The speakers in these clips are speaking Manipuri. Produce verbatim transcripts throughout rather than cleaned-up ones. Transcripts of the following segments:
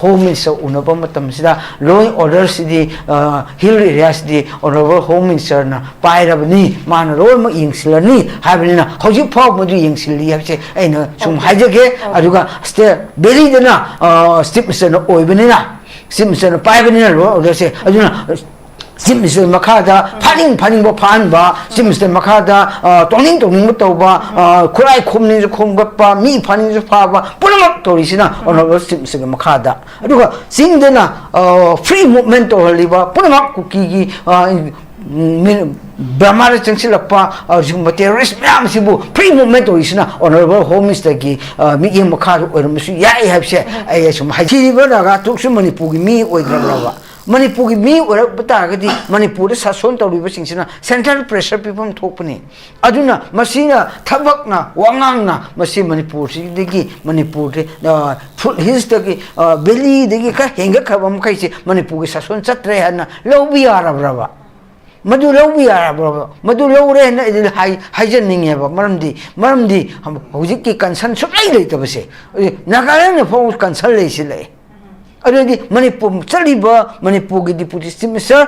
Home Minister ꯎꯅꯕ ꯃꯇꯝꯁꯤꯗ law and order ꯁꯤꯗꯤ, ꯑ, hill area ꯁꯤꯗꯤ Honorable Home Minister ꯅ ꯄꯥꯏꯔꯕꯅꯤ, ꯃꯥꯅ ꯂꯣꯏꯅꯃꯛ ꯌꯦꯡꯁꯤꯜꯂꯅꯤ ꯍꯥꯏꯕꯅꯤꯅ ꯍꯧꯖꯤꯛ ꯐꯥꯎꯕ ꯃꯗꯨ ꯌꯦꯡꯁꯤꯜꯂꯤ ꯍꯥꯏꯕꯁꯦ ꯑꯩꯅ ꯁꯨꯝ Okay. ꯍꯥꯏꯖꯒꯦ꯫ Okay. ꯑꯗꯨꯒ state, ꯚꯦꯂꯤꯗꯅ, ꯑ, Chief Minister ꯅ ꯑꯣꯏꯕꯅꯤꯅ, Chief Minister ꯅ ꯄꯥꯏꯕꯅꯤꯅ law and order ꯁꯦ, ꯑꯗꯨꯅ Chief Minister ꯃꯈꯥꯗ ꯐꯥꯅꯤꯡ ꯐꯥꯅꯤꯡꯕ ꯐꯥꯍꯟꯕ, Chief Minister ꯃꯈꯥꯗ, ꯑ, ꯇꯧꯅꯤꯡ ꯇꯧꯅꯤꯡꯕ ꯇꯧꯕ, ꯑ, ꯈꯨꯠꯂꯥꯏ ꯈꯣꯝꯅꯤꯡꯁꯨ ꯈꯣꯝꯒꯠꯄ, ꯃꯤ ꯐꯥꯅꯤꯡꯁꯨ ꯐꯥꯕ, ꯄꯨꯝꯅꯃꯛ ꯇꯧꯔꯤꯁꯤꯅ Honorable Chief Minister ꯒꯤ ꯃꯈꯥꯗ꯫ ꯑꯗꯨꯒ ꯆꯤꯡꯗꯅ, ꯑ, free movement ꯇꯧꯍꯜꯂꯤꯕ ꯄꯨꯝꯅꯃꯛ ꯀꯨꯀꯤꯒꯤ, ꯑ, ꯃꯤ-, ꯕꯔꯃꯥꯗ ꯆꯪꯁꯤꯜꯂꯛꯄ, ꯑ, ꯁꯤꯒꯨꯝꯕ terrorist ꯃꯌꯥꯝꯁꯤꯕꯨ free movement ꯇꯧꯔꯤꯁꯤꯅ Honorable Home Minister ꯒꯤ, ꯑ, ꯃꯤꯠꯌꯦꯡ ꯃꯈꯥꯗ ꯑꯣꯏꯔꯝꯕꯁꯨ ꯌꯥꯏ ꯍꯥꯏꯕꯁꯦ ꯑꯩ ꯁꯨꯝ ꯍꯥꯏ-, ꯊꯤꯔꯤꯕ ꯅꯥꯒꯥ ꯇ꯭ꯔꯨꯛꯁꯨ ꯃꯅꯤꯄꯨꯔꯒꯤ ꯃꯤ ꯑꯣꯏꯗ꯭ꯔꯕ꯭ꯔꯕ? ꯃꯅꯤꯄꯨꯔꯒꯤ ꯃꯤ ꯑꯣꯏꯔꯛꯄ ꯇꯥꯔꯒꯗꯤ ꯃꯅꯤꯄꯨꯔꯗ ꯁꯥꯁꯣꯟ ꯇꯧꯔꯤꯕꯁꯤꯡꯁꯤꯅ central pressure ꯄꯤꯐꯝ ꯊꯣꯛꯄꯅꯤ꯫ ꯑꯗꯨꯅ ꯃꯁꯤꯅ ꯊꯕꯛꯅ, ꯋꯥꯉꯥꯡꯅ ꯃꯁꯤ ꯃꯅꯤꯄꯨꯔꯁꯤꯗꯒꯤ, ꯃꯅꯤꯄꯨꯔꯗꯤ, ꯑ, foot hills ꯇꯒꯤ, ꯑ, valley ꯗꯒꯤ ꯈꯔ ꯍꯦꯟꯒꯠꯈ꯭ꯔꯕ ꯃꯈꯩꯁꯦ ꯃꯅꯤꯄꯨꯔꯒꯤ ꯁꯥꯁꯣꯟ ꯆꯠꯇ꯭ꯔꯦ ꯍꯥꯏꯅ ꯂꯧꯕ ꯌꯥꯔꯕ꯭ꯔꯕ? ꯃꯗꯨ ꯂꯧꯕ ꯌꯥꯔꯕ꯭ꯔꯕ? ꯃꯗꯨ ꯂꯧꯔꯦ ꯍꯥꯏꯅ ꯑꯩꯗꯤ ꯍꯥꯏ-, ꯍꯥꯏꯖꯅꯤꯡꯉꯦꯕ꯫ ꯃꯔꯝꯗꯤ, ꯃꯔꯝꯗꯤ ꯍꯧꯖꯤꯛꯀꯤ concern ꯁꯨꯡꯂꯩ ꯂꯩꯇꯕꯁꯦ, ꯅꯥꯒꯥꯂꯦꯟꯗ ꯐꯥꯎꯕ concern ꯂꯩꯁꯤꯜꯂꯛꯑꯦ꯫ ꯑꯗꯨꯗꯤ ꯃꯅꯤꯄꯨꯔ ꯆꯠꯂꯤꯕ ꯃꯅꯤꯄꯨꯔꯒꯤ Deputy Chief Minister,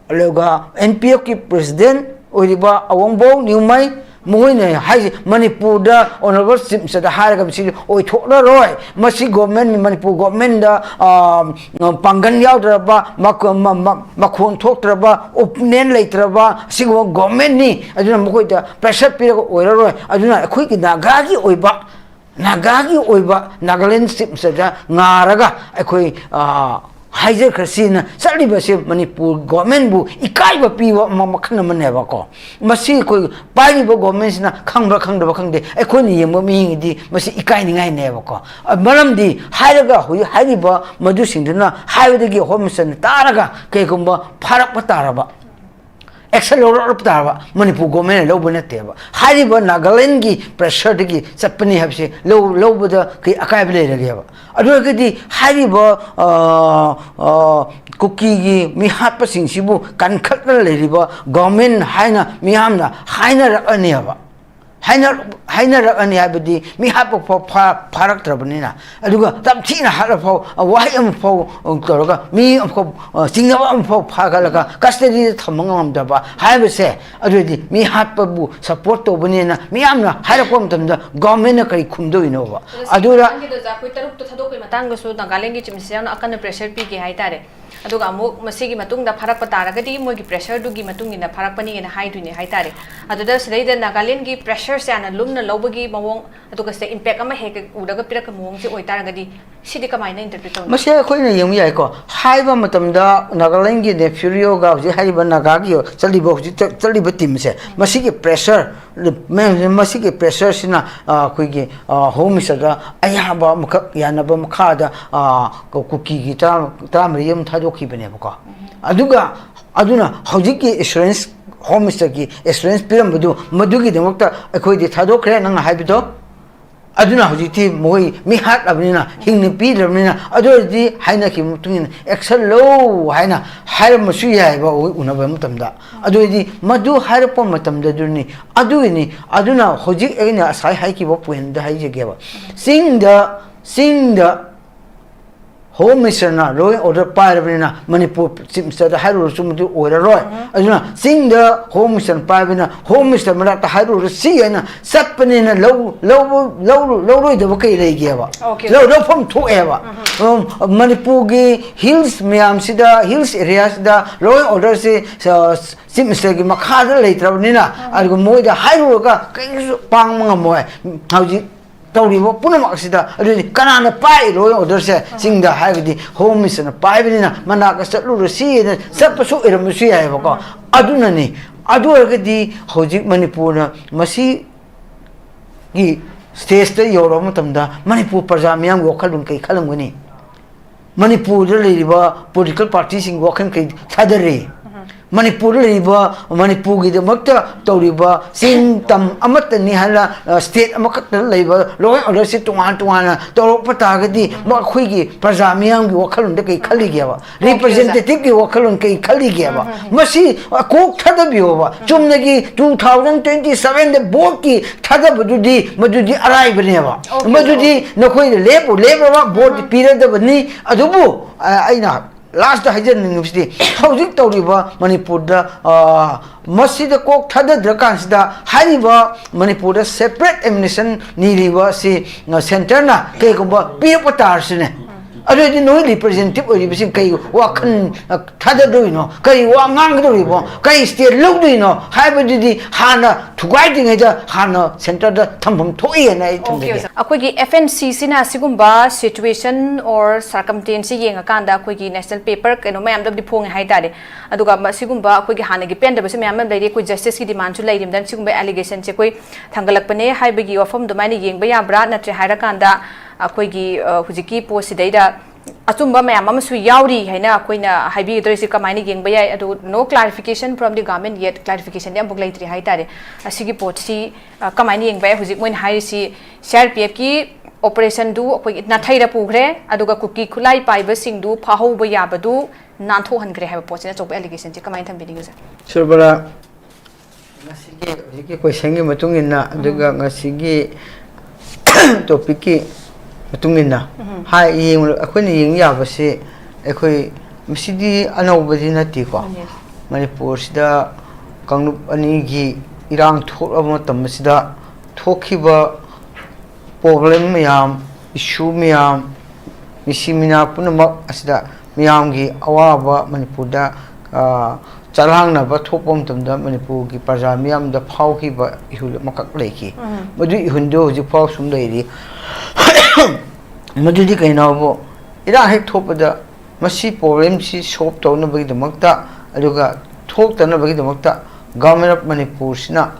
ꯑꯗꯨꯒ N P F ꯀꯤ President ꯑꯣꯏꯔꯤꯕ ꯑꯋꯣꯡꯕꯣꯛ ꯅ꯭ꯌꯨꯃꯩ, ꯃꯈꯣꯏꯅ ꯍꯥꯏꯁꯦ ꯃꯅꯤꯄꯨꯔꯗ Honorable Chief Minister ꯗ ꯍꯥꯏꯔꯒ ꯃꯁꯤ ꯑꯣꯏꯊꯣꯛꯂꯔꯣꯏ, ꯃꯁꯤ government, ꯃꯅꯤꯄꯨꯔ government ꯗ, ꯑ, ꯄꯥꯡꯒꯜ ꯌꯥꯎꯗ꯭ꯔꯕ, ꯃꯈꯣ-, ꯃ-, ꯃ-, ꯃꯈꯣꯟ ꯊꯣꯛꯇ꯭ꯔꯕ, opinion ꯂꯩꯇ꯭ꯔꯕ ꯑꯁꯤꯒꯨꯝꯕ government ꯅꯤ꯫ ꯑꯗꯨꯅ ꯃꯈꯣꯏꯗ pressure ꯄꯤꯔꯒ ꯑꯣꯏꯔꯔꯣꯏ꯫ ꯑꯗꯨꯅ ꯑꯩꯈꯣꯏꯒꯤ ꯅꯥꯒꯥꯒꯤ ꯑꯣꯏꯕ ꯅꯥꯒꯥꯒꯤ ꯑꯣꯏꯕ ꯅꯥꯒꯥꯂꯦꯟ Chief Minister ꯗ ꯉꯥꯔꯒ ꯑꯩꯈꯣꯏ, ꯑ, ꯍꯥꯏꯖꯈ꯭ꯔꯁꯤꯅ ꯆꯠꯂꯤꯕꯁꯦ ꯃꯅꯤꯄꯨꯔ government ꯕꯨ ꯏꯀꯥꯏꯕ ꯄꯤꯕ ꯑꯃ ꯃꯈꯜ ꯑꯃꯅꯦꯕꯀꯣ꯫ ꯃꯁꯤ ꯑꯩꯈꯣꯏ ꯄꯥꯏꯔꯤꯕ government ꯁꯤꯅ ꯈꯪꯕ꯭ꯔꯥ ꯈꯪꯗꯕ꯭ꯔꯥ ꯈꯪꯗꯦ, ꯑꯩꯈꯣꯏꯅ ꯌꯦꯡꯕ ꯃꯤꯒꯤꯗꯤ ꯃꯁꯤ ꯏꯀꯥꯏꯅꯤꯡꯉꯥꯏꯅꯦꯕꯀꯣ꯫ ꯑ, ꯃꯔꯝꯗꯤ ꯍꯥꯏꯔꯒ ꯍꯧꯖꯤꯛ ꯍꯥꯏꯔꯤꯕ ꯃꯗꯨꯁꯤꯡꯗꯨꯅ ꯍꯥꯏꯕꯗꯒꯤ Home Minister ꯅ ꯇꯥꯔꯒ ꯀꯩꯒꯨꯝꯕ ꯐꯥꯔꯛꯄ ꯇꯥꯔꯕ, action ꯂꯧꯔꯛꯄ ꯇꯥꯔꯕ, ꯃꯅꯤꯄꯨꯔ government ꯅ ꯂꯧꯕ ꯅꯠꯇꯦꯕ꯫ ꯍꯥꯏꯔꯤꯕ ꯅꯥꯒꯥꯂꯦꯟꯒꯤ pressure ꯗꯒꯤ ꯆꯠꯄꯅꯤ ꯍꯥꯏꯕꯁꯦ ꯂꯧ-, ꯂꯧꯕꯗ ꯀꯩ ꯑꯀꯥꯏꯕ ꯂꯩꯔꯒꯦꯕ? ꯑꯗꯨ ꯑꯣꯏꯔꯒꯗꯤ ꯍꯥꯏꯔꯤꯕ, ꯑ, ꯑ, ꯀꯨꯀꯤꯒꯤ ꯃꯤꯍꯥꯠꯄꯁꯤꯡꯁꯤꯕꯨ ꯀꯟꯈꯠꯅ ꯂꯩꯔꯤꯕ government ꯍꯥꯏꯅ ꯃꯤꯌꯥꯝꯅ ꯍꯥꯏꯅꯔꯛꯑꯅꯦꯕ꯫ ꯍꯥꯏꯅ ꯍꯥꯏꯅꯔꯛꯑꯅꯤ ꯍꯥꯏꯕꯗꯤ ꯃꯤ ꯍꯥꯠꯄ ꯐꯥꯎ ꯐꯥ- ꯐꯥꯔꯛꯇ꯭ꯔꯕꯅꯤꯅ꯫ ꯑꯗꯨꯒ ꯌꯥꯝ ꯊꯤꯅ ꯍꯥꯠꯂ ꯐꯥꯎ ꯋꯥꯍꯩ ꯑꯃ ꯐꯥꯎ ꯇꯧꯔꯒ ꯃꯤ ꯑꯃꯐꯥꯎ ꯆꯤꯡꯅꯕ ꯑꯃꯐꯥꯎ ꯐꯥꯒꯠꯂꯒ ꯀꯁꯇꯗꯤꯗ ꯊꯝꯕ ꯉꯝꯗꯕ ꯍꯥꯏꯕꯁꯦ꯫ ꯑꯗꯨꯗꯤ ꯃꯤ ꯍꯥꯠꯄꯕꯨ ꯁꯄꯣꯔꯠ ꯇꯧꯕꯅꯦꯅ ꯃꯤꯌꯥꯝꯅ ꯍꯥꯏꯔꯛꯄ ꯃꯇꯝꯗ ꯒꯣꯔꯃꯦꯟꯅ ꯀꯔꯤ ꯈꯨꯝꯗꯣꯏꯅꯣꯕ? ꯑꯗꯨꯗ ꯑꯗꯨꯗ ꯁꯤꯒꯤ ꯃꯇꯥꯡꯒꯤꯗ ꯑꯣꯖꯥ ꯑꯩꯈꯣꯏ ꯇꯔꯨꯛꯇꯣ ꯊꯥꯗꯣꯛꯄꯒꯤ ꯃꯇꯥꯡꯗꯁꯨ ꯅꯥꯒꯥꯂꯦꯟꯒꯤ ꯆꯤꯞ ꯃꯤꯅꯤꯁꯇꯔꯅ ꯑꯀꯟꯅ ꯄ꯭ꯔꯦꯁꯔ ꯄꯤꯒꯦ ꯍꯥꯏꯇꯥꯔꯦ꯫ ꯑꯗꯨꯒ ꯑꯃꯨꯛ ꯃꯁꯤꯒꯤ ꯃꯇꯨꯡꯗ ꯐꯥꯔꯛꯄ ꯇꯥꯔꯒꯗꯤ ꯃꯣꯏꯒꯤ ꯄ꯭ꯔꯦꯁꯔꯗꯨꯒꯤ ꯃꯇꯨꯡ ꯏꯟꯅ ꯐꯥꯔꯛꯄꯅꯤꯅ ꯍꯥꯏꯗꯣꯏꯅꯦ ꯍꯥꯏꯇꯥꯔꯦ꯫ ꯑꯗꯨꯗ ꯁꯤꯗꯩꯗ ꯅꯥꯒꯥꯂꯦꯟꯒꯤ ꯄ꯭ꯔꯦꯁꯔꯁꯦ ꯌꯥꯝꯅ ꯂꯨꯝꯅ ꯂꯧꯕꯒꯤ ꯃꯑꯣꯡ, ꯑꯗꯨꯒ ꯁꯤꯗ ꯏꯝꯄꯦꯛ ꯑꯃ ꯍꯦꯛ ꯎꯔꯒ ꯄꯤꯔꯛꯄ ꯃꯑꯣꯡꯁꯦ ꯑꯣꯏꯇꯥꯔꯒꯗꯤ ꯁꯤꯗꯤ ꯀꯃꯥꯏꯅ ꯏꯟꯇꯔꯄ꯭ꯔꯤꯠ ꯇꯧꯅꯤ? ꯃꯁꯤ ꯑꯩꯈꯣꯏꯅ ꯌꯦꯡꯕ ꯌꯥꯏꯀꯣ꯫ ꯍꯥꯏꯕ ꯃꯇꯝꯗ ꯅꯥꯒꯥꯂꯦꯟꯒꯤ ꯅꯦꯐ꯭ꯌꯨꯔꯤꯑꯣꯒ ꯍꯧꯖꯤꯛ ꯍꯥꯏꯔꯤꯕ ꯅꯥꯒꯥꯒꯤ ꯆꯠꯂꯤꯕ, ꯍꯧꯖꯤꯛ ꯆꯠ- ꯆꯠꯂꯤꯕ ꯇꯤꯝꯁꯦ, ꯃꯁꯤꯒꯤ ꯄ꯭ꯔꯦꯁꯔ, ꯃꯁꯤꯒꯤ ꯄ꯭ꯔꯦꯁꯔꯁꯤꯅ, ꯑ, ꯑꯩꯈꯣꯏꯒꯤ, ꯑ, ꯍꯣꯝ ꯃꯤꯅꯤꯁꯇꯔꯗ ꯑꯌꯥꯕ ꯑꯃꯈꯛ ꯌꯥꯅꯕ ꯃꯈꯥꯗ, ꯑ, ꯀꯨꯀꯤꯒꯤ ꯇꯔꯥ, ꯇꯔꯥꯃꯔꯤ ꯑꯃ ꯊꯥꯗꯣꯛꯈꯤꯕꯅꯦꯕꯀꯣ꯫ ꯑꯗꯨꯒ ꯑꯗꯨꯅ ꯍꯧꯖꯤꯛꯀꯤ ꯑꯦꯁꯨꯔꯦꯟꯁ, ꯍꯣꯝ ꯃꯤꯅꯤꯁꯇꯔꯒꯤ ꯑꯦꯁꯨꯔꯦꯟꯁ ꯄꯤꯔꯝꯕꯗꯨ, ꯃꯗꯨꯒꯤꯗꯃꯛꯇ ꯑꯩꯈꯣꯏꯗꯤ ꯊꯥꯗꯣꯛꯈ꯭ꯔꯦ, ꯅꯪꯅ ꯍꯥꯏꯕꯗꯣ꯫ ꯑꯗꯨꯅ ꯍꯧꯖꯤꯛꯇꯤ ꯃꯈꯣꯏ ꯃꯤ ꯍꯥꯠꯂꯕꯅꯤꯅ, ꯍꯤꯡꯅ ꯄꯤꯗ꯭ꯔꯕꯅꯤꯅ, ꯑꯗꯨ ꯑꯣꯏꯔꯗꯤ ꯍꯥꯏꯅꯈꯤꯕ ꯃꯇꯨꯡ ꯏꯟꯅ ꯑꯦꯛꯁꯟ ꯂꯧ ꯍꯥꯏꯅ ꯍꯥꯏꯔꯝꯕꯁꯨ ꯌꯥꯏꯑꯕ, ꯑꯩꯈꯣꯏ ꯎꯅꯕ ꯃꯇꯝꯗ꯫ ꯑꯗꯨ ꯑꯣꯏꯔꯗꯤ ꯃꯗꯨ ꯍꯥꯏꯔꯛꯄ ꯃꯇꯝꯗꯗꯨꯅꯤ꯫ ꯑꯗꯨꯒꯤꯅꯤ꯫ ꯑꯗꯨꯅ ꯍꯧꯖꯤꯛ ꯑꯩꯅ ꯉꯁꯥꯏ ꯍꯥꯏꯈꯤꯕ ꯄꯣꯏꯟꯗ ꯍꯥꯏꯖꯒꯦꯕ꯫ ꯆꯤꯡꯗ, ꯆꯤꯡꯗ ꯍꯣꯝ ꯃꯤꯅꯤꯁꯇꯔꯅ ꯂꯣ ꯑꯦꯟ ꯑꯣꯔꯗꯔ ꯄꯥꯏꯔꯕꯅꯤꯅ ꯃꯅꯤꯄꯨꯔ ꯆꯤꯐ ꯃꯤꯅꯤꯁꯇꯔꯗ ꯍꯥꯏꯔꯨꯔꯁꯨ ꯃꯗꯨ ꯑꯣꯏꯔꯔꯣꯏ꯫ ꯑꯗꯨꯅ ꯆꯤꯡꯗ ꯍꯣꯝ ꯃꯤꯅꯤꯁꯇꯔ ꯄꯥꯏꯕꯅꯤꯅ ꯍꯣꯝ ꯃꯤꯅꯤꯁꯇꯔ ꯃꯅꯥꯛꯇ ꯍꯥꯏꯔꯨꯔꯁꯤ ꯍꯥꯏꯅ ꯆꯠꯄꯅꯤꯅ ꯂꯧ-, ꯂꯧ-, ꯂꯧ-, ꯂꯧꯔꯣꯏꯗꯕ ꯀꯩ ꯂꯩꯒꯦꯕ? Okay, ꯂꯧ-, okay. ꯂꯧꯐꯝ ꯊꯣꯛꯑꯦꯕ꯫ ꯎꯝ, ꯃꯅꯤꯄꯨꯔꯒꯤ ꯍꯤꯜꯁ ꯃꯌꯥꯝꯁꯤꯗ, ꯍꯤꯜꯁ ꯑꯦꯔꯤꯌꯥꯁꯤꯗ ꯂꯣ ꯑꯦꯟ ꯑꯣꯔꯗꯔꯁꯦ, ꯑ, ꯆꯤꯐ ꯃꯤꯅꯤꯁꯇꯔꯒꯤ ꯃꯈꯥꯗ ꯂꯩꯇ꯭ꯔꯕꯅꯤꯅ, ꯑꯗꯨꯒ ꯃꯣꯏꯗ ꯍꯥꯏꯔꯨꯔꯒ ꯀꯔꯤꯁꯨ ꯄꯥꯡꯕ ꯉꯝꯃꯣꯏ꯫ ꯍꯧꯖꯤꯛ ꯇꯧꯔꯤꯕ ꯄꯨꯝꯅꯃꯛ ꯑꯁꯤꯗ꯫ ꯑꯗꯨꯗꯤ ꯀꯅꯥꯅ ꯄꯥꯏ ꯂꯣ ꯑꯦꯟ ꯑꯣꯔꯗꯔꯁꯦ? ꯆꯤꯡꯗ ꯍꯥꯏꯔꯒꯗꯤ ꯍꯣꯝ ꯃꯤꯅꯤꯁꯇꯔꯅ ꯄꯥꯏꯕꯅꯤꯅ ꯃꯅꯥꯛꯇ ꯆꯠꯂꯨꯔꯁꯤꯅ ꯆꯠꯄꯁꯨ ꯑꯣꯏꯔꯝꯕꯁꯨ ꯌꯥꯏꯑꯕꯀꯣ꯫ ꯑꯗꯨꯅꯅꯤ꯫ ꯑꯗꯨ ꯑꯣꯏꯔꯒꯗꯤ ꯍꯧꯖꯤꯛ ꯃꯅꯤꯄꯨꯔꯅ ꯃꯁꯤꯒꯤ ꯁ꯭ꯇꯦꯖꯇ ꯌꯧꯔꯕ ꯃꯇꯝꯗ ꯃꯅꯤꯄꯨꯔ ꯄ꯭ꯔꯖꯥ ꯃꯤꯌꯥꯝꯒꯤ ꯋꯥꯈꯜꯂꯣꯟ ꯀꯔꯤ ꯈꯜꯂꯝꯒꯅꯤ? ꯃꯅꯤꯄꯨꯔꯗ ꯂꯩꯔꯤꯕ ꯄꯣꯂꯤꯇꯤꯀꯦꯜ ꯄꯥꯔꯇꯤꯁꯤꯡꯒꯤ ꯋꯥꯈꯜ ꯀꯔꯤ ꯊꯥꯗꯔꯤ? ꯃꯅꯤꯄꯨꯔꯗ ꯂꯩꯔꯤꯕ, ꯃꯅꯤꯄꯨꯔꯒꯤꯗꯃꯛꯇ ꯇꯧꯔꯤꯕ, ꯆꯤꯡ ꯇꯝ ꯑꯃꯠꯇꯅꯤ ꯍꯥꯏꯅ, ꯑ, state ꯑꯃꯈꯛꯇ ꯂꯩꯕ law and order ꯁꯤ ꯇꯣꯉꯥꯟ ꯇꯣꯉꯥꯟꯅ ꯇꯧꯔꯛꯄ ꯇꯥꯔꯒꯗꯤ, ꯃ-, ꯑꯩꯈꯣꯏꯒꯤ ꯄ꯭ꯔꯖꯥ ꯃꯤꯌꯥꯝꯒꯤ ꯋꯥꯈꯜꯂꯣꯟꯗ ꯀꯩ ꯈꯜꯂꯤꯒꯦꯕ? Representative ꯀꯤ ꯋꯥꯈꯜꯂꯣꯟ ꯀꯩ ꯈꯜꯂꯤꯒꯦꯕ? ꯃꯁꯤ, ꯑ, ꯀꯣꯛ ꯊꯥꯗꯕꯤꯌꯣꯕ꯫ ꯆꯨꯝꯅꯒꯤ two thousand twenty seven ꯗ vote ꯀꯤ ꯊꯥꯗꯕꯗꯨꯗꯤ, ꯃꯗꯨꯗꯤ ꯑꯔꯥꯏꯕꯅꯦꯕ꯫ ꯃꯗꯨꯗꯤ ꯅꯈꯣꯏꯅ ꯂꯦꯞꯄꯨ ꯂꯦꯞꯂꯕ vote ꯄꯤꯔꯗꯕꯅꯤ꯫ ꯑꯗꯨꯕꯨ, ꯑ, ꯑꯩꯅ last ꯇ ꯍꯥꯏꯖꯅꯤꯡꯉꯤꯕꯁꯤꯗꯤ, ꯍꯧꯖꯤꯛ ꯇꯧꯔꯤꯕ ꯃꯅꯤꯄꯨꯔꯗ, ꯑ, ꯃꯁꯤꯗ ꯀꯣꯛ ꯊꯥꯗꯗ꯭ꯔꯀꯥꯟꯁꯤꯗ, ꯍꯥꯏꯔꯤꯕ ꯃꯅꯤꯄꯨꯔꯗ separate administration ꯅꯤꯔꯤꯕ ꯑꯁꯤ, ꯑ, centre ꯅ ꯀꯩꯒꯨꯝꯕ ꯄꯤꯔꯛꯄ ꯇꯥꯔꯁꯨꯅꯦ, ꯑꯗꯨ ꯑꯣꯏꯔꯗꯤ ꯅꯣꯏ representative ꯑꯣꯏꯔꯤꯕꯁꯤꯡ ꯀꯩ ꯋꯥꯈꯜ, ꯑ, ꯊꯥꯗꯗꯣꯏꯅꯣ? ꯀꯩ ꯋꯥ ꯉꯥꯡꯒꯗꯧꯔꯤꯕꯣ? ꯀꯩ step ꯂꯧꯗꯣꯏꯅꯣ? ꯍꯥꯏꯕꯗꯨꯗꯤ ꯍꯥꯟꯅ ꯊꯨꯒꯥꯏꯗ꯭ꯔꯤꯉꯩꯗ ꯍꯥꯟꯅ centre ꯗ ꯊꯝꯐꯝ ꯊꯣꯛꯏ ꯍꯥꯏꯅ ꯑꯩ ꯊꯝꯖꯒꯦ꯫ ꯑꯣꯖꯥ꯫ ꯑꯩꯈꯣꯏꯒꯤ F N C ꯁꯤꯅ ꯑꯁꯤꯒꯨꯝꯕ situation or circumstance ꯁꯤ ꯌꯦꯡꯉꯀꯥꯟꯗ ꯑꯩꯈꯣꯏꯒꯤ national paper ꯀꯩꯅꯣ ꯃꯌꯥꯝꯗꯕꯨꯗꯤ ꯐꯣꯡꯉꯦ ꯍꯥꯏꯇꯥꯔꯦ꯫ ꯑꯗꯨꯒ ꯃꯁꯤꯒꯨꯝꯕ ꯑꯩꯈꯣꯏꯒꯤ ꯍꯥꯟꯅꯒꯤ ꯄꯦꯟꯗꯕꯁꯨ ꯃꯌꯥꯝ ꯑꯃ ꯂꯩꯔꯤ, ꯑꯩꯈꯣꯏ justice ꯀꯤ demand ꯁꯨ ꯂꯩꯔꯤꯕꯅꯤꯅ ꯁꯤꯒꯨꯝꯕ allegation ꯁꯦ ꯑꯩꯈꯣꯏ ꯊꯥꯡꯒꯠꯂꯛꯄꯅꯦ ꯍꯥꯏꯕꯒꯤ ꯋꯥꯐꯝ ꯑꯗꯨꯃꯥꯏꯅ ꯌꯦꯡꯕ ꯌꯥꯕ꯭ꯔꯥ? ꯅꯠꯇ꯭ꯔꯦ ꯍꯥꯏꯔꯀꯥꯟꯗ ꯑꯩꯈꯣꯏꯒꯤ, ꯑ, ꯍꯧꯖꯤꯛꯀꯤ ꯄꯣꯠꯁꯤꯗꯩꯗ ꯑꯆꯨꯝꯕ ꯃꯌꯥꯝ ꯑꯃꯁꯨ ꯌꯥꯎꯔꯤ ꯍꯥꯏꯅ ꯑꯩꯈꯣꯏꯅ ꯍꯥꯏꯕꯤꯒꯗꯧꯔꯤꯁꯤ ꯀꯃꯥꯏꯅ ꯌꯦꯡꯕ ꯌꯥꯏ? ꯑꯗꯨ no clarification from the government yet, clarification ꯗꯤ ꯑꯃꯐꯥꯎ ꯂꯩꯇ꯭ꯔꯤ ꯍꯥꯏꯇꯥꯔꯦ꯫ ꯑꯁꯤꯒꯤ ꯄꯣꯠꯁꯤ, ꯑ, ꯀꯃꯥꯏꯅ ꯌꯦꯡꯕ ꯌꯥꯏ? ꯍꯧꯖꯤꯛ ꯃꯣꯏꯅ ꯍꯥꯏꯔꯤꯁꯤ C R P F ꯀꯤ operation ꯗꯨ ꯑꯩꯈꯣꯏꯒꯤ ꯅꯥꯊꯩꯔ ꯄꯨꯈ꯭ꯔꯦ, ꯑꯗꯨꯒ ꯀꯨꯀꯤ ꯈꯨꯠꯂꯥꯏ ꯄꯥꯏꯕꯁꯤꯡꯗꯨ ꯐꯥꯍꯧꯕ ꯌꯥꯕꯗꯨ ꯅꯥꯟꯊꯣꯛꯍꯟꯈ꯭ꯔꯦ ꯍꯥꯏꯕ ꯄꯣꯠꯁꯤꯅ ꯑꯆꯧꯕ allegation ꯁꯤ꯫ ꯀꯃꯥꯏꯅ ꯊꯝꯕꯤꯅꯤꯡꯉꯤ, ꯁꯥꯔ? ꯁꯨꯔꯕꯂꯥ, ꯉꯁꯤꯒꯤ ꯍꯧꯖꯤꯛꯀꯤ question ꯒꯤ ꯃꯇꯨꯡ ꯏꯟꯅ, ꯑꯗꯨꯒ ꯉꯁꯤꯒꯤ topic ꯀꯤ ꯃꯇꯨꯡ ꯏꯟꯅ ꯍꯥꯏ, ꯌꯦꯡꯕ-, ꯑꯩꯈꯣꯏꯅ ꯌꯦꯡ ꯌꯥꯕꯁꯤ, ꯑꯩꯈꯣꯏ ꯃꯁꯤꯗꯤ ꯑꯅꯧꯕꯗꯤ ꯅꯠꯇꯦꯀꯣ꯫ ꯃꯅꯤꯄꯨꯔꯁꯤꯗ ꯀꯥꯡꯂꯨꯞ ꯑꯅꯤꯒꯤ ꯏꯔꯥꯡ ꯊꯣꯛꯂꯕ ꯃꯇꯝ ꯑꯁꯤꯗ ꯊꯣꯛꯈꯤꯕ problem ꯃꯌꯥꯝ, issue ꯃꯌꯥꯝ, ꯃꯤꯁꯤ ꯃꯤꯅꯥ ꯄꯨꯝꯅꯃꯛ ꯑꯁꯤꯗ ꯃꯤꯌꯥꯝꯒꯤ ꯑꯋꯥꯕ ꯃꯅꯤꯄꯨꯔꯗ, ꯑ, ꯆꯔꯥꯡꯅꯕ ꯊꯣꯛꯄ ꯃꯇꯝꯗ ꯃꯅꯤꯄꯨꯔꯒꯤ ꯄ꯭ꯔꯖꯥ ꯃꯤꯌꯥꯝꯗ ꯐꯥꯎꯈꯤꯕ ꯏꯍꯨꯜ ꯑꯃꯈꯛ ꯂꯩꯈꯤ꯫ ꯃꯗꯨ ꯏꯍꯨꯜꯗꯨ ꯍꯧꯖꯤꯛ ꯐꯥꯎ ꯁꯨꯝ ꯂꯩꯔꯤ꯫ ꯃꯗꯨꯗꯤ ꯀꯩꯅꯣꯕꯨ, ꯏꯔꯥꯡ ꯍꯦꯛ ꯊꯣꯛꯄꯗ ꯃꯁꯤ problem ꯁꯤ solve ꯇꯧꯅꯕꯒꯤꯗꯃꯛꯇ, ꯑꯗꯨꯒ ꯊꯣꯛꯇꯅꯕꯒꯤꯗꯃꯛꯇ Government of ꯃꯅꯤꯄꯨꯔꯁꯤꯅ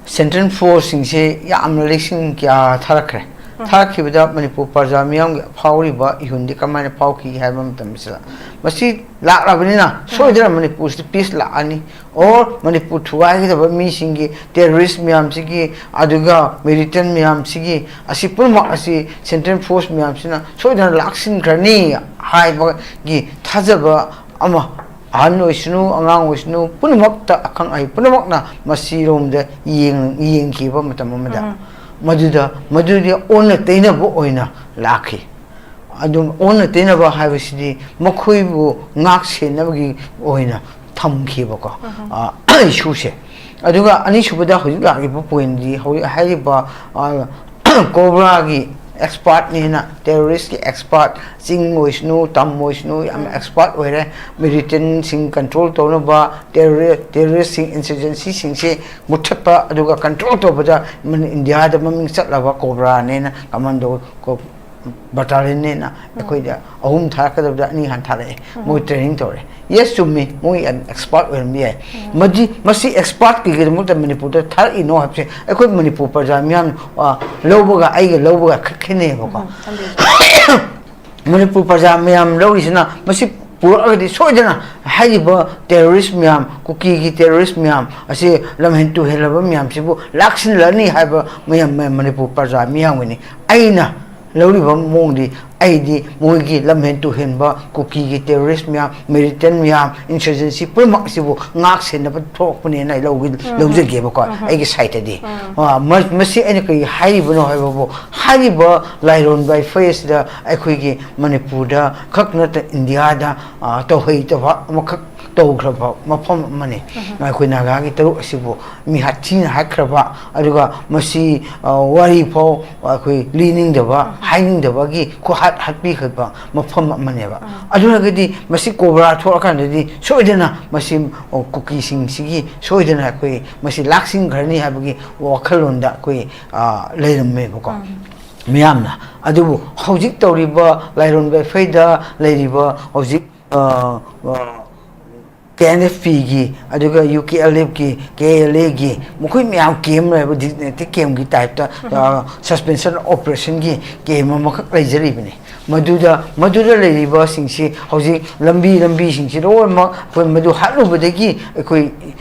central force ꯁꯤꯡꯁꯦ ꯌꯥꯝꯅ ꯂꯤꯁꯤꯡ ꯀꯌꯥ ꯊꯥꯔꯛꯈ꯭ꯔꯦ꯫ ꯊꯥꯔꯛꯈꯤꯕꯗ ꯃꯅꯤꯄꯨꯔ ꯄ꯭ꯔꯖꯥ ꯃꯤꯌꯥꯝꯒꯤ ꯐꯥꯎꯔꯤꯕ ꯏꯍꯨꯜꯗꯤ ꯀꯃꯥꯏꯅ ꯐꯥꯎꯈꯤ ꯍꯥꯏꯕ ꯃꯇꯝꯁꯤꯗ, ꯃꯁꯤ ꯂꯥꯛꯂꯕꯅꯤꯅ ꯁꯣꯏꯗꯅ ꯃꯅꯤꯄꯨꯔꯁꯤꯗ ꯄꯤꯁ ꯂꯥꯛꯑꯅꯤ, ꯑꯣꯔ ꯃꯅꯤꯄꯨꯔ ꯊꯨꯒꯥꯏꯒꯗꯕ ꯃꯤꯁꯤꯡꯒꯤ, ꯇꯦꯔꯣꯔꯤꯁ ꯃꯌꯥꯝꯁꯤꯒꯤ, ꯑꯗꯨꯒ ꯃꯤꯂꯤꯇꯦꯟ ꯃꯌꯥꯝꯁꯤꯒꯤ, ꯑꯁꯤ ꯄꯨꯝꯅꯃꯛ ꯑꯁꯤ ꯁꯦꯟꯇ꯭ꯔꯦꯜ ꯐꯣꯔꯁ ꯃꯌꯥꯝꯁꯤꯅ ꯁꯣꯏꯗꯅ ꯂꯥꯛꯁꯤꯟꯈ꯭ꯔꯅꯤ ꯍꯥꯏꯕꯒꯤ ꯊꯥꯖꯕ ꯑꯃ, ꯑꯍꯟ ꯑꯣꯏꯁꯅꯨ, ꯑꯉꯥꯡ ꯑꯣꯏꯁꯅꯨ, ꯄꯨꯝꯅꯃꯛꯇ, ꯑꯈꯪ ꯑꯍꯩ ꯄꯨꯝꯅꯃꯛꯅ ꯃꯁꯤꯔꯣꯝꯗ ꯌꯦꯡ-, ꯌꯦꯡꯈꯤꯕ ꯃꯇꯝ ꯑꯃꯗ, ꯎꯝ꯫ ꯃꯗꯨꯗ, ꯃꯗꯨꯗꯤ ꯑꯣꯟꯅ ꯇꯩꯅꯕ ꯑꯣꯏꯅ ꯂꯥꯛꯈꯤ꯫ ꯑꯗꯨꯝ ꯑꯣꯟꯅ ꯇꯩꯅꯕ ꯍꯥꯏꯕꯁꯤꯗꯤ ꯃꯈꯣꯏꯕꯨ ꯉꯥꯛ ꯁꯦꯟꯅꯕꯒꯤ ꯑꯣꯏꯅ ꯊꯝꯈꯤꯕꯀꯣ, ꯎꯝ꯫ ꯑ, ꯏꯁꯨꯁꯦ꯫ ꯑꯗꯨꯒ ꯑꯅꯤꯁꯨꯕꯗ ꯍꯧꯖꯤꯛ ꯂꯥꯛꯂꯤꯕ ꯄꯣꯏꯟꯗꯤ, ꯍꯧꯖꯤꯛ ꯍꯥꯏꯔꯤꯕ, ꯑ, ꯀꯣꯕ꯭ꯔꯥꯒꯤ ꯑꯦꯛꯁꯄꯥꯔꯠꯅꯦꯅ, ꯇꯦꯔꯣꯔꯤꯁꯀꯤ ꯑꯦꯛꯁꯄꯥꯔꯠ, ꯆꯤꯡ ꯑꯣꯏꯁꯅꯨ, ꯇꯝ ꯑꯣꯏꯁꯅꯨ, ꯌꯥꯝꯅ ꯎꯝ꯫ ꯑꯦꯛꯁꯄꯥꯔꯠ ꯑꯣꯏꯔꯦ꯫ ꯃꯤꯂꯤꯇꯦꯟꯁꯤꯡ ꯀꯟꯇ꯭ꯔꯣꯜ ꯇꯧꯅꯕ, ꯇꯦꯔꯣꯔꯤ-, ꯇꯦꯔꯣꯔꯤꯁꯁꯤꯡ, ꯏꯟꯁꯔꯖꯦꯟꯁꯤꯁꯤꯡꯁꯦ ꯃꯨꯠꯊꯠꯄ, ꯑꯗꯨꯒ ꯀꯟꯇ꯭ꯔꯣꯜ ꯇꯧꯕꯗ ꯃꯅꯤ-, ꯏꯟꯗꯤꯌꯥꯗ ꯃꯃꯤꯡ ꯆꯠꯂꯕ ꯀꯣꯕ꯭ꯔꯥꯅꯦꯅ, ꯀꯃꯥꯟꯗꯣ ꯀꯣ-, ꯕꯇꯥꯂꯤꯌꯟꯅꯦꯅ ꯎꯝ꯫ ꯑꯩꯈꯣꯏꯗ ꯑꯍꯨꯝ ꯊꯥꯔꯛꯀꯗꯕꯗ ꯑꯅꯤ ꯍꯥꯟꯅ ꯊꯥꯔꯛꯑꯦ꯫ ꯎꯝ꯫ ꯃꯣꯏ ꯇ꯭ꯔꯦꯅꯤꯡ ꯇꯧꯔꯦ꯫ ꯌꯦꯁ, ꯆꯨꯝꯃꯤ, ꯃꯣꯏ ꯌꯥꯝ ꯑꯦꯛꯁꯄꯥꯔꯠ ꯑꯣꯏꯔꯝꯕ ꯌꯥꯏ꯫ ꯎꯝ꯫ ꯃꯗꯤ, ꯃꯁꯤ ꯑꯦꯛꯁꯄꯥꯔꯠ ꯀꯩꯒꯤꯗꯃꯛꯇ ꯃꯅꯤꯄꯨꯔꯗ ꯊꯥꯔꯛꯏꯅꯣ ꯍꯥꯏꯕꯁꯦ ꯑꯩꯈꯣꯏ ꯃꯅꯤꯄꯨꯔ ꯄ꯭ꯔꯖꯥ ꯃꯤꯌꯥꯝ, ꯑ, ꯂꯧꯕꯒ ꯑꯩꯒ ꯂꯧꯕꯒ ꯈꯔ ꯈꯦꯠꯅꯩꯌꯦꯕꯀꯣ꯫ ꯎꯝ, ꯈꯪꯕꯤꯌꯨ꯫ ꯃꯅꯤꯄꯨꯔ ꯄ꯭ꯔꯖꯥ ꯃꯌꯥꯝ ꯂꯧꯔꯤꯁꯤꯅ ꯃꯁꯤ ꯄꯨꯔꯛꯑꯒꯗꯤ ꯁꯣꯏꯗꯅ ꯍꯥꯏꯔꯤꯕ ꯇꯦꯔꯣꯔꯤꯁ ꯃꯌꯥꯝ, ꯀꯨꯀꯤꯒꯤ ꯇꯦꯔꯣꯔꯤꯁ ꯃꯌꯥꯝ ꯑꯁꯤ ꯂꯝꯍꯦꯟ ꯇꯨꯍꯦꯜꯂꯕ ꯃꯌꯥꯝꯁꯤꯕꯨ ꯂꯥꯛꯁꯤꯜꯂꯅꯤ ꯍꯥꯏꯕ ꯃꯌꯥꯝ ꯃꯅꯤꯄꯨꯔ ꯄ꯭ꯔꯖꯥ ꯃꯤꯌꯥꯝꯒꯤꯅꯤ꯫ ꯑꯩꯅ ꯂꯧꯔꯤꯕ ꯃꯑꯣꯡꯗꯤ, ꯑꯩꯗꯤ ꯃꯣꯏꯒꯤ ꯂꯝꯍꯦꯟ ꯇꯨꯍꯦꯟꯕ ꯀꯨꯀꯤꯒꯤ ꯇꯦꯔꯣꯔꯤꯁ ꯃꯌꯥꯝ, ꯃꯤꯂꯤꯇꯦꯟ ꯃꯌꯥꯝ, ꯏꯟꯁꯔꯖꯦꯟꯁꯤ ꯄꯨꯝꯅꯃꯛ ꯑꯁꯤꯕꯨ ꯉꯥꯛ ꯁꯦꯟꯅꯕ ꯊꯣꯛꯂꯛꯄꯅꯦꯅ ꯑꯩ ꯂꯧꯒ-, ꯎꯝ, ꯎꯝ꯫ ꯂꯧꯖꯒꯦꯕꯀꯣ, ꯎꯝ, ꯎꯝ꯫ ꯑꯩꯒꯤ ꯁꯥꯏꯠꯇꯗꯤ꯫ ꯎꯝ꯫ ꯑ, ꯃ-, ꯃꯁꯤ ꯑꯩꯅ ꯀꯔꯤ ꯍꯥꯏꯔꯤꯕꯅꯣ ꯍꯥꯏꯕꯕꯨ, ꯍꯥꯏꯔꯤꯕ ꯂꯥꯏꯔꯣꯟꯕ ꯑꯩꯈꯣꯏ ꯑꯁꯤꯗ ꯑꯩꯈꯣꯏꯒꯤ ꯃꯅꯤꯄꯨꯔꯗ ꯈꯛ ꯅꯠꯇ ꯏꯟꯗꯤꯌꯥꯗ, ꯑ, ꯇꯧꯍꯩꯇꯕ ꯑꯃꯈꯛ ꯇꯧꯈ꯭ꯔꯕ ꯃꯐꯝ ꯑꯃꯅꯤ꯫ ꯎꯝ꯫ ꯑꯩꯈꯣꯏ ꯅꯥꯒꯥꯒꯤ ꯇꯔꯨꯛ ꯑꯁꯤꯕꯨ ꯃꯤ ꯍꯥꯊꯤꯅ ꯍꯥꯠꯈ꯭ꯔꯕ, ꯑꯗꯨꯒ ꯃꯁꯤ, ꯑ, ꯋꯥꯔꯤ ꯐꯥꯎ ꯑꯩꯈꯣꯏ ꯂꯤꯅꯤꯡꯗꯕ, ꯎꯝ꯫ ꯍꯥꯏꯅꯤꯡꯗꯕꯒꯤ ꯈꯨꯍꯥꯠ ꯍꯥꯠꯄꯤꯈ꯭ꯔꯕ ꯃꯐꯝ ꯑꯃꯅꯦꯕ꯫ ꯎꯝ꯫ ꯑꯗꯨ ꯑꯣꯏꯔꯒꯗꯤ ꯃꯁꯤ ꯀꯣꯕ꯭ꯔꯥ ꯊꯣꯛꯂꯀꯥꯟꯗꯗꯤ ꯁꯣꯏꯗꯅ ꯃꯁꯤ, ꯑ, ꯀꯨꯀꯤꯁꯤꯡꯁꯤꯒꯤ ꯁꯣꯏꯗꯅ ꯑꯩꯈꯣꯏ ꯃꯁꯤ ꯂꯥꯛꯁꯤꯟꯈ꯭ꯔꯅꯤ ꯍꯥꯏꯕꯒꯤ ꯋꯥꯈꯜꯂꯣꯟꯗ ꯑꯩꯈꯣꯏ, ꯑ, ꯂꯩꯔꯝꯃꯦꯕꯀꯣ꯫ ꯎꯝ꯫ ꯃꯤꯌꯥꯝꯅ꯫ ꯑꯗꯨꯕꯨ ꯍꯧꯖꯤꯛ ꯇꯧꯔꯤꯕ ꯂꯥꯏꯔꯣꯟꯕ ꯑꯩꯈꯣꯏꯗ ꯂꯩꯔꯤꯕ ꯍꯧꯖꯤꯛ, ꯑ, ꯑ, ꯀꯦ ꯑꯦꯟ ꯑꯦꯐ ꯄꯤꯒꯤ, ꯑꯗꯨꯒ ꯌꯨ ꯀꯦ ꯑꯦꯜ ꯑꯦꯐꯀꯤ, ꯀꯦ ꯑꯦꯜ ꯑꯦꯒꯤ, ꯃꯈꯣꯏ ꯃꯌꯥꯝ ꯀꯦꯝ ꯂꯩꯕ, ꯗꯤꯖꯤꯅꯦꯇꯦꯠ ꯀꯦꯝꯒꯤ ꯇꯥꯏꯞꯇ, ꯁꯁꯄꯦꯟꯁꯟ ꯑꯣꯄꯔꯦꯁꯟꯒꯤ ꯀꯦꯝ ꯑꯃꯈꯛ ꯂꯩꯖꯔꯤꯕꯅꯤ꯫ ꯃꯗꯨꯗ, ꯃꯗꯨꯗ ꯂꯩꯔꯤꯕꯁꯤꯡꯁꯤ ꯍꯧꯖꯤꯛ ꯂꯝꯕꯤ, ꯂꯝꯕꯤꯁꯤꯡꯁꯤ ꯂꯣꯏꯅꯃꯛ ꯑꯩꯈꯣꯏ ꯃꯗꯨ ꯍꯥꯠꯂꯨꯕꯗꯒꯤ ꯑꯩꯈꯣꯏ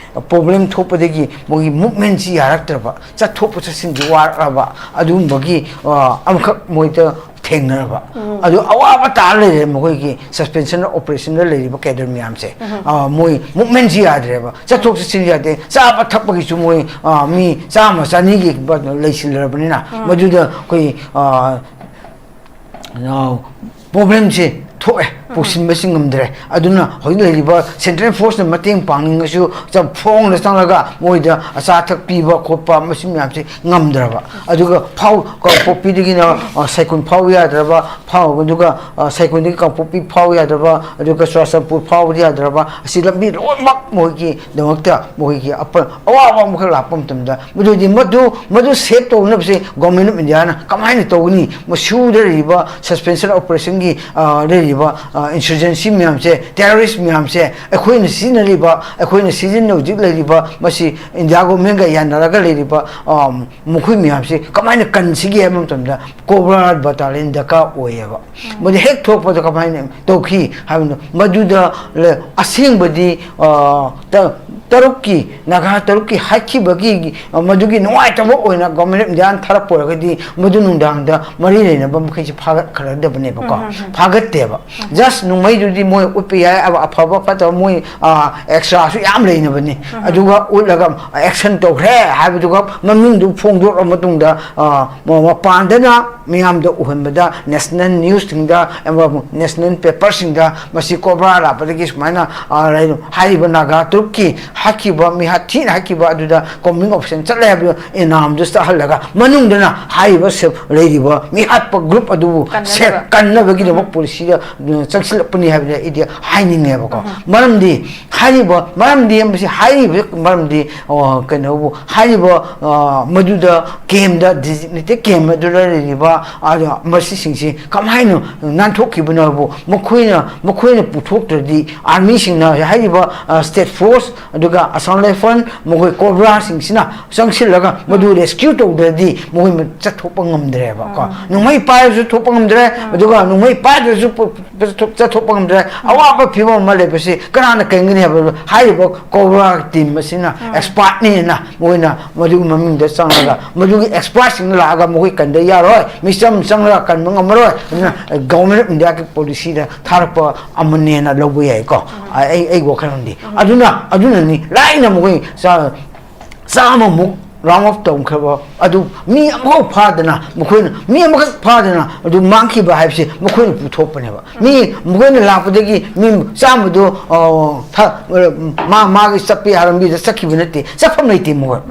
ꯄ꯭ꯔꯣꯕ꯭ꯂꯦꯝ ꯊꯣꯛꯄꯗꯒꯤ ꯃꯣꯏꯒꯤ ꯃꯨꯞꯃꯦꯟꯁꯤ ꯌꯥꯔꯛꯇ꯭ꯔꯕ, ꯆꯠꯊꯣꯛꯄ ꯆꯠꯁꯤꯟꯁꯤ ꯋꯥꯔꯛꯂꯕ, ꯑꯗꯨꯒꯨꯝꯕꯒꯤ, ꯑ, ꯑꯃꯈꯛ ꯃꯣꯏꯗ ꯊꯦꯡꯅꯔꯕ꯫ ꯑꯗꯨ ꯑꯋꯥꯕ ꯇꯥꯔ ꯂꯩꯔꯦ ꯃꯈꯣꯏꯒꯤ ꯁꯁꯄꯦꯟꯁꯟ ꯑꯣꯄꯔꯦꯁꯟꯗ ꯂꯩꯔꯤꯕ ꯀꯦꯗꯔ ꯃꯌꯥꯝꯁꯦ꯫ ꯑ, ꯃꯣꯏ ꯃꯨꯞꯃꯦꯟꯁꯤ ꯌꯥꯗ꯭ꯔꯦꯕ, ꯆꯠꯊꯣꯛ ꯆꯠꯁꯤꯟ ꯌꯥꯗꯦ, ꯆꯥꯕ ꯊꯛꯄꯒꯤꯁꯨ ꯃꯣꯏ, ꯑ, ꯃꯤ ꯆꯥꯝꯃ ꯆꯅꯤꯒꯤ ꯂꯩꯁꯤꯜꯂꯕꯅꯤꯅ, ꯃꯗꯨꯗ ꯑꯩꯈꯣꯏ, ꯑ, ꯄ꯭ꯔꯣꯕ꯭ꯂꯦꯝꯁꯦ ꯊꯣꯛꯑꯦ, ꯄꯨꯁꯤꯟꯕꯁꯤ ꯉꯝꯗ꯭ꯔꯦ꯫ ꯑꯗꯨꯅ ꯍꯧꯖꯤꯛ ꯂꯩꯔꯤꯕ ꯁꯦꯟꯇ꯭ꯔꯦꯜ ꯐꯣꯔꯁꯅ ꯃꯇꯦꯡ ꯄꯥꯡꯅꯤꯡꯉꯁꯨ, ꯆ-, ꯐꯣꯡꯗ ꯆꯪꯂꯒ ꯃꯣꯏꯗ ꯑꯆꯥ ꯑꯊꯛ ꯄꯤꯕ ꯈꯣꯠꯄ, ꯃꯁꯤ ꯃꯌꯥꯝꯁꯦ ꯉꯝꯗ꯭ꯔꯕ꯫ ꯑꯗꯨꯒ ꯐꯥꯎ-, ꯀꯥꯡꯄꯣꯛꯄꯤꯗꯒꯤꯅ, ꯑ, ꯁꯥꯏꯀꯨꯟ ꯐꯥꯎ ꯌꯥꯗ꯭ꯔꯕ, ꯐꯥꯎ-, ꯑꯗꯨꯒ, ꯑ, ꯁꯥꯏꯀꯨꯟꯗꯒꯤ ꯀꯥꯡꯄꯣꯛꯄꯤ ꯐꯥꯎ ꯌꯥꯗ꯭ꯔꯕ, ꯑꯗꯨꯒ ꯆꯨꯔꯥꯆꯥꯟꯄꯨꯔ ꯐꯥꯎꯕꯗꯤ ꯌꯥꯗ꯭ꯔꯕ, ꯑꯁꯤ ꯂꯝꯕꯤ ꯂꯣꯏꯅꯃꯛ ꯃꯣꯏꯒꯤꯗꯃꯛꯇ ꯃꯣꯏꯒꯤ ꯑꯄ-, ꯑꯋꯥꯕ ꯑꯃꯈꯛ ꯂꯥꯛꯄ ꯃꯇꯝꯗ, ꯃꯗꯨꯗꯤ ꯃꯗꯨ, ꯃꯗꯨ ꯁꯦꯞ ꯇꯧꯅꯕꯁꯦ ꯒꯣꯔꯃꯦꯟ ꯑꯣꯐ ꯏꯟꯗꯤꯌꯥꯅ ꯀꯃꯥꯏꯅ ꯇꯧꯒꯅꯤ? ꯃꯁꯤꯗ ꯂꯩꯔꯤꯕ ꯁꯁꯄꯦꯟꯁꯟ ꯑꯣꯄꯔꯦꯁꯟꯒꯤ, ꯑ, ꯂꯩꯔꯤꯕ, ꯑ, ꯏꯟꯁꯔꯖꯦꯟꯁꯤ ꯃꯌꯥꯝꯁꯦ, ꯇꯦꯔꯣꯔꯤꯁ ꯃꯌꯥꯝꯁꯦ, ꯑꯩꯈꯣꯏꯅ ꯁꯤꯖꯤꯟꯅꯔꯤꯕ, ꯑꯩꯈꯣꯏꯅ ꯁꯤꯖꯤꯟꯅ ꯍꯧꯖꯤꯛ ꯂꯩꯔꯤꯕ ꯃꯁꯤ ꯏꯟꯗꯤꯌꯥ ꯒꯣꯔꯃꯦꯟꯒ ꯌꯥꯅꯔꯒ ꯂꯩꯔꯤꯕ, ꯑ, ꯃꯈꯣꯏ ꯃꯌꯥꯝꯁꯦ ꯀꯃꯥꯏꯅ ꯀꯟꯁꯤꯒꯦ ꯍꯥꯏꯕ ꯃꯇꯝꯗ ꯀꯣꯕ꯭ꯔꯥ ꯕꯇꯥꯂꯤꯌꯟ ꯗꯔꯀꯥꯔ ꯑꯣꯏꯌꯦꯕ꯫ ꯃꯗꯨ ꯍꯦꯛ ꯊꯣꯛꯄꯗ ꯀꯃꯥꯏꯅ ꯇꯧꯈꯤ ꯍꯥꯏꯕꯗꯣ, ꯃꯗꯨꯗ ꯂ-, ꯑꯁꯦꯡꯕꯗꯤ, ꯑ, ꯇ-, ꯇꯔꯨꯛꯀꯤ, ꯅꯥꯒꯥ ꯇꯔꯨꯛꯀꯤ ꯍꯥꯠꯈꯤꯕꯒꯤ, ꯑ, ꯃꯗꯨꯒꯤ ꯅꯨꯡꯉꯥꯏꯇꯕ ꯑꯣꯏꯅ ꯒꯣꯔꯃꯦꯟ ꯑꯣꯐ ꯏꯟꯗꯤꯌꯥꯅ ꯊꯥꯔꯛꯄ ꯑꯣꯏꯔꯒꯗꯤ, ꯃꯗꯨ ꯅꯨꯡꯗꯥꯡꯗ ꯃꯔꯤ ꯂꯩꯅꯕ ꯃꯈꯩꯁꯤ ꯐꯥꯒꯠꯈ꯭ꯔꯗꯕꯅꯦꯕꯀꯣ꯫ ꯐꯥꯒꯠꯇꯦꯕ꯫ ꯖꯁ ꯅꯣꯡꯃꯩꯗꯨꯗꯤ ꯃꯣꯏ ꯎꯠꯄ ꯌꯥꯏ, ꯑꯐꯕ ꯐꯠꯇꯕ ꯃꯣꯏ, ꯑ, ꯑꯦꯛꯁꯇ꯭ꯔꯥꯁꯨ ꯌꯥꯝ ꯂꯩꯅꯕꯅꯤ꯫ ꯑꯗꯨꯒ ꯎꯠꯂꯒ ꯑꯦꯛꯁꯟ ꯇꯧꯈ꯭ꯔꯦ ꯍꯥꯏꯕꯗꯨꯒ ꯃꯃꯤꯡꯗꯨ ꯐꯣꯡꯗꯣꯛꯂ ꯃꯇꯨꯡꯗ, ꯑ, ꯃ-, ꯃꯄꯥꯟꯗꯅ ꯃꯤꯌꯥꯝꯗ ꯎꯍꯟꯕꯗ, ꯅꯦꯁꯅꯦꯜ ꯅ꯭ꯌꯨꯁꯁꯤꯡꯗ, ꯑ, ꯅꯦꯁꯅꯦꯜ ꯄꯦꯄꯔꯁꯤꯡꯗ ꯃꯁꯤ ꯀꯣꯕ꯭ꯔꯥ ꯂꯥꯛꯄꯗꯒꯤ ꯁꯨꯃꯥꯏꯅ, ꯑ, ꯂꯩ-, ꯍꯥꯏꯔꯤꯕ ꯅꯥꯒꯥ ꯇ꯭ꯔꯨꯞꯀꯤ ꯍꯥꯠꯈꯤꯕ, ꯃꯤꯍꯥꯠ ꯊꯤꯅ ꯍꯥꯠꯈꯤꯕ ꯑꯗꯨꯗ ꯀꯣꯝꯕꯤꯡ ꯑꯣꯄꯔꯦꯁꯟ ꯆꯠꯂꯦ ꯍꯥꯏꯕꯗꯨ ꯏꯅꯥꯝꯗꯨ ꯆꯠꯍꯜꯂꯒ, ꯃꯅꯨꯡꯗꯅ ꯍꯥꯏꯔꯤꯕ ꯁꯦ-, ꯂꯩꯔꯤꯕ ꯃꯤꯍꯥꯠꯄ ꯒ꯭ꯔꯨꯞ ꯑꯗꯨꯕꯨ ꯀꯟꯅꯅꯕ꯫ ꯁꯦ-, ꯀꯟꯅꯕꯒꯤꯗꯃꯛ ꯄꯣꯂꯤꯁꯤꯗ, ꯎꯝ, ꯆꯪꯁꯤꯜꯂꯛꯄꯅꯤ ꯍꯥꯏꯕꯗꯤ ꯑꯩꯗꯤ ꯍꯥꯏꯅꯤꯡꯉꯦꯕꯀꯣ꯫ ꯃꯔꯝꯗꯤ ꯍꯥꯏꯔꯤꯕ, ꯃꯔꯝꯗꯤ ꯃꯁꯤ ꯍꯥꯏꯔꯤꯕ ꯃꯔꯝꯗꯤ, ꯑ, ꯀꯩꯅꯣꯕꯨ ꯍꯥꯏꯔꯤꯕ, ꯑ, ꯃꯗꯨꯗ ꯀꯦꯝꯗ, ꯗꯤꯖꯤꯒꯅꯦꯇꯦꯠ ꯀꯦꯝ ꯑꯗꯨꯗ ꯂꯩꯔꯤꯕ, ꯑ, ꯃꯁꯤꯁꯤꯡꯁꯤ ꯀꯃꯥꯏꯅ ꯅꯥꯟꯊꯣꯛꯈꯤꯕꯅꯣ ꯍꯥꯏꯕꯨ ꯃꯈꯣꯏꯅ, ꯃꯈꯣꯏꯅ ꯄꯨꯊꯣꯛꯇ꯭ꯔꯗꯤ ꯑꯥꯔꯃꯤꯁꯤꯡꯅ ꯍꯥꯏꯔꯤꯕ, ꯑ, ꯁ꯭ꯇꯦꯠ ꯐꯣꯔꯁ ꯑꯗꯨꯒ ꯑꯁꯥꯝ ꯔꯥꯏꯐꯜ, ꯃꯈꯣꯏ ꯀꯣꯕ꯭ꯔꯥꯁꯤꯡꯁꯤꯅ ꯆꯪꯁꯤꯜꯂꯒ ꯃꯗꯨ ꯔꯦꯁꯀ꯭ꯌꯨ ꯇꯧꯗ꯭ꯔꯗꯤ ꯃꯈꯣꯏ ꯆꯠꯊꯣꯛꯄ ꯉꯝꯗ꯭ꯔꯦꯕ ꯀꯣ꯫ ꯅꯣꯡꯃꯩ ꯄꯥꯏꯔꯁꯨ ꯊꯣꯛꯄ ꯉꯝꯗ꯭ꯔꯦ, ꯑꯗꯨꯒ ꯅꯣꯡꯃꯩ ꯄꯥꯏꯗ꯭ꯔꯁꯨ ꯄ-, ꯄ-, ꯆꯠꯊꯣꯛꯄ ꯉꯝꯗ꯭ꯔꯦ꯫ ꯑꯋꯥꯕ ꯐꯤꯕꯝ ꯑꯃ ꯂꯩꯕꯁꯤ ꯀꯅꯥꯅ ꯀꯟꯒꯅꯤ ꯍꯥꯏꯕ? ꯍꯥꯏꯔꯤꯕ ꯀꯣꯕ꯭ꯔꯥ ꯇꯤꯝ ꯑꯁꯤꯅ ꯑꯦꯛꯁꯄꯥꯔꯠꯅꯦꯅ ꯃꯣꯏꯅ ꯃꯗꯨꯒꯤ ꯃꯃꯤꯡꯗ ꯆꯪꯉꯒ, ꯃꯗꯨꯒꯤ ꯑꯦꯛꯁꯄꯥꯔꯠꯁꯤꯡꯅ ꯂꯥꯛꯑꯒ ꯃꯈꯣꯏ ꯀꯟꯗ ꯌꯥꯔꯣꯏ, ꯃꯤꯆꯝ ꯆꯪꯂꯒ ꯀꯟꯕ ꯉꯝꯃꯔꯣꯏ꯫ ꯑꯗꯨꯅ ꯒꯚꯔꯟꯃꯦꯟ ꯑꯣꯐ ꯏꯟꯗꯤꯌꯥꯒꯤ ꯄꯣꯂꯤꯁꯤꯗ ꯊꯥꯔꯛꯄ ꯑꯃꯅꯦꯅ ꯂꯧꯕ ꯌꯥꯏꯀꯣ꯫ ꯑꯩ, ꯑꯩꯒꯤ ꯋꯥꯈꯜꯂꯣꯟꯗꯤ꯫ ꯑꯗꯨꯅ, ꯑꯗꯨꯅꯅꯤ ꯂꯥꯏꯅ ꯃꯈꯣꯏ ꯆꯥ-, ꯆꯥꯝꯃꯃꯨꯛ ꯔꯥꯎꯟ ꯑꯣꯐ ꯇꯧꯈ꯭ꯔꯕ ꯑꯗꯨ ꯃꯤ ꯑꯃꯐꯥꯎ ꯐꯥꯗꯅ, ꯃꯈꯣꯏꯅ ꯃꯤ ꯑꯃꯈꯛ ꯐꯥꯗꯅ ꯑꯗꯨ ꯃꯥꯡꯈꯤꯕ ꯍꯥꯏꯕꯁꯤ ꯃꯈꯣꯏꯅ ꯄꯨꯊꯣꯛꯄꯅꯦꯕ꯫ ꯃꯤ, ꯃꯈꯣꯏꯅ ꯂꯥꯛꯄꯗꯒꯤ ꯃꯤ ꯆꯥꯝꯃꯗꯣ, ꯑ, ꯊ-, ꯃꯥ, ꯃꯥꯒꯤ ꯆꯠꯄ ꯌꯥꯔ ꯂꯝꯕꯤꯗ ꯆꯠꯈꯤꯕ ꯅꯠꯇꯦ, ꯆꯠꯐꯝ ꯂꯩꯇꯦ ꯃꯈꯣꯏ꯫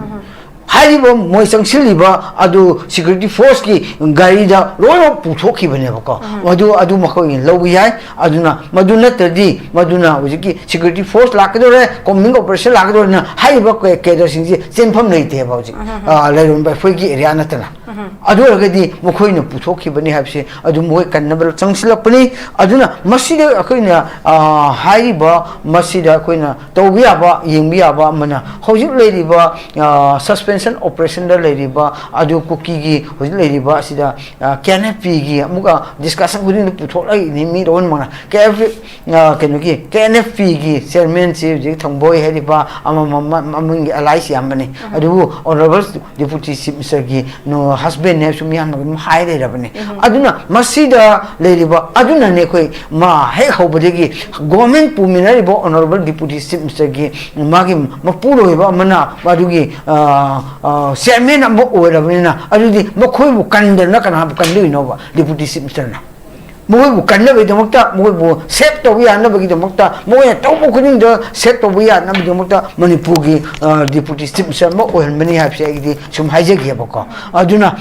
ꯍꯥꯏꯔꯤꯕ ꯃꯣꯏ ꯆꯪꯁꯤꯜꯂꯤꯕ ꯑꯗꯨ ꯁꯦꯀ꯭ꯌꯨꯔꯤꯇꯤ ꯐꯣꯔꯁꯀꯤ ꯒꯥꯔꯤꯗ ꯂꯣꯏꯅꯃꯛ ꯄꯨꯊꯣꯛꯈꯤꯕꯅꯦꯕꯀꯣ꯫ ꯃꯗꯨ, ꯑꯗꯨ ꯃꯈꯣꯏꯅ ꯂꯧꯕ ꯌꯥꯏ꯫ ꯑꯗꯨꯅ ꯃꯗꯨ ꯅꯠꯇ꯭ꯔꯗꯤ, ꯃꯗꯨꯅ ꯍꯧꯖꯤꯛꯀꯤ ꯁꯦꯀ꯭ꯌꯨꯔꯤꯇꯤ ꯐꯣꯔꯁ ꯂꯥꯛꯀꯗꯧꯔꯦ, ꯀꯣꯝꯕꯤꯡ ꯑꯣꯄꯔꯦꯁꯟ ꯂꯥꯛꯀꯗꯧꯔꯦꯅ ꯍꯥꯏꯔꯤꯕ ꯀꯦ-, ꯀꯦꯗꯔꯁꯤꯡꯁꯤ ꯆꯦꯟꯐꯝ ꯂꯩꯇꯦꯕ ꯍꯧꯖꯤꯛ, ꯑ, ꯂꯩꯔꯝꯕ ꯑꯩꯈꯣꯏꯒꯤ ꯑꯦꯔꯤꯌꯥ ꯅꯠꯇꯅ꯫ ꯑꯗꯨ ꯑꯣꯏꯔꯒꯗꯤ ꯃꯈꯣꯏꯅ ꯄꯨꯊꯣꯛꯈꯤꯕꯅꯤ ꯍꯥꯏꯕꯁꯤ ꯑꯗꯨꯝ ꯃꯈꯣꯏ ꯀꯟꯅꯕ ꯆꯪꯁꯤꯜꯂꯛꯄꯅꯤ꯫ ꯑꯗꯨꯅ ꯃꯁꯤꯗ ꯑꯩꯈꯣꯏꯅ, ꯑ, ꯍꯥꯏꯔꯤꯕ, ꯃꯁꯤꯗ ꯑꯩꯈꯣꯏꯅ ꯇꯧꯕ ꯌꯥꯕ, ꯌꯦꯡꯕ ꯌꯥꯕ ꯑꯃꯅ ꯍꯧꯖꯤꯛ ꯂꯩꯔꯤꯕ, ꯑ, ꯁꯁꯄꯦꯟꯁꯟ ꯑꯣꯄꯔꯦꯁꯟꯗ ꯂꯩꯔꯤꯕ ꯑꯗꯨ ꯀꯨꯀꯤꯒꯤ ꯍꯧꯖꯤꯛ ꯂꯩꯔꯤꯕ ꯑꯁꯤꯗ, ꯑ, ꯀꯦ ꯑꯦꯟ ꯑꯦꯐ ꯄꯤꯒꯤ ꯑꯃꯨꯛꯀ ꯗꯤꯁꯀꯁꯟ ꯈꯨꯗꯤꯡꯗ ꯄꯨꯊꯣꯛꯂꯛꯏꯅꯤ ꯃꯤ ꯂꯣꯏꯅꯃꯛꯅ꯫ ꯀꯦ ꯑꯦꯐ, ꯑ, ꯀꯩꯅꯣꯒꯤ ꯀꯦ ꯑꯦꯟ ꯑꯦꯐ ꯄꯤꯒꯤ ꯆꯤꯌꯔꯃꯦꯟꯁꯤ ꯍꯧꯖꯤꯛ ꯊꯣꯡꯕꯣꯏ ꯍꯥꯏꯔꯤꯕ ꯑꯃꯃꯝ ꯃꯃꯤꯡꯒꯤ ꯑꯦꯂꯥꯏꯁ ꯌꯥꯝꯕꯅꯤ꯫ ꯑꯗꯨꯕꯨ ꯑꯣꯅꯔꯦꯕꯜ ꯗꯤꯄꯨꯇꯤ ꯆꯤꯐ ꯃꯤꯅꯤꯁꯇꯔꯒꯤ ꯅꯣ-, ꯍꯁꯕꯦꯟꯅꯦ ꯍꯥꯏꯕꯁꯨ ꯃꯤꯌꯥꯝꯅ ꯑꯗꯨꯝ ꯍꯥꯏ ꯂꯩꯔꯕꯅꯤ꯫ ꯑꯗꯨꯅ ꯃꯁꯤꯗ ꯂꯩꯔꯤꯕ ꯑꯗꯨꯅꯅꯦ ꯑꯩꯈꯣꯏ ꯃꯥ ꯍꯦꯛ ꯍꯧꯕꯗꯒꯤ ꯒꯣꯔꯃꯦꯟ ꯄꯨꯃꯤꯟꯅꯔꯤꯕ ꯑꯣꯅꯔꯦꯕꯜ ꯗꯤꯄꯨꯇꯤ ꯆꯤꯐ ꯃꯤꯅꯤꯁꯇꯔꯒꯤ ꯃꯥꯒꯤ ꯃꯄꯨꯔꯣꯏꯕ ꯑꯃꯅ ꯑꯗꯨꯒꯤ, ꯑ, ꯑ, ꯆꯤꯌꯔꯃꯦꯟ ꯑꯃ ꯑꯣꯏꯔꯕꯅꯤꯅ ꯑꯗꯨꯗꯤ ꯃꯈꯣꯏꯕꯨ ꯀꯟꯗꯅ ꯀꯅꯥꯕꯨ ꯀꯟꯗꯣꯏꯅꯣꯕ ꯗꯤꯄꯨꯇꯤ ꯆꯤꯐ ꯃꯤꯅꯤꯁꯇꯔꯅ? ꯃꯈꯣꯏꯕꯨ ꯀꯟꯅꯕꯒꯤꯗꯃꯛꯇ, ꯃꯈꯣꯏꯕꯨ ꯁꯦꯞ ꯇꯧꯕ ꯌꯥꯅꯕꯒꯤꯗꯃꯛꯇ, ꯃꯈꯣꯏꯅ ꯇꯧꯕ ꯈꯨꯗꯤꯡꯗ ꯁꯦꯞ ꯇꯧꯕ ꯌꯥꯅꯕꯒꯤꯗꯃꯛꯇ ꯃꯅꯤꯄꯨꯔꯒꯤ, ꯑ, ꯗꯤꯄꯨꯇꯤ ꯆꯤꯐ ꯃꯤꯅꯤꯁꯇꯔ ꯑꯃ ꯑꯣꯏꯍꯟꯕꯅꯤ ꯍꯥꯏꯕꯁꯦ ꯑꯩꯒꯤꯗꯤ ꯁꯨꯝ ꯍꯥꯏꯖꯒꯦꯕꯀꯣ꯫ ꯑꯗꯨꯅ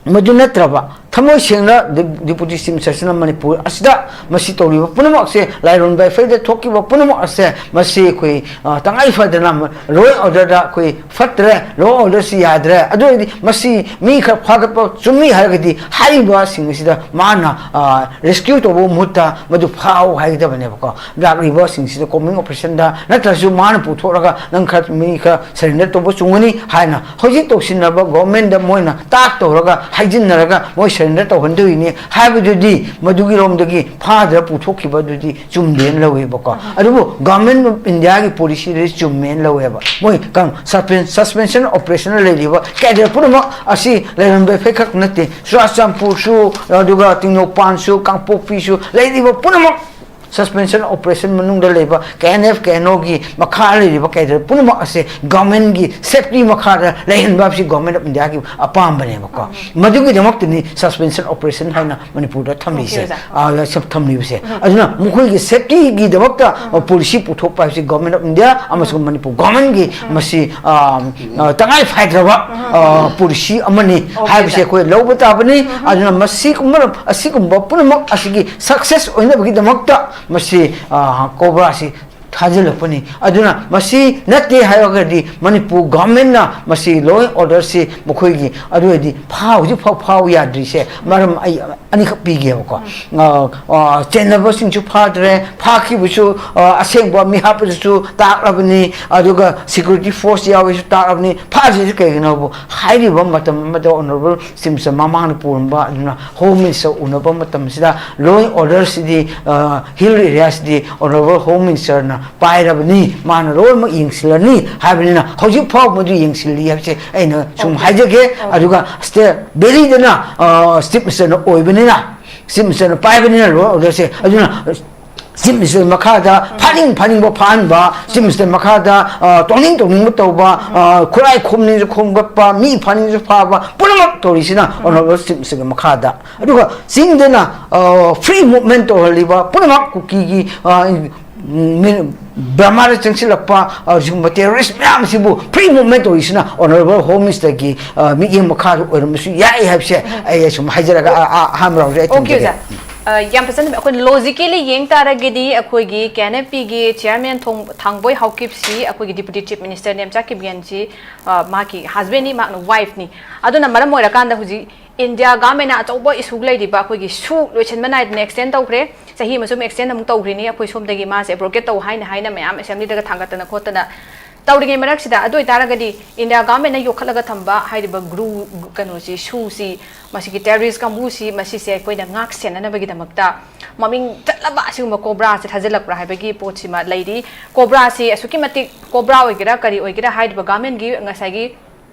ꯃꯗꯨ ꯅꯠꯇ꯭ꯔꯕ ꯊꯃꯣꯏ ꯁꯦꯡꯅ ꯗꯤ-, Deputy Chief Minister ꯁꯤꯅ ꯃꯅꯤꯄꯨꯔ ꯑꯁꯤꯗ ꯃꯁꯤ ꯇꯧꯔꯤꯕ ꯄꯨꯝꯅꯃꯛꯁꯦ, ꯂꯥꯏꯔꯣꯟꯕ ꯑꯦꯐ ꯑꯥꯏ ꯑꯥꯔꯗ ꯊꯣꯛꯈꯤꯕ ꯄꯨꯝꯅꯃꯛ ꯑꯁꯦ, ꯃꯁꯤ ꯑꯩꯈꯣꯏ, ꯑ, ꯇꯉꯥꯏ ꯐꯗꯅ ꯂꯣ ꯑꯦꯟ ꯑꯣꯔꯗꯔꯗ ꯑꯩꯈꯣꯏ ꯐꯠꯇ꯭ꯔꯦ, ꯂꯣ ꯑꯦꯟ ꯑꯣꯔꯗꯔꯁꯤ ꯌꯥꯗ꯭ꯔꯦ, ꯑꯗꯨ ꯑꯣꯏꯔꯗꯤ ꯃꯁꯤ ꯃꯤ ꯈꯔ ꯐꯥꯒꯠꯄ ꯆꯨꯝꯃꯤ ꯍꯥꯏꯔꯒꯗꯤ ꯍꯥꯏꯔꯤꯕꯁꯤꯡ ꯑꯁꯤꯗ ꯃꯥꯅ, ꯑ, ꯔꯦꯁꯀ꯭ꯌꯨ ꯇꯧꯕ ꯃꯍꯨꯠꯇ ꯃꯗꯨ ꯐꯥꯎ ꯍꯥꯏꯒꯗꯕꯅꯦꯕꯀꯣ꯫ ꯂꯥꯛꯂꯤꯕꯁꯤꯡꯁꯤꯗ ꯀꯣꯃꯤꯡ ꯑꯣꯄꯔꯦꯁꯟꯗ ꯅꯠꯇ꯭ꯔꯁꯨ ꯃꯥꯅ ꯄꯨꯊꯣꯛꯂꯒ ꯅꯪ ꯈꯔ, ꯃꯤ ꯈꯔ ꯁꯔꯦꯟꯗꯔ ꯇꯧꯕ ꯆꯨꯝꯒꯅꯤ ꯍꯥꯏꯅ ꯍꯧꯖꯤꯛ ꯇꯧꯁꯤꯟꯅꯕ ꯒꯣꯔꯃꯦꯟꯗ ꯃꯣꯏꯅ ꯇꯥꯛ ꯇꯧꯔꯒ ꯍꯥꯏꯖꯤꯟꯅꯔꯒ ꯃꯣꯏ ꯁꯔꯦꯟꯗꯔ ꯇꯧꯍꯟꯗꯣꯏꯅꯤ ꯍꯥꯏꯕꯗꯨꯗꯤ ꯃꯗꯨꯒꯤꯔꯣꯝꯗꯒꯤ ꯐꯥꯗ꯭ꯔ ꯄꯨꯊꯣꯛꯈꯤꯕ ꯑꯗꯨꯗꯤ ꯆꯨꯝꯗꯦꯅ ꯂꯧꯋꯦꯕꯀꯣ꯫ ꯑꯗꯨꯕꯨ ꯒꯣꯔꯃꯦꯟ ꯑꯣꯐ ꯏꯟꯗꯤꯌꯥꯒꯤ ꯄꯣꯂꯤꯁꯤꯗꯗꯤ ꯆꯨꯝꯃꯦꯅ ꯂꯧꯋꯦꯕ꯫ ꯃꯣꯏ ꯀ-, ꯁꯁꯄꯦꯟ-, ꯁꯁꯄꯦꯟꯁꯟ ꯑꯣꯄꯔꯦꯁꯟꯗ ꯂꯩꯔꯤꯕ ꯀꯦꯗꯔ ꯄꯨꯝꯅꯃꯛ ꯑꯁꯤ ꯂꯩꯔꯝꯕ ꯏꯐꯦꯛ ꯈꯛ ꯅꯠꯇꯦ, ꯆꯨꯔꯥꯆꯥꯟꯄꯨꯔꯁꯨ, ꯑꯗꯨꯒ ꯇꯦꯡꯅꯧꯄꯜꯁꯨ, ꯀꯥꯡꯄꯣꯛꯄꯤꯁꯨ ꯂꯩꯔꯤꯕ ꯄꯨꯝꯅꯃꯛ ꯁꯁꯄꯦꯟꯁꯟ ꯑꯣꯄꯔꯦꯁꯟ ꯃꯅꯨꯡꯗ ꯂꯩꯕ ꯀꯦ ꯑꯦꯟ ꯑꯦꯐ, ꯀꯦ ꯑꯦꯟ ꯑꯣꯒꯤ ꯃꯈꯥ ꯂꯩꯔꯤꯕ ꯀꯦꯗꯔ ꯄꯨꯝꯅꯃꯛ ꯑꯁꯦ ꯒꯣꯔꯃꯦꯟꯒꯤ ꯁꯦꯐꯇꯤ ꯃꯈꯥꯗ ꯂꯩꯍꯟꯕ ꯍꯥꯏꯕꯁꯤ ꯒꯣꯔꯃꯦꯟ ꯑꯣꯐ ꯏꯟꯗꯤꯌꯥꯒꯤ ꯑꯄꯥꯝꯕꯅꯦꯕꯀꯣ꯫ ꯃꯗꯨꯒꯤꯗꯃꯛꯇꯅꯤ ꯁꯁꯄꯦꯟꯁꯟ ꯑꯣꯄꯔꯦꯁꯟ ꯍꯥꯏꯅ ꯃꯅꯤꯄꯨꯔꯗ ꯊꯝꯂꯤꯁꯦ, ꯑꯣꯀꯦ, ꯑꯣꯖꯥ꯫ ꯑ, ꯁ-, ꯊꯝꯂꯤꯕꯁꯦ꯫ ꯑꯗꯨꯅ ꯃꯈꯣꯏꯒꯤ ꯁꯦꯐꯇꯤꯒꯤꯗꯃꯛꯇ, ꯑ, ꯄꯣꯂꯤꯁꯤ ꯄꯨꯊꯣꯛꯄ ꯍꯥꯏꯕꯁꯤ ꯒꯣꯔꯃꯦꯟ ꯑꯣꯐ ꯏꯟꯗꯤꯌꯥ ꯑꯃꯁꯨꯡ ꯃꯅꯤꯄꯨꯔ ꯒꯣꯔꯃꯦꯟꯒꯤ ꯃꯁꯤ, ꯑ, ꯑ, ꯇꯉꯥꯏ ꯐꯗ꯭ꯔꯕ, ꯑ, ꯄꯣꯂꯤꯁꯤ ꯑꯃꯅꯤ ꯑꯣꯀꯦ, ꯍꯥꯏꯕꯁꯤ ꯁꯥꯔ꯫ ꯑꯩꯈꯣꯏ ꯂꯧꯕ ꯇꯥꯕꯅꯤ꯫ ꯑꯗꯨꯅ ꯃꯁꯤꯒꯨꯝꯕ, ꯑꯁꯤꯒꯨꯝꯕ ꯄꯨꯝꯅꯃꯛ ꯑꯁꯤꯒꯤ ꯁꯛꯁꯦꯁ ꯑꯣꯏꯅꯕꯒꯤꯗꯃꯛꯇ ꯃꯁꯤ, ꯑ, ꯀꯣꯕ꯭ꯔꯥꯁꯤ ꯊꯥꯖꯤꯜꯂꯛꯄꯅꯤ꯫ ꯑꯗꯨꯅ ꯃꯁꯤ ꯅꯠꯇꯦ ꯍꯥꯏꯔꯒꯗꯤ ꯃꯅꯤꯄꯨꯔ ꯒꯣꯔꯃꯦꯟꯅ ꯃꯁꯤ ꯂꯣ ꯑꯦꯟ ꯑꯣꯔꯗꯔꯁꯤ ꯃꯈꯣꯏꯒꯤ ꯑꯗꯨ ꯑꯣꯏꯔꯗꯤ ꯐꯥ-, ꯍꯧꯖꯤꯛ ꯐꯥꯎ ꯐꯥꯎ ꯌꯥꯗ꯭ꯔꯤꯁꯦ ꯃꯔꯝ ꯑꯩ ꯑꯅꯤꯈꯛ ꯄꯤꯒꯦꯕꯀꯣ꯫ ꯑ, ꯑ, ꯆꯦꯟꯅꯕꯁꯤꯡꯁꯨ ꯐꯥꯗ꯭ꯔꯦ, ꯐꯥꯈꯤꯕꯁꯨ, ꯑ, ꯑꯁꯦꯡꯕ ꯃꯤ ꯍꯥꯠꯄꯗꯨꯁꯨ ꯇꯥꯛꯂꯕꯅꯤ, ꯑꯗꯨꯒ ꯁꯦꯀ꯭ꯌꯨꯔꯤꯇꯤ ꯐꯣꯔꯁ ꯌꯥꯎꯋꯦꯁꯨ ꯇꯥꯛꯂꯕꯅꯤ꯫ ꯐꯥꯗ꯭ꯔꯤꯁꯤ ꯀꯩꯒꯤꯅꯣꯕꯨ ꯍꯥꯏꯔꯤꯕ ꯃꯇꯝ ꯑꯃꯗ ꯑꯣꯅꯔꯦꯕꯜ ꯆꯤꯐ ꯃꯤꯅꯤꯁꯇꯔ ꯃꯃꯥꯡꯗ ꯄꯨꯔꯝꯕ ꯑꯗꯨꯅ ꯍꯣꯝ ꯃꯤꯅꯤꯁꯇꯔ ꯎꯅꯕ ꯃꯇꯝꯁꯤꯗ ꯂꯣ ꯑꯦꯟ ꯑꯣꯔꯗꯔꯁꯤꯗꯤ, ꯑ, ꯍꯤꯜ ꯑꯦꯔꯤꯌꯥꯁꯤꯗꯤ ꯑꯣꯅꯔꯦꯕꯜ ꯍꯣꯝ ꯃꯤꯅꯤꯁꯇꯔꯅ ꯄꯥꯏꯔꯕꯅꯤ, ꯃꯥꯅ ꯂꯣꯏꯅꯃꯛ ꯌꯦꯡꯁꯤꯜꯂꯅꯤ ꯍꯥꯏꯕꯅꯤꯅ ꯍꯧꯖꯤꯛ ꯐꯥꯎꯕ ꯃꯗꯨ ꯌꯦꯡꯁꯤꯜꯂꯤ ꯍꯥꯏꯕꯁꯦ ꯑꯩꯅ ꯁꯨꯝ ꯑꯣꯀꯦ꯫ ꯍꯥꯏꯖꯒꯦ꯫ ꯑꯣꯀꯦ꯫ ꯑꯗꯨꯒ ꯁ꯭ꯇꯦꯠ ꯗꯦꯜꯂꯤꯗꯅ, ꯑ, ꯆꯤꯐ ꯃꯤꯅꯤꯁꯇꯔꯅ ꯑꯣꯏꯕꯅꯤꯅ, ꯆꯤꯐ ꯃꯤꯅꯤꯁꯇꯔꯅ ꯄꯥꯏꯕꯅꯤꯅ ꯂꯣ ꯑꯦꯟ ꯑꯣꯔꯗꯔꯁꯦ꯫ ꯑꯗꯨꯅ ꯆꯤꯐ ꯃꯤꯅꯤꯁꯇꯔ ꯃꯈꯥꯗ ꯐꯥꯅꯤꯡ ꯐꯥꯅꯤꯡꯕ ꯐꯥꯍꯟꯕ, ꯆꯤꯐ ꯃꯤꯅꯤꯁꯇꯔ ꯃꯈꯥꯗ, ꯑ, ꯇꯧꯅꯤꯡ ꯇꯧꯅꯤꯡꯕ ꯇꯧꯕ, ꯑ, ꯈꯨꯔꯥꯏ ꯈꯣꯝꯅꯤꯡꯁꯨ ꯈꯣꯝꯒꯠꯄ, ꯃꯤ ꯐꯥꯅꯤꯡꯁꯨ ꯐꯥꯕ, ꯄꯨꯝꯅꯃꯛ ꯇꯧꯔꯤꯁꯤꯅ ꯑꯣꯅꯔꯦꯕꯜ ꯆꯤꯐ ꯃꯤꯅꯤꯁꯇꯔꯒꯤ ꯃꯈꯥꯗ꯫ ꯑꯗꯨꯒ ꯆꯤꯡꯗꯅ, ꯑ, ꯐ꯭ꯔꯤ ꯃꯨꯚꯃꯦꯟ ꯇꯧꯍꯜꯂꯤꯕ ꯄꯨꯝꯅꯃꯛ ꯀꯨꯀꯤꯒꯤ, ꯑ, ꯕꯔꯃꯥꯗ ꯆꯪꯁꯤꯜꯂꯛꯄ ꯑꯁꯤꯒꯨꯝꯕ ꯇꯦꯔꯣꯔꯤꯁ ꯃꯌꯥꯝꯁꯤꯕꯨ ꯐ꯭ꯔꯤ ꯃꯨꯚꯃꯦꯟ ꯇꯧꯔꯤꯁꯤꯅ ꯑꯣꯅꯔꯦꯕꯜ ꯍꯣꯝ ꯃꯤꯅꯤꯁꯇꯔꯒꯤ ꯃꯤꯠꯌꯦꯡ ꯃꯈꯥꯗ ꯑꯣꯏꯔꯝꯕꯁꯨ ꯌꯥꯏ ꯍꯥꯏꯕꯁꯦ ꯑꯩ ꯁꯨꯝ ꯍꯥꯏꯖꯔꯒ ꯑ- ꯑ- ꯑꯍꯥꯟꯕ ꯔꯥꯎꯟꯁꯦ ꯑꯩ ꯑꯣꯀꯦ ꯊꯝꯖꯒꯦ꯫ ꯑꯣꯖꯥ꯫ ꯑ, ꯌꯥꯝ ꯐꯖꯅ ꯑꯩꯈꯣꯏꯅ ꯂꯣꯖꯤꯀꯦꯂꯤ ꯌꯦꯡ ꯇꯥꯔꯒꯗꯤ ꯑꯩꯈꯣꯏꯒꯤ ꯀꯦ ꯑꯦꯟ ꯑꯦꯐ ꯄꯤꯒꯤ ꯆꯤꯌꯔꯃꯦꯟ ꯊꯥꯡꯕꯣꯏ ꯍꯥꯎꯀꯤꯞꯁꯤ ꯑꯩꯈꯣꯏꯒꯤ ꯗꯤꯄꯨꯇꯤ ꯆꯤꯐ ꯃꯤꯅꯤꯁꯇꯔ ꯅꯦꯝꯆꯥ ꯀꯤꯞꯒꯦꯟꯁꯤ, ꯑ, ꯃꯥꯒꯤ ꯍꯁꯕꯦꯟꯅꯤ, ꯃꯍꯥꯛꯅ ꯋꯥꯏꯐꯅꯤ꯫ ꯑꯗꯨꯅ ꯃꯔꯝ ꯑꯣꯏꯔꯀꯥꯟꯗ ꯍꯧꯖꯤꯛ ꯏꯟꯗꯤꯌꯥ ꯒꯚꯔꯟꯃꯦꯟꯅ ꯑꯆꯧꯕ ꯏꯁꯨ ꯂꯩꯔꯤꯕ ꯑꯩꯈꯣꯏꯒꯤ ꯁꯨ ꯂꯣꯏꯁꯤꯟꯕ ꯅꯥꯏꯗꯅ ꯑꯦꯛꯁꯇꯦꯟ ꯇꯧꯈ꯭ꯔꯦ꯫ ꯆꯍꯤ ꯑꯃ ꯁꯨꯝ ꯑꯦꯛꯁꯇꯦꯟ ꯑꯃꯨꯛ ꯇꯧꯈ꯭ꯔꯤꯅꯤ꯫ ꯑꯩꯈꯣꯏ ꯁꯣꯝꯗꯒꯤ ꯃꯥꯁꯦ ꯑꯦꯕ꯭ꯔꯣꯒꯦꯠ ꯇꯧ ꯍꯥꯏꯅ ꯍꯥꯏꯅ ꯃꯌꯥꯝ ꯑꯦꯁꯦꯝꯕ꯭ꯂꯤꯗꯒ ꯊꯥꯡꯒꯠꯇꯅ ꯈꯣꯠꯇꯅ ꯇꯧꯔꯤꯉꯩ ꯃꯔꯛꯁꯤꯗ, ꯑꯗꯨ ꯑꯣꯏꯇꯥꯔꯒꯗꯤ ꯏꯟꯗꯤꯌꯥ ꯒꯚꯔꯟꯃꯦꯟꯅ ꯌꯣꯛꯈꯠꯂꯒ ꯊꯝꯕ ꯍꯥꯏꯔꯤꯕ ꯒ꯭ꯔꯨ ꯀꯩꯅꯣꯁꯤ, ꯁꯨꯁꯤ, ꯃꯁꯤꯒꯤ ꯇꯦꯔꯣꯔꯤꯁ ꯀꯥꯡꯕꯨꯁꯤ, ꯃꯁꯤꯁꯦ ꯑꯩꯈꯣꯏꯅ ꯉꯥꯛ ꯁꯦꯟꯅꯅꯕꯒꯤꯗꯃꯛꯇ ꯃꯃꯤꯡ ꯆꯠꯂꯕ ꯑꯁꯤꯒꯨꯝꯕ ꯀꯣꯕ꯭ꯔꯥꯁꯦ ꯊꯥꯖꯤꯜꯂꯛꯄ꯭ꯔꯥ ꯍꯥꯏꯕꯒꯤ ꯄꯣꯠꯁꯤꯃ ꯂꯩꯔꯤ꯫ ꯀꯣꯕ꯭ꯔꯥꯁꯤ ꯑꯁꯨꯛꯀꯤ ꯃꯇꯤꯛ, ꯀꯣꯕ꯭ꯔꯥ ꯑꯣꯏꯒꯦꯔꯥ ꯀꯔꯤ ꯑꯣꯏꯒꯦꯔꯥ ꯍꯥꯏꯔꯤꯕ ꯒꯚꯔꯟꯃꯦꯟꯒꯤ ꯉꯁꯥꯏꯒꯤ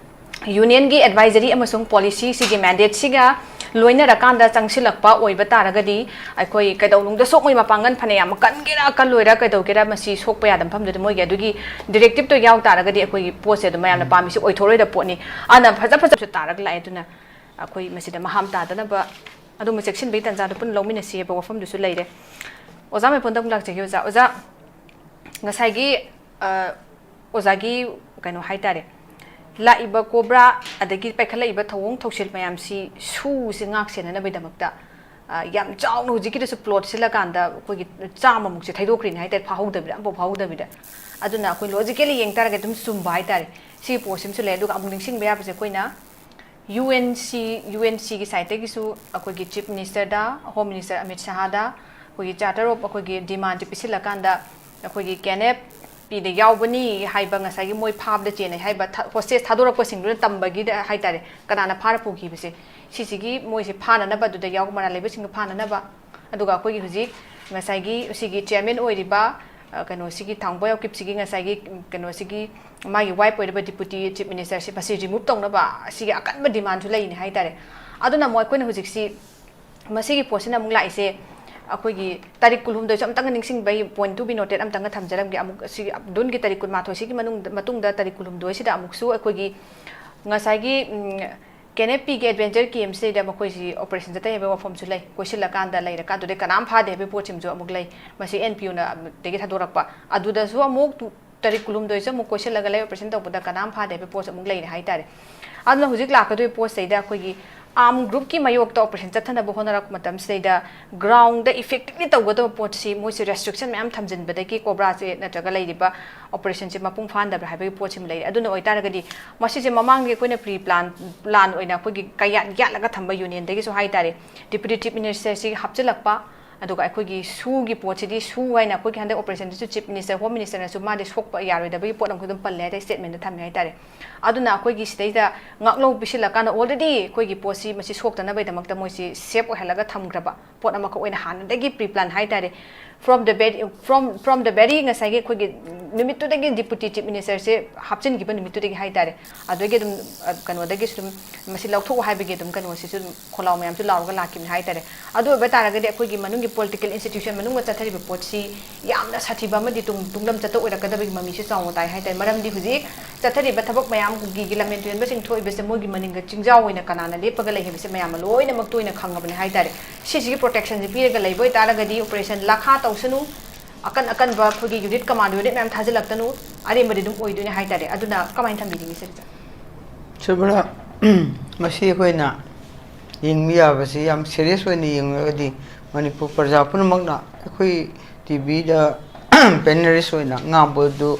ꯌꯨꯅꯤꯌꯟꯒꯤ ꯑꯦꯗꯚꯥꯏꯖꯔꯤ ꯑꯃꯁꯨꯡ ꯄꯣꯂꯤꯁꯤꯁꯤꯒꯤ ꯃꯦꯟꯗꯦꯠꯁꯤꯒ ꯂꯣꯏꯅꯔꯀꯥꯟꯗ ꯆꯪꯁꯤꯜꯂꯛꯄ ꯑꯣꯏꯕ ꯇꯥꯔꯒꯗꯤ, ꯑꯩꯈꯣꯏ ꯀꯩꯗꯧꯅꯨꯡꯗ ꯁꯣꯛ ꯃꯣꯏ ꯃꯄꯥꯡꯒꯜ ꯐꯅꯌꯥꯝ ꯀꯟꯒꯦꯔꯥ ꯀꯜꯂꯣꯏꯔꯥ ꯀꯩꯗꯧꯒꯦꯔꯥ, ꯃꯁꯤ ꯁꯣꯛꯄ ꯌꯥꯗꯕ ꯃꯐꯝꯗꯨꯗ ꯃꯣꯏꯒꯤ ꯑꯗꯨꯒꯤ ꯗꯤꯔꯦꯛꯇꯤꯞꯇꯣ ꯌꯥꯎ ꯇꯥꯔꯒꯗꯤ ꯑꯩꯈꯣꯏꯒꯤ ꯄꯣꯠꯁꯦ ꯑꯗꯨꯝ ꯃꯌꯥꯝꯅ ꯄꯥꯝꯃꯤꯁꯤ ꯑꯣꯏꯊꯣꯛꯔꯣꯏꯗꯕ ꯄꯣꯠꯅꯤ꯫ ꯑꯗꯨꯅ ꯐꯖ ꯐꯖꯕꯁꯨ ꯇꯥꯔꯒ ꯂꯥꯛꯑꯦ꯫ ꯑꯗꯨꯅ ꯑꯩꯈꯣꯏ ꯃꯁꯤꯗ ꯃꯍꯥꯝ ꯇꯥꯗꯅꯕ ꯑꯗꯨꯝꯕ ꯆꯦꯛꯁꯤꯟꯕꯒꯤ ꯇꯥꯟꯖꯥꯗꯣ ꯄꯨꯟꯅ ꯂꯧꯃꯤꯟꯅꯁꯤ ꯍꯥꯏꯕ ꯋꯥꯐꯝꯗꯨꯁꯨ ꯂꯩꯔꯦ꯫ ꯑꯣꯖꯥ ꯃꯥꯏꯐꯝꯗ ꯑꯃꯨꯛ ꯂꯥꯛꯆꯒꯦ꯫ ꯑꯣꯖꯥ, ꯑꯣꯖꯥ, ꯉꯁꯥꯏꯒꯤ, ꯑ, ꯑꯣꯖꯥꯒꯤ ꯀꯩꯅꯣ ꯍꯥꯏꯇꯥꯔꯦ, ꯂꯥꯛꯏꯕ ꯀꯣꯕ꯭ꯔꯥ ꯑꯗꯒꯤ ꯄꯥꯏꯈꯠꯂꯛꯏꯕ ꯊꯧꯑꯣꯡ ꯊꯧꯁꯤꯜ ꯃꯌꯥꯝꯁꯤ ꯁꯨꯁꯤ ꯉꯥꯛ ꯁꯦꯟꯅꯅꯕꯒꯤꯗꯃꯛꯇ, ꯑ, ꯌꯥꯝ ꯆꯥꯎꯅ ꯍꯧꯖꯤꯛꯀꯤꯗꯁꯨ ꯄ꯭ꯂꯣꯠ ꯁꯤꯜꯂꯀꯥꯟꯗ ꯑꯩꯈꯣꯏꯒꯤ ꯆꯥꯝꯃꯃꯨꯛꯁꯦ ꯊꯩꯗꯣꯛꯈ꯭ꯔꯤꯅꯤ ꯍꯥꯏꯇꯥꯔꯦ, ꯐꯥꯍꯧꯗꯕꯤꯗ, ꯑꯃꯐꯥꯎ ꯐꯥꯍꯧꯗꯕꯤꯗ꯫ ꯑꯗꯨꯅ ꯑꯩꯈꯣꯏ ꯂꯣꯖꯤꯀꯦꯂꯤ ꯌꯦꯡ ꯇꯥꯔꯒꯗꯤ ꯑꯗꯨꯝ ꯆꯨꯝꯕ ꯍꯥꯏꯇꯥꯔꯦ꯫ ꯁꯤꯒꯤ ꯄꯣꯠꯁꯤꯃꯁꯨ ꯂꯩ꯫ ꯑꯗꯨꯒ ꯑꯃꯨꯛ ꯅꯤꯡꯁꯤꯡꯕ ꯌꯥꯕꯁꯦ, ꯑꯩꯈꯣꯏꯅ U N C, U N ꯁꯤꯒꯤ ꯁꯥꯏꯠꯇꯒꯤꯁꯨ ꯑꯩꯈꯣꯏꯒꯤ ꯆꯤꯐ ꯃꯤꯅꯤꯁꯇꯔꯗ, ꯍꯣꯝ ꯃꯤꯅꯤꯁꯇꯔ ꯑꯃꯤꯠ ꯁꯍꯥꯗ ꯑꯩꯈꯣꯏꯒꯤ ꯆꯥꯔꯇꯔ ꯑꯣꯐ ꯑꯩꯈꯣꯏꯒꯤ ꯗꯤꯃꯥꯟꯁꯦ ꯄꯤꯁꯤꯜꯂꯀꯥꯟꯗ, ꯑꯩꯈꯣꯏꯒꯤ ꯀꯦ ꯑꯦꯟ ꯑꯦꯐ ꯄꯤꯗ ꯌꯥꯎꯕꯅꯤ ꯍꯥꯏꯕ, ꯉꯁꯥꯏꯒꯤ ꯃꯣꯏ ꯐꯥꯕꯗ ꯆꯦꯟꯅꯩ ꯍꯥꯏꯕ, ꯊ-, ꯍꯣꯁꯇꯦꯖ ꯊꯥꯗꯣꯔꯛꯄꯁꯤꯡꯗꯨꯅ ꯇꯝꯕꯒꯤꯗ ꯍꯥꯏꯇꯥꯔꯦ, ꯀꯅꯥꯅ ꯐꯥꯔ ꯄꯨꯈꯤꯕꯁꯦ, ꯁꯤꯁꯤꯒꯤ ꯃꯣꯏꯁꯦ ꯐꯥꯅꯅꯕ, ꯑꯗꯨꯗ ꯌꯥꯎꯕ ꯃꯔꯥꯜ ꯂꯩꯕꯁꯤꯡꯗꯣ ꯐꯥꯅꯅꯕ, ꯑꯗꯨꯒ ꯑꯩꯈꯣꯏꯒꯤ ꯍꯧꯖꯤꯛ ꯉꯁꯥꯏꯒꯤ ꯁꯤꯒꯤ ꯆꯤꯌꯔꯃꯦꯟ ꯑꯣꯏꯔꯤꯕ, ꯑ, ꯀꯩꯅꯣꯁꯤꯒꯤ ꯊꯥꯡꯕꯣꯏ ꯍꯥꯎꯀꯤꯞꯁꯤꯒꯤ ꯉꯁꯥꯏꯒꯤ, ꯎꯝ, ꯀꯩꯅꯣꯁꯤꯒꯤ ꯃꯥꯒꯤ ꯋꯥꯏꯐ ꯑꯣꯏꯔꯤꯕ ꯗꯤꯄꯨꯇꯤ ꯆꯤꯐ ꯃꯤꯅꯤꯁꯇꯔꯁꯤ ꯃꯁꯤ ꯔꯤꯃꯨꯚ ꯇꯧꯅꯕ ꯁꯤꯒꯤ ꯑꯀꯟꯕ ꯗꯤꯃꯥꯟꯁꯨ ꯂꯩꯅꯤ ꯍꯥꯏꯇꯥꯔꯦ꯫ ꯑꯗꯨꯅ ꯑꯃꯨꯛ ꯑꯩꯈꯣꯏꯅ ꯍꯧꯖꯤꯛꯁꯤ ꯃꯁꯤꯒꯤ ꯄꯣꯠꯁꯤꯅ ꯑꯃꯨꯛ ꯂꯥꯛꯏꯁꯦ, ꯑꯩꯈꯣꯏꯒꯤ ꯇꯥꯔꯤꯛ ꯀꯨꯟꯍꯨꯝꯗꯣꯏꯁꯨ ꯑꯝꯇꯪꯒ ꯅꯤꯡꯁꯤꯡꯕ, point to be noted ꯑꯝꯇꯪꯒ ꯊꯝꯖꯔꯝꯒꯦ꯫ ꯑꯃꯨꯛ ꯁꯤꯒꯤ ꯖꯨꯟꯒꯤ ꯇꯥꯔꯤꯛ ꯀꯨꯟꯃꯥꯊꯣꯏꯁꯤꯒꯤ ꯃꯅꯨꯡꯗ, ꯃꯇꯨꯡꯗ ꯇꯥꯔꯤꯛ ꯀꯨꯟꯍꯨꯝꯗꯣꯏꯁꯤꯗ ꯑꯃꯨꯛꯁꯨ ꯑꯩꯈꯣꯏꯒꯤ ꯉꯁꯥꯏꯒꯤ, ꯎꯝ, ꯀꯦꯟ ꯑꯦꯐ ꯄꯤꯒꯤ ꯑꯦꯗꯚꯦꯟꯆꯔ ꯀꯦꯝꯁꯤꯗ ꯃꯈꯣꯏꯁꯤ ꯑꯣꯄꯔꯦꯁꯟ ꯆꯠꯊꯩ ꯍꯥꯏꯕ ꯋꯥꯐꯝꯁꯨ ꯂꯩ꯫ ꯀꯣꯏꯁꯤꯜꯂꯀꯥꯟꯗ ꯂꯩꯔꯀꯥꯟꯗꯨꯗ ꯀꯅꯥꯝ ꯐꯥꯗꯦ ꯍꯥꯏꯕꯒꯤ ꯄꯣꯠꯁꯤꯃꯁꯨ ꯑꯃꯨꯛ ꯂꯩ꯫ ꯃꯁꯤ ꯑꯦꯟ ꯄꯤ ꯑꯣꯅ ꯑꯗꯒꯤ ꯊꯥꯗꯣꯔꯛꯄ꯫ ꯑꯗꯨꯗꯁꯨ ꯑꯃꯨꯛ ꯇꯨ- ꯇꯥꯔꯤꯛ ꯀꯨꯟꯍꯨꯝꯗꯣꯏꯁꯨ ꯑꯃꯨꯛ ꯀꯣꯏꯁꯤꯜꯂꯒ ꯂꯩ, ꯑꯣꯄꯔꯦꯁꯟ ꯇꯧꯕꯗ ꯀꯅꯥꯝ ꯐꯥꯗꯦ ꯍꯥꯏꯕꯒꯤ ꯄꯣꯠꯁꯨ ꯑꯃꯨꯛ ꯂꯩꯔꯦ ꯍꯥꯏꯇꯥꯔꯦ꯫ ꯑꯗꯨꯅ ꯍꯧꯖꯤꯛ ꯂꯥꯛꯀꯗꯣꯏꯕ ꯄꯣꯠꯁꯤꯗꯩꯗ ꯑꯩꯈꯣꯏꯒꯤ ꯑꯥꯔꯝ ꯒ꯭ꯔꯨꯞꯀꯤ ꯃꯥꯌꯣꯛꯇ ꯑꯣꯄꯔꯦꯁꯟ ꯆꯠꯊꯅꯕ ꯍꯣꯠꯅꯔꯛꯄ ꯃꯇꯝꯁꯤꯗꯩꯗ ꯒ꯭ꯔꯥꯎꯟꯗ ꯏꯐꯦꯛꯇꯤꯞꯂꯤ ꯇꯧꯒꯗꯕ ꯄꯣꯠꯁꯤ ꯃꯣꯏꯁꯦ ꯔꯦꯁꯇ꯭ꯔꯤꯛꯁꯟ ꯃꯌꯥꯝ ꯊꯝꯖꯤꯟꯕꯗꯒꯤ ꯀꯣꯕ꯭ꯔꯥꯁꯦ ꯅꯠꯇ꯭ꯔꯒ ꯂꯩꯔꯤꯕ ꯑꯣꯄꯔꯦꯁꯟꯁꯦ ꯃꯄꯨꯡ ꯐꯥꯍꯟꯗꯕ꯭ꯔꯥ ꯍꯥꯏꯕꯒꯤ ꯄꯣꯠꯁꯤꯃ ꯂꯩꯔꯦ꯫ ꯑꯗꯨꯅ ꯑꯣꯏꯇꯥꯔꯒꯗꯤ ꯃꯁꯤꯁꯦ ꯃꯃꯥꯡꯒꯤ ꯑꯩꯈꯣꯏꯅ ꯄ꯭ꯔꯤ ꯄ꯭ꯂꯥꯟ ꯄ꯭ꯂꯥꯟ ꯑꯣꯏꯅ ꯑꯩꯈꯣꯏꯒꯤ ꯀꯌꯥꯠ ꯌꯥꯠꯂꯒ ꯊꯝꯕ ꯌꯨꯅꯤꯌꯟꯗꯒꯤꯁꯨ ꯍꯥꯏꯇꯥꯔꯦ, ꯗꯤꯄ꯭ꯌꯨꯇꯤ ꯆꯤꯐ ꯃꯤꯅꯤꯁꯇꯔꯁꯤ ꯍꯥꯞꯆꯤꯜꯂꯛꯄ꯫ ꯑꯗꯨꯒ ꯑꯩꯈꯣꯏꯒꯤ ꯁꯨꯒꯤ ꯄꯣꯠꯁꯤꯗꯤ ꯁꯨ ꯍꯥꯏꯅ ꯑꯩꯈꯣꯏꯒꯤ ꯍꯟꯗꯛ ꯑꯣꯄꯔꯦꯁꯟꯗꯁꯨ ꯆꯤꯐ ꯃꯤꯅꯤꯁꯇꯔ, ꯍꯣꯝ ꯃꯤꯅꯤꯁꯇꯔꯅꯁꯨ ꯃꯥꯗꯤ ꯁꯣꯛꯄ ꯌꯥꯔꯣꯏꯗꯕꯒꯤ ꯄꯣꯠ ꯑꯃꯈꯛ ꯑꯗꯨꯝ ꯄꯜꯂꯦ ꯍꯥꯏꯇꯥꯔꯦ, ꯁ꯭ꯇꯦꯠꯃꯦꯟꯗ ꯊꯝꯃꯦ ꯍꯥꯏꯇꯥꯔꯦ꯫ ꯑꯗꯨꯅ ꯑꯩꯈꯣꯏꯒꯤ ꯁꯤꯗꯩꯗ ꯉꯥꯛꯂꯧ ꯄꯤꯁꯤꯜꯂꯀꯥꯟꯗ already ꯑꯩꯈꯣꯏꯒꯤ ꯄꯣꯠꯁꯤ ꯃꯁꯤ ꯁꯣꯛꯇꯅꯕꯒꯤꯗꯃꯛꯇ ꯃꯣꯏꯁꯤ ꯁꯦꯐ ꯑꯣꯏꯍꯜꯂꯒ ꯊꯝꯈ꯭ꯔꯕ ꯄꯣꯠ ꯑꯃꯈꯛ ꯑꯣꯏꯅ ꯍꯥꯟꯅꯗꯒꯤ ꯄ꯭ꯔꯤ ꯄ꯭ꯂꯥꯟ ꯍꯥꯏꯇꯥꯔꯦ, from the very from from the very ꯉꯁꯥꯏꯒꯤ ꯑꯩꯈꯣꯏꯒꯤ ꯅꯨꯃꯤꯠꯇꯨꯗꯒꯤ ꯗꯤꯄ꯭ꯌꯨꯇꯤ ꯆꯤꯐ ꯃꯤꯅꯤꯁꯇꯔꯁꯦ ꯍꯥꯞꯆꯤꯟꯈꯤꯕ ꯅꯨꯃꯤꯠꯇꯨꯗꯒꯤ ꯍꯥꯏꯇꯥꯔꯦ, ꯑꯗꯨꯗꯒꯤ ꯑꯗꯨꯝ ꯑ, ꯀꯩꯅꯣꯗꯒꯤꯁꯨ ꯑꯗꯨꯝ ꯃꯁꯤ ꯂꯧꯊꯣꯛꯎ ꯍꯥꯏꯕꯒꯤ ꯑꯗꯨꯝ ꯀꯩꯅꯣꯁꯤꯁꯨ ꯑꯗꯨꯝ ꯈꯣꯜꯂꯥꯎ ꯃꯌꯥꯝꯁꯨ ꯂꯥꯎꯔꯒ ꯂꯥꯛꯈꯤꯕꯅꯤ ꯍꯥꯏꯇꯥꯔꯦ꯫ ꯑꯗꯨ ꯑꯣꯏꯕ ꯇꯥꯔꯒꯗꯤ ꯑꯩꯈꯣꯏꯒꯤ ꯃꯅꯨꯡꯒꯤ ꯄꯣꯂꯤꯇꯤꯀꯦꯜ ꯏꯟꯁꯇꯤꯇ꯭ꯌꯨꯁꯟ ꯃꯅꯨꯡꯗ ꯆꯠꯊꯔꯤꯕ ꯄꯣꯠꯁꯤ ꯌꯥꯝꯅ ꯁꯥꯊꯤꯕ ꯑꯃꯗꯤ ꯇꯨꯡ ꯇꯨꯡꯂꯝ ꯆꯠꯇ ꯑꯣꯏꯔꯛꯀꯗꯕꯒꯤ ꯃꯃꯤꯁꯨ ꯆꯥꯎꯅ ꯇꯥꯏ ꯍꯥꯏꯇꯥꯔꯦ꯫ ꯃꯔꯝꯗꯤ ꯍꯧꯖꯤꯛ ꯆꯠꯊꯔꯤꯕ ꯊꯕꯛ ꯃꯌꯥꯝ ꯀꯨꯀꯤꯒꯤ ꯂꯝꯍꯦꯟ ꯇꯨꯍꯦꯟꯕꯁꯤꯡ ꯊꯣꯛꯏꯕꯁꯦ ꯃꯣꯏꯒꯤ ꯃꯅꯤꯡꯗ ꯆꯤꯡꯖꯥꯎ ꯑꯣꯏꯅ ꯀꯅꯥꯅ ꯂꯦꯞꯄꯒ ꯂꯩ ꯍꯥꯏꯕꯁꯦ ꯃꯌꯥꯝ ꯂꯣꯏꯅꯃꯛ ꯇꯣꯏꯅ ꯈꯪꯉꯕꯅꯤ ꯍꯥꯏꯇꯥꯔꯦ꯫ ꯁꯤꯁꯤꯒꯤ ꯄ꯭ꯔꯣꯇꯦꯛꯁꯟꯁꯦ ꯄꯤꯔꯒ ꯂꯩꯕ ꯑꯣꯏꯇꯥꯔꯒꯗꯤ ꯑꯣꯄꯔꯦꯁꯟ ꯂꯥꯈꯥ ꯇꯧꯁꯅꯨ, ꯑꯀꯟ ꯑꯀꯟꯕ ꯑꯩꯈꯣꯏꯒꯤ ꯌꯨꯅꯤꯠ, ꯀꯃꯥꯟꯗꯣ ꯌꯨꯅꯤꯠ ꯃꯌꯥꯝ ꯊꯥꯖꯤꯜꯂꯛꯇꯅꯨ, ꯑꯔꯦꯝꯕꯗꯤ ꯑꯗꯨꯝ ꯑꯣꯏꯗꯣꯏꯅꯦ ꯍꯥꯏꯇꯥꯔꯦ꯫ ꯑꯗꯨꯅ ꯀꯃꯥꯏꯅ ꯊꯝꯕꯤꯅꯤꯡꯉꯤ ꯁꯤꯁꯦ? ꯁꯨꯕ꯭ꯔꯥ, ꯃꯁꯤ ꯑꯩꯈꯣꯏꯅ ꯌꯦꯡꯕ ꯌꯥꯕꯁꯤ ꯌꯥꯝ ꯁꯦꯔꯤꯌꯁ ꯑꯣꯏꯅ ꯌꯦꯡꯂꯒꯗꯤ ꯃꯅꯤꯄꯨꯔ ꯄ꯭ꯔꯖꯥ ꯄꯨꯝꯅꯃꯛꯅ ꯑꯩꯈꯣꯏ ꯇꯤ ꯚꯤꯗ ꯄꯦꯅꯦꯂꯤꯁ ꯑꯣꯏꯅ ꯉꯥꯡꯕꯗꯨ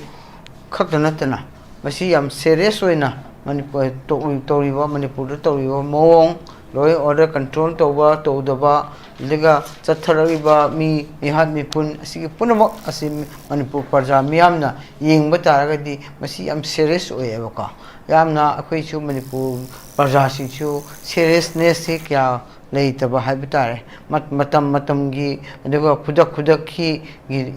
ꯈꯛꯇ ꯅꯠꯇꯅ ꯃꯁꯤ ꯌꯥꯝ ꯁꯦꯔꯤꯌꯁ ꯑꯣꯏꯅ ꯃꯅꯤꯄꯨꯔ ꯇꯧ-, ꯇꯧꯔꯤꯕ, ꯃꯅꯤꯄꯨꯔꯗ ꯇꯧꯔꯤꯕ ꯃꯑꯣꯡ, law and order control ꯇꯧꯕ ꯇꯧꯗꯕ, ꯑꯗꯨꯒ ꯆꯠꯊꯔꯛꯂꯤꯕ ꯃꯤ, ꯃꯤꯍꯥꯠ ꯃꯤꯄꯨꯟ ꯑꯁꯤꯒꯤ ꯄꯨꯝꯅꯃꯛ ꯑꯁꯤ ꯃꯅꯤꯄꯨꯔ ꯄ꯭ꯔꯖꯥ ꯃꯤꯌꯥꯝꯅ ꯌꯦꯡꯕ ꯇꯥꯔꯒꯗꯤ ꯃꯁꯤ ꯌꯥꯝ ꯁꯦꯔꯤꯌꯁ ꯑꯣꯏꯌꯦꯕꯀꯣ꯫ ꯌꯥꯝꯅ ꯑꯩꯈꯣꯏꯁꯨ ꯃꯅꯤꯄꯨꯔ ꯄ꯭ꯔꯖꯥꯁꯤꯡꯁꯨ ꯁꯦꯔꯤꯌꯁꯅꯦꯁꯁꯤ ꯀꯌꯥ ꯂꯩꯇꯕ ꯍꯥꯏꯕ ꯇꯥꯔꯦ꯫ ꯃꯠ- ꯃꯇꯝ ꯃꯇꯝꯒꯤ, ꯑꯗꯨꯒ ꯈꯨꯗꯛ ꯈꯨꯗꯛꯀꯤ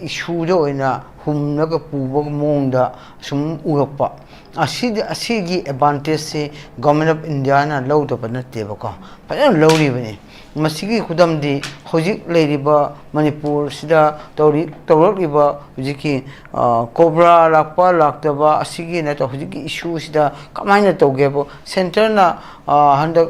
ꯏꯁꯨꯗ ꯑꯣꯏꯅ ꯍꯨꯝꯂꯒ ꯄꯨꯕ ꯃꯑꯣꯡꯗ ꯁꯨꯝ ꯎꯔꯛꯄ꯫ ꯑꯁꯤꯗꯤ, ꯑꯁꯤꯒꯤ ꯑꯦꯗꯚꯥꯟꯇꯦꯖꯁꯤ ꯒꯣꯔꯃꯦꯟ ꯑꯣꯐ ꯏꯟꯗꯤꯌꯥꯅ ꯂꯧꯗꯕ ꯅꯠꯇꯦꯕꯀꯣ, ꯐꯖꯅ ꯂꯧꯔꯤꯕꯅꯤ꯫ ꯃꯁꯤꯒꯤ ꯈꯨꯗꯝꯗꯤ ꯍꯧꯖꯤꯛ ꯂꯩꯔꯤꯕ ꯃꯅꯤꯄꯨꯔꯁꯤꯗ ꯇꯧꯔꯤ, ꯇꯧꯔꯛꯂꯤꯕ ꯍꯧꯖꯤꯛꯀꯤ, ꯑ, ꯀꯣꯕ꯭ꯔꯥ ꯂꯥꯛꯄ ꯂꯥꯛꯇꯕ ꯑꯁꯤꯒꯤ ꯅꯠꯇ꯭ꯔ ꯍꯧꯖꯤꯛꯀꯤ ꯏꯁꯨꯁꯤꯗ ꯀꯃꯥꯏꯅ ꯇꯧꯒꯦꯕꯨ, ꯁꯦꯟꯇꯔꯅ, ꯑ, ꯍꯟꯗꯛ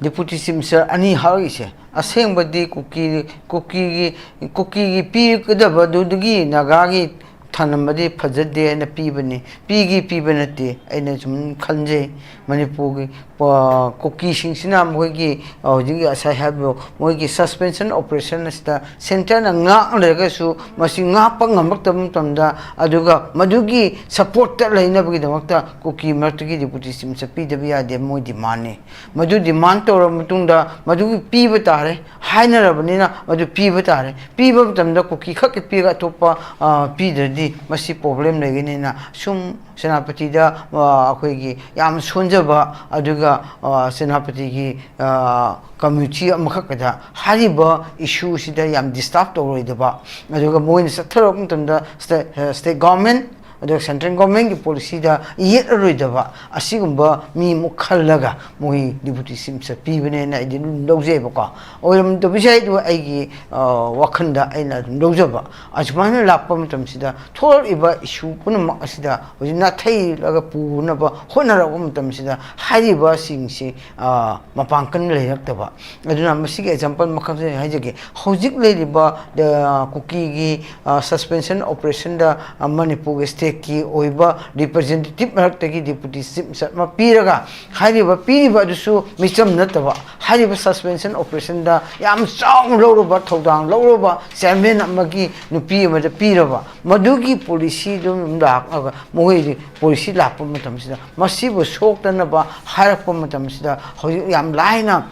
ꯗꯤꯄꯨꯇꯤ ꯆꯤꯐ ꯃꯤꯅꯤꯁꯇꯔ ꯑꯅꯤ ꯍꯥꯏꯔꯛꯏꯁꯦ, ꯑꯁꯦꯡꯕꯗꯤ ꯀꯨꯀꯤ, ꯀꯨꯀꯤꯒꯤ, ꯀꯨꯀꯤꯒꯤ ꯄꯤꯒꯗꯕꯗꯨꯗꯒꯤ ꯅꯥꯒꯥꯒꯤ ꯊꯅꯝꯕꯗꯤ ꯐꯖꯗꯦ ꯍꯥꯏꯅ ꯄꯤꯕꯅꯤ, ꯄꯤꯒꯤ ꯄꯤꯕ ꯅꯠꯇꯦ꯫ ꯑꯩꯅ ꯁꯨꯝ ꯈꯟꯖꯩ, ꯃꯅꯤꯄꯨꯔꯒꯤ, ꯑ, ꯀꯨꯀꯤꯁꯤꯡꯁꯤꯅ ꯃꯈꯣꯏꯒꯤ, ꯑ, ꯍꯧꯖꯤꯛꯀꯤ ꯉꯁꯥꯏ ꯍꯥꯏꯕ ꯃꯣꯏꯒꯤ ꯁꯁꯄꯦꯟꯁꯟ ꯑꯣꯄꯔꯦꯁꯟ ꯑꯁꯤꯗ ꯁꯦꯟꯇꯔꯅ ꯉꯥꯛ ꯂꯩꯔꯒꯁꯨ ꯃꯁꯤ ꯉꯥꯛꯄ ꯉꯝꯂꯛꯇꯕ ꯃꯇꯝꯗ, ꯑꯗꯨꯒ ꯃꯗꯨꯒꯤ ꯁꯄꯣꯔꯠꯇ ꯂꯩꯅꯕꯒꯤꯗꯃꯛꯇ ꯀꯨꯀꯤ ꯃꯔꯛꯇꯒꯤ ꯗꯤꯄꯨꯇꯤ ꯆꯤꯐ ꯃꯤꯅꯤꯁꯇꯔ ꯄꯤꯗꯕ ꯌꯥꯗꯦ, ꯃꯣꯏ ꯗꯤꯃꯥꯟꯅꯤ꯫ ꯃꯗꯨ ꯗꯤꯃꯥꯟ ꯇꯧꯔꯕ ꯃꯇꯨꯡꯗ ꯃꯗꯨꯒꯤ ꯄꯤꯕ ꯇꯥꯔꯦ, ꯍꯥꯏꯅꯔꯕꯅꯤꯅ ꯃꯗꯨ ꯄꯤꯕ ꯇꯥꯔꯦ꯫ ꯄꯤꯕ ꯃꯇꯝꯗ ꯀꯨꯀꯤ ꯈꯛꯀꯤ ꯄꯤꯔꯒ ꯑꯇꯣꯞꯄ, ꯑ, ꯄꯤꯗ꯭ꯔꯗꯤ ꯃꯁꯤ ꯄ꯭ꯔꯣꯕ꯭ꯂꯦꯝ ꯂꯩꯒꯅꯤꯅ ꯁꯨꯝ ꯁꯦꯅꯥꯄꯇꯤꯗ, ꯑ, ꯑꯩꯈꯣꯏꯒꯤ ꯌꯥꯝ ꯁꯣꯟꯖꯕ, ꯑꯗꯨꯒ, ꯑ, ꯁꯦꯅꯥꯄꯇꯤꯒꯤ, ꯑ, ꯀꯝꯃ꯭ꯌꯨꯅꯤꯇꯤ ꯑꯃꯈꯛꯇꯗ ꯍꯥꯏꯔꯤꯕ ꯏꯁꯨꯁꯤꯗ ꯌꯥꯝ ꯗꯤꯁꯇꯔꯕ ꯇꯧꯔꯣꯏꯗꯕ, ꯑꯗꯨꯒ ꯃꯣꯏꯅ ꯆꯠꯊꯔꯛꯄ ꯃꯇꯝꯗ ꯁ꯭ꯇꯦ-, ꯑ, ꯁ꯭ꯇꯦꯠ ꯒꯣꯔꯃꯦꯟ ꯑꯗꯨꯒ ꯁꯦꯟꯇ꯭ꯔꯦꯜ ꯒꯣꯔꯃꯦꯟꯒꯤ ꯄꯣꯂꯤꯁꯤꯗ ꯌꯦꯠꯂꯔꯣꯏꯗꯕ ꯑꯁꯤꯒꯨꯝꯕ ꯃꯤ ꯑꯃꯨꯛ ꯈꯜꯂꯒ ꯃꯣꯏ ꯗꯤꯄꯨꯇꯤ ꯆꯤꯐ ꯃꯤꯅꯤꯁꯇꯔ ꯄꯤꯕꯅꯦꯅ ꯑꯩꯗꯤ ꯑꯗꯨꯝ ꯂꯧꯖꯩꯑꯕꯀꯣ꯫ ꯑꯣꯏꯔꯝꯗꯕꯁꯨ ꯌꯥꯏ, ꯑꯗꯨꯕꯨ ꯑꯩꯒꯤ, ꯑ, ꯋꯥꯈꯜꯗ ꯑꯩꯅ ꯑꯗꯨꯝ ꯂꯧꯖꯕ꯫ ꯑꯁꯨꯃꯥꯏꯅ ꯂꯥꯛꯄ ꯃꯇꯝꯁꯤꯗ ꯊꯣꯛꯂꯛꯏꯕ ꯏꯁꯨ ꯄꯨꯝꯅꯃꯛ ꯑꯁꯤꯗ ꯍꯧꯖꯤꯛ ꯅꯥꯊꯩꯔꯒ ꯄꯨꯅꯕ ꯍꯣꯠꯅꯔꯛꯄ ꯃꯇꯝꯁꯤꯗ ꯍꯥꯏꯔꯤꯕꯁꯤꯡꯁꯤ, ꯑ, ꯃꯄꯥꯡꯒꯜ ꯂꯩꯔꯛꯇꯕ꯫ ꯑꯗꯨꯅ ꯃꯁꯤꯒꯤ ꯑꯦꯛꯖꯥꯝꯄꯜ ꯃꯈꯜꯁꯦ ꯍꯥꯏꯖꯒꯦ꯫ ꯍꯧꯖꯤꯛ ꯂꯩꯔꯤꯕ, ꯑ, ꯀꯨꯀꯤꯒꯤ, ꯑ, ꯁꯁꯄꯦꯟꯁꯟ ꯑꯣꯄꯔꯦꯁꯟꯗ, ꯑ, ꯃꯅꯤꯄꯨꯔꯒꯤ ꯁ꯭ꯇꯦꯠꯀꯤ ꯑꯣꯏꯕ ꯔꯤꯄ꯭ꯔꯖꯦꯟꯇꯦꯇꯤꯚ ꯃꯔꯛꯇꯒꯤ ꯗꯤꯄꯨꯇꯤ ꯆꯤꯐ ꯃꯤꯅꯤꯁꯇꯔ ꯑꯃ ꯄꯤꯔꯒ, ꯍꯥꯏꯔꯤꯕ ꯄꯤꯔꯤꯕ ꯑꯗꯨꯁꯨ ꯃꯤꯆꯝ ꯅꯠꯇꯕ, ꯍꯥꯏꯔꯤꯕ ꯁꯁꯄꯦꯟꯁꯟ ꯑꯣꯄꯔꯦꯁꯟꯗ ꯌꯥꯝ ꯆꯥꯎꯅ ꯂꯧꯔꯨꯕ, ꯊꯧꯗꯥꯡ ꯂꯧꯔꯨꯕ ꯆꯤꯌꯥꯔꯃꯦꯟ ꯑꯃꯒꯤ ꯅꯨꯄꯤ ꯑꯃꯗ ꯄꯤꯔꯕ, ꯃꯗꯨꯒꯤ ꯄꯣꯂꯤꯁꯤꯗꯨ ꯑꯗꯨꯝ ꯂꯥꯛꯑꯒ ꯃꯈꯣꯏꯗꯤ ꯄꯣꯂꯤꯁꯤ ꯂꯥꯛꯄ ꯃꯇꯝꯁꯤꯗ ꯃꯁꯤꯕꯨ ꯁꯣꯛꯇꯅꯕ ꯍꯥꯏꯔꯛꯄ ꯃꯇꯝꯁꯤꯗ ꯍꯧꯖꯤꯛ ꯌꯥꯝ ꯂꯥꯏꯅ,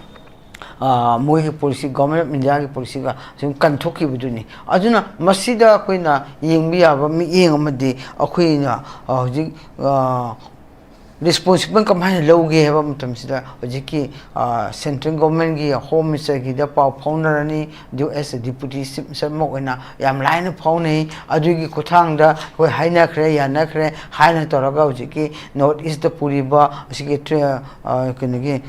ꯑ, ꯃꯣꯏꯒꯤ ꯄꯣꯂꯤꯁꯤ, ꯒꯣꯔꯃꯦꯟ ꯑꯣꯐ ꯏꯟꯗꯤꯌꯥꯒꯤ ꯄꯣꯂꯤꯁꯤꯒ ꯁꯨꯝ ꯀꯟꯊꯣꯛꯈꯤꯕꯗꯨꯅꯤ꯫ ꯑꯗꯨꯅ ꯃꯁꯤꯗ ꯑꯩꯈꯣꯏꯅ ꯌꯦꯡꯕ ꯌꯥꯕ ꯃꯤꯠꯌꯦꯡ ꯑꯃꯗꯤ ꯑꯩꯈꯣꯏꯅ, ꯑ, ꯍꯧꯖꯤꯛ, ꯑ, ꯔꯦꯁꯄꯣꯟꯁꯤꯕꯜ ꯀꯃꯥꯏꯅ ꯂꯧꯒꯦ ꯍꯥꯏꯕ ꯃꯇꯝꯁꯤꯗ, ꯍꯧꯖꯤꯛꯀꯤ ꯁꯦꯟꯇ꯭ꯔꯦꯜ ꯒꯣꯔꯃꯦꯟꯒꯤ ꯍꯣꯝ ꯃꯤꯅꯤꯁꯇꯔꯒꯤꯗ ꯄꯥꯎ ꯐꯥꯎꯅꯔꯅꯤ, ꯗꯤꯌꯨ ꯑꯦꯁ ꯗꯤꯄꯨꯇꯤ ꯆꯤꯐ ꯃꯤꯅꯤꯁꯇꯔ ꯑꯃ ꯑꯣꯏꯅ ꯌꯥꯝ ꯂꯥꯏꯅ ꯐꯥꯎꯅꯩ꯫ ꯑꯗꯨꯒꯤ ꯈꯨꯠꯊꯥꯡꯗ ꯑꯩꯈꯣꯏ ꯍꯥꯏꯅꯈ꯭ꯔꯦ, ꯌꯥꯅꯈ꯭ꯔꯦ ꯍꯥꯏꯅ ꯇꯧꯔꯒ ꯍꯧꯖꯤꯛꯀꯤ ꯅꯣꯔꯠ ꯏꯁꯇ ꯄꯨꯔꯤꯕ ꯑꯁꯤꯒꯤ ꯇ꯭ꯔꯦ-, ꯑ, ꯀꯩꯅꯣꯒꯤ,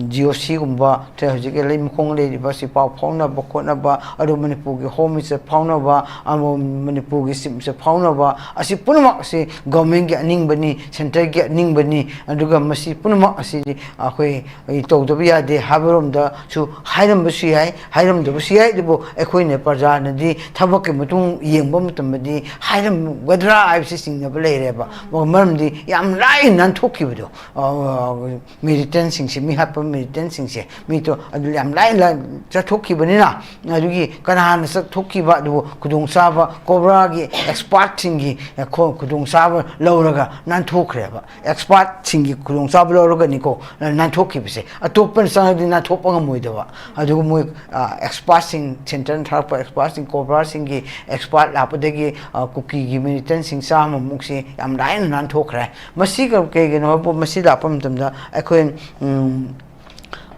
ꯖꯤ ꯑꯣ ꯁꯤꯒꯨꯝꯕ, ꯇ꯭ꯔꯦ-, ꯍꯧꯖꯤꯛꯀꯤ ꯂꯩꯃꯈꯣꯡ ꯂꯩꯔꯤꯕ ꯑꯁꯤ ꯄꯥꯎ ꯐꯥꯎꯅꯕ ꯈꯣꯠꯅꯕ, ꯑꯗꯨ ꯃꯅꯤꯄꯨꯔꯒꯤ ꯍꯣꯝ ꯃꯤꯅꯤꯁꯇꯔ ꯐꯥꯎꯅꯕ, ꯑꯃ ꯃꯅꯤꯄꯨꯔꯒꯤ ꯆꯤꯐ ꯃꯤꯅꯤꯁꯇꯔ ꯐꯥꯎꯅꯕ, ꯑꯁꯤ ꯄꯨꯝꯅꯃꯛ ꯑꯁꯤ ꯒꯣꯔꯃꯦꯟꯒꯤ ꯑꯅꯤꯡꯕꯅꯤ, ꯁꯦꯟꯇꯔꯒꯤ ꯑꯅꯤꯡꯕꯅꯤ꯫ ꯑꯗꯨꯒ ꯃꯁꯤ ꯄꯨꯝꯅꯃꯛ ꯑꯁꯤꯗꯤ ꯑꯩꯈꯣꯏ ꯇꯧꯗꯕ ꯌꯥꯗꯦ ꯍꯥꯏꯕꯔꯣꯝꯗꯁꯨ ꯍꯥꯏꯔꯝꯕꯁꯨ ꯌꯥꯏ, ꯍꯥꯏꯔꯝꯗꯕꯁꯨ ꯌꯥꯏ꯫ ꯑꯗꯨꯕꯨ ꯑꯩꯈꯣꯏꯅ ꯄ꯭ꯔꯖꯥꯅꯗꯤ ꯊꯕꯛꯀꯤ ꯃꯇꯨꯡ ꯌꯦꯡꯕ ꯃꯇꯝꯗꯗꯤ ꯍꯥꯏꯔꯝꯒꯗ꯭ꯔꯥ ꯍꯥꯏꯕꯁꯤ ꯆꯤꯡꯅꯕ ꯂꯩꯔꯦꯕ꯫ ꯃꯔꯝꯗꯤ ꯌꯥꯝ ꯂꯥꯏꯅ ꯅꯥꯟꯊꯣꯛꯈꯤꯕꯗꯣ, ꯑ, ꯃꯤꯂꯤꯇꯦꯟꯁꯤꯡꯁꯦ, ꯃꯤ ꯍꯥꯠꯄ ꯃꯤꯂꯤꯇꯦꯟꯁꯤꯡꯁꯦ, ꯃꯤꯗꯣ ꯑꯗꯨ ꯌꯥꯝ ꯂꯥꯏꯅ ꯆꯠꯊꯣꯛꯈꯤꯕꯅꯤꯅ, ꯑꯗꯨꯒꯤ ꯀꯅꯥꯅ ꯆꯠꯊꯣꯛꯈꯤꯕ ꯑꯗꯨꯕꯨ ꯈꯨꯗꯣꯡꯆꯥꯕ, ꯀꯣꯕ꯭ꯔꯥꯒꯤ ꯑꯦꯛꯁꯄꯥꯔꯠꯁꯤꯡꯒꯤ ꯈꯣ-, ꯈꯨꯗꯣꯡꯆꯥꯕ ꯂꯧꯔꯒ ꯅꯥꯟꯊꯣꯛꯈ꯭ꯔꯦꯕ꯫ ꯑꯦꯛꯁꯄꯥꯔꯠꯁꯤꯡꯒꯤ ꯈꯨꯗꯣꯡꯆꯥꯕ ꯂꯧꯔꯒꯅꯤꯀꯣ ꯅꯥꯟꯊꯣꯛꯈꯤꯕꯁꯦ꯫ ꯑꯇꯣꯞꯄꯅ ꯆꯪꯉꯗꯤ ꯅꯥꯟꯊꯣꯛꯄ ꯉꯝꯃꯣꯏꯗꯕ꯫ ꯑꯗꯨꯒ ꯃꯣꯏ, ꯑ, ꯑꯦꯛꯁꯄꯥꯔꯠꯁꯤꯡ, ꯁꯦꯟꯇꯔꯅ ꯊꯥꯔꯛꯄ ꯑꯦꯛꯁꯄꯥꯔꯠꯁꯤꯡ, ꯀꯣꯕ꯭ꯔꯥꯁꯤꯡꯒꯤ ꯑꯦꯛꯁꯄꯥꯔꯠ ꯂꯥꯛꯄꯗꯒꯤ, ꯑ, ꯀꯨꯀꯤꯒꯤ ꯃꯤꯂꯤꯇꯦꯟꯁꯤꯡ ꯆꯥꯝꯃꯃꯨꯛꯁꯤ ꯌꯥꯝ ꯂꯥꯏꯅ ꯅꯥꯟꯊꯣꯛꯈ꯭ꯔꯦ꯫ ꯃꯁꯤ ꯀ-, ꯀꯩꯒꯤꯅꯣ ꯍꯥꯏꯕꯨ, ꯃꯁꯤ ꯂꯥꯛꯄ ꯃꯇꯝꯗ ꯑꯩꯈꯣꯏ, ꯎꯝ,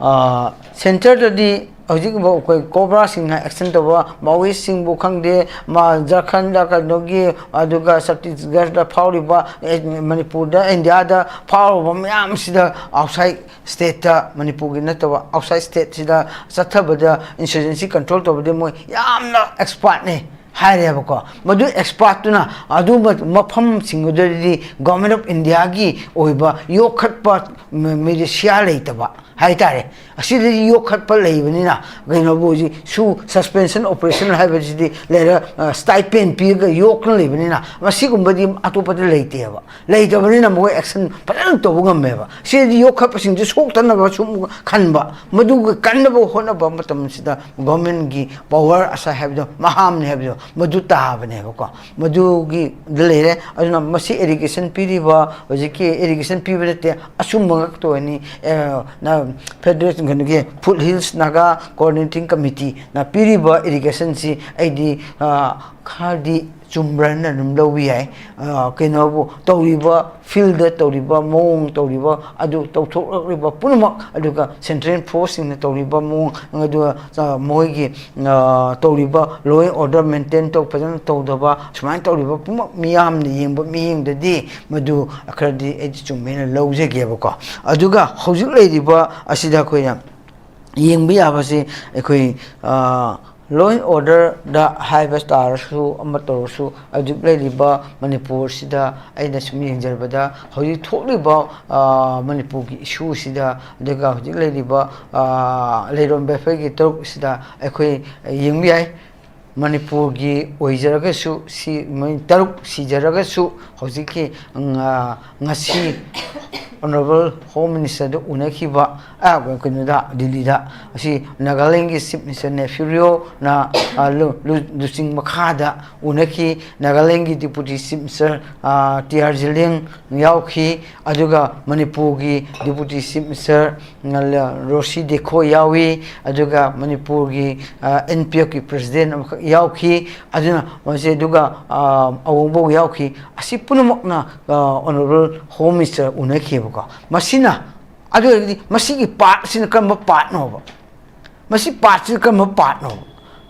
ꯑ, ꯁꯦꯟꯇꯔꯗꯗꯤ ꯍꯧꯖꯤꯛ ꯑꯩꯈꯣꯏ ꯀꯣꯕ꯭ꯔꯥꯁꯤꯡꯅ ꯑꯦꯛꯁꯟ ꯇꯧꯕ, ꯃꯥꯋꯤꯁꯁꯤꯡꯕꯨ ꯈꯪꯗꯦ, ꯃꯥ ꯖꯔꯈꯟꯗ ꯀꯩꯅꯣꯒꯤ, ꯑꯗꯨꯒ ꯁꯠꯇꯤꯁꯒꯔꯗ ꯐꯥꯎꯔꯤꯕ, ꯑꯦ, ꯃꯅꯤꯄꯨꯔꯗ, ꯏꯟꯗꯤꯌꯥꯗ ꯐꯥꯎꯔꯕ ꯃꯌꯥꯝꯁꯤꯗ ꯑꯥꯎꯠꯁꯥꯏꯠ ꯁ꯭ꯇꯦꯠꯇ, ꯃꯅꯤꯄꯨꯔꯒꯤ ꯅꯠꯇꯕ ꯑꯥꯎꯠꯁꯥꯏꯠ ꯁ꯭ꯇꯦꯠꯁꯤꯗ ꯆꯠꯊꯕꯗ ꯏꯟꯁꯔꯖꯦꯟꯁꯤ ꯀꯟꯇ꯭ꯔꯣꯜ ꯇꯧꯕꯗꯤ ꯃꯣꯏ ꯌꯥꯝꯅ ꯑꯦꯛꯁꯄꯥꯔꯠꯅꯦ ꯍꯥꯏꯔꯦꯕꯀꯣ꯫ ꯃꯗꯨ ꯑꯦꯛꯁꯄꯥꯔꯠꯇꯨꯅ ꯑꯗꯨ ꯃ-, ꯃꯐꯝꯁꯤꯡ ꯑꯗꯨꯗꯗꯤ ꯒꯣꯔꯃꯦꯟ ꯑꯣꯐ ꯏꯟꯗꯤꯌꯥꯒꯤ ꯑꯣꯏꯕ ꯌꯣꯛꯈꯠꯄ ꯃ-, ꯃꯤꯂꯤꯁꯤꯌꯥ ꯂꯩꯇꯕ ꯍꯥꯏꯇꯥꯔꯦ꯫ ꯑꯁꯤꯗꯗꯤ ꯌꯣꯛꯈꯠꯄ ꯂꯩꯕꯅꯤꯅ, ꯀꯩꯅꯣꯕꯨ ꯍꯧꯖꯤꯛ ꯁꯨ ꯁꯁꯄꯦꯟꯁꯟ ꯑꯣꯄꯔꯦꯁꯟ ꯍꯥꯏꯕꯁꯤꯗꯤ ꯂꯩꯔ-, ꯑ, ꯁ꯭ꯇꯥꯏꯄꯦꯟ ꯄꯤꯔꯒ ꯌꯣꯛꯇꯨꯅ ꯂꯩꯕꯅꯤꯅ, ꯃꯁꯤꯒꯨꯝꯕꯗꯤ ꯑꯇꯣꯞꯄꯗ ꯂꯩꯇꯦꯕ꯫ ꯂꯩꯇꯕꯅꯤꯅ ꯃꯈꯣꯏ ꯑꯦꯛꯁꯟ ꯐꯖꯅ ꯇꯧꯕ ꯉꯝꯃꯦꯕ꯫ ꯁꯤꯗꯤ ꯌꯣꯛꯈꯠꯄꯁꯤꯡꯁꯦ ꯁꯣꯛꯇꯅꯕ ꯁꯨꯝ ꯈꯟꯕ, ꯃꯗꯨꯒ ꯀꯟꯅꯕ ꯍꯣꯠꯅꯕ ꯃꯇꯝꯁꯤꯗ ꯒꯣꯔꯃꯦꯟꯒꯤ ꯄꯋꯥꯔ ꯑꯁꯥ ꯍꯥꯏꯕꯗꯣ, ꯃꯍꯥꯝꯅꯤ ꯍꯥꯏꯕꯗꯣ, ꯃꯗꯨ ꯇꯥꯕꯅꯦꯕꯀꯣ꯫ ꯃꯗꯨꯒꯤꯗ ꯂꯩꯔꯦ꯫ ꯑꯗꯨꯅ ꯃꯁꯤ ꯏꯔꯤꯒꯦꯁꯟ ꯄꯤꯔꯤꯕ, ꯍꯧꯖꯤꯛꯀꯤ ꯏꯔꯤꯒꯦꯁꯟ ꯄꯤꯕ ꯅꯠꯇꯦ, ꯑꯆꯨꯝꯕ ꯉꯥꯛꯇ ꯑꯣꯏꯅꯤ꯫ ꯑꯦ, ꯅ-, ꯐꯦꯗꯔꯦꯁꯟ ꯀꯩꯅꯣꯒꯤ ꯐꯨꯠ ꯍꯤꯜꯁ ꯅꯥꯒꯥ ꯀꯣꯑꯣꯔꯗꯤꯅꯦꯇꯤꯡ ꯀꯃꯤꯇꯤꯅ ꯄꯤꯔꯤꯕ ꯏꯔꯤꯒꯦꯁꯟꯁꯤ ꯑꯩꯗꯤ, ꯑ, ꯈꯔꯗꯤ ꯆꯨꯝꯕ꯭ꯔꯅ ꯑꯗꯨꯝ ꯂꯧꯕ ꯌꯥꯏ꯫ ꯑ, ꯀꯩꯅꯣꯕꯨ ꯇꯧꯔꯤꯕ, ꯐꯤꯜꯗ ꯇꯧꯔꯤꯕ ꯃꯑꯣꯡ, ꯇꯧꯔꯤꯕ ꯑꯗꯨ, ꯇꯧꯊꯣꯛꯂꯛꯂꯤꯕ ꯄꯨꯝꯅꯃꯛ, ꯑꯗꯨꯒ ꯁꯦꯟꯇ꯭ꯔꯦꯜ ꯐꯣꯔꯁꯁꯤꯡꯅ ꯇꯧꯔꯤꯕ ꯃꯑꯣꯡ, ꯑꯗꯨꯒ, ꯑ, ꯃꯣꯏꯒꯤ, ꯑ, ꯇꯧꯔꯤꯕ law and order maintain ꯇꯧ-, ꯐꯖꯅ ꯇꯧꯗꯕ, ꯁꯨꯃꯥꯏꯅ ꯇꯧꯔꯤꯕ ꯄꯨꯝꯅꯃꯛ ꯃꯤꯌꯥꯝꯅ ꯌꯦꯡꯕ ꯃꯤꯠꯌꯦꯡꯗꯗꯤ ꯃꯗꯨ ꯈꯔꯗꯤ ꯑꯩꯗꯤ ꯆꯨꯝꯃꯦꯅ ꯂꯧꯖꯒꯦꯕꯀꯣ꯫ ꯑꯗꯨꯒ ꯍꯧꯖꯤꯛ ꯂꯩꯔꯤꯕ ꯑꯁꯤꯗ ꯑꯩꯈꯣꯏꯅ ꯌꯦꯡꯕ ꯌꯥꯕꯁꯤ, ꯑꯩꯈꯣꯏ, ꯑ, law and orderꯗ ꯍꯥꯏꯕ ꯇꯥꯔꯁꯨ, ꯑꯃ ꯇꯧꯔꯁꯨ, ꯍꯧꯖꯤꯛ ꯂꯩꯔꯤꯕ ꯃꯅꯤꯄꯨꯔꯁꯤꯗ ꯑꯩꯅ ꯁꯨꯝ ꯌꯦꯡꯖꯕꯗ, ꯍꯧꯖꯤꯛ ꯊꯣꯛꯂꯤꯕ, ꯑ, ꯃꯅꯤꯄꯨꯔꯒꯤ issueꯁꯤꯗ, ꯑꯗꯨꯒ ꯍꯧꯖꯤꯛ ꯂꯩꯔꯤꯕ, ꯑ, ꯂꯩꯔꯣꯟꯕ ꯑꯩꯈꯣꯏꯒꯤ ꯇꯔꯨꯛꯁꯤꯗ ꯑꯩꯈꯣꯏ ꯌꯦꯡꯕ ꯌꯥꯏ꯫ ꯃꯅꯤꯄꯨꯔꯒꯤ ꯑꯣꯏꯖꯔꯒꯁꯨ, ꯁꯤ ꯃꯣꯏ ꯇꯔꯨꯛ ꯁꯤꯖꯔꯒꯁꯨ, ꯍꯧꯖꯤꯛꯀꯤ, ꯉ-, ꯉꯁꯤ Honourable Home Ministerꯗ ꯎꯅꯈꯤꯕ, ꯑ, ꯀꯩꯅꯣꯗ, ꯗꯤꯜꯂꯤꯗ, ꯑꯁꯤ ꯅꯥꯒꯥꯂꯦꯟꯒꯤ Chief Minister ꯅꯦꯐꯤꯌꯨ ꯔꯤꯑꯣꯅ, ꯑ, ꯂꯨ-, ꯂꯨ-, ꯂꯨꯆꯤꯡ ꯃꯈꯥꯗ ꯎꯅꯈꯤ꯫ ꯅꯥꯒꯥꯂꯦꯟꯒꯤ Deputy Chief Minister, ꯑ, ꯇꯤ ꯑꯥꯔ ꯖꯤꯂꯤꯌꯪ ꯌꯥꯎꯈꯤ꯫ ꯑꯗꯨꯒ ꯃꯅꯤꯄꯨꯔꯒꯤ Deputy Chief Minister, ꯑ, ꯔꯣꯁꯤ ꯗꯦꯈꯣ ꯌꯥꯎꯏ꯫ ꯑꯗꯨꯒ ꯃꯅꯤꯄꯨꯔꯒꯤ, ꯑ, NPFꯀꯤ President ꯑꯃꯈꯛ ꯌꯥꯎꯈꯤ꯫ ꯑꯗꯨꯅ ꯃꯁꯤ, ꯑꯗꯨꯒ, ꯑ, ꯑꯋꯣꯡꯕꯧ ꯌꯥꯎꯈꯤ꯫ ꯑꯁꯤ ꯄꯨꯝꯅꯃꯛꯅ, ꯑ, Honourable Home Minister ꯎꯅꯈꯤꯑꯕꯀꯣ꯫ ꯃꯁꯤꯅ, ꯑꯗꯨ ꯑꯣꯏꯔꯒꯗꯤ ꯃꯁꯤꯒꯤ partꯁꯤꯅ ꯀꯔꯝꯕ partꯅꯣꯕ? ꯃꯁꯤ partꯁꯤ ꯀꯔꯝꯕ partꯅꯣ?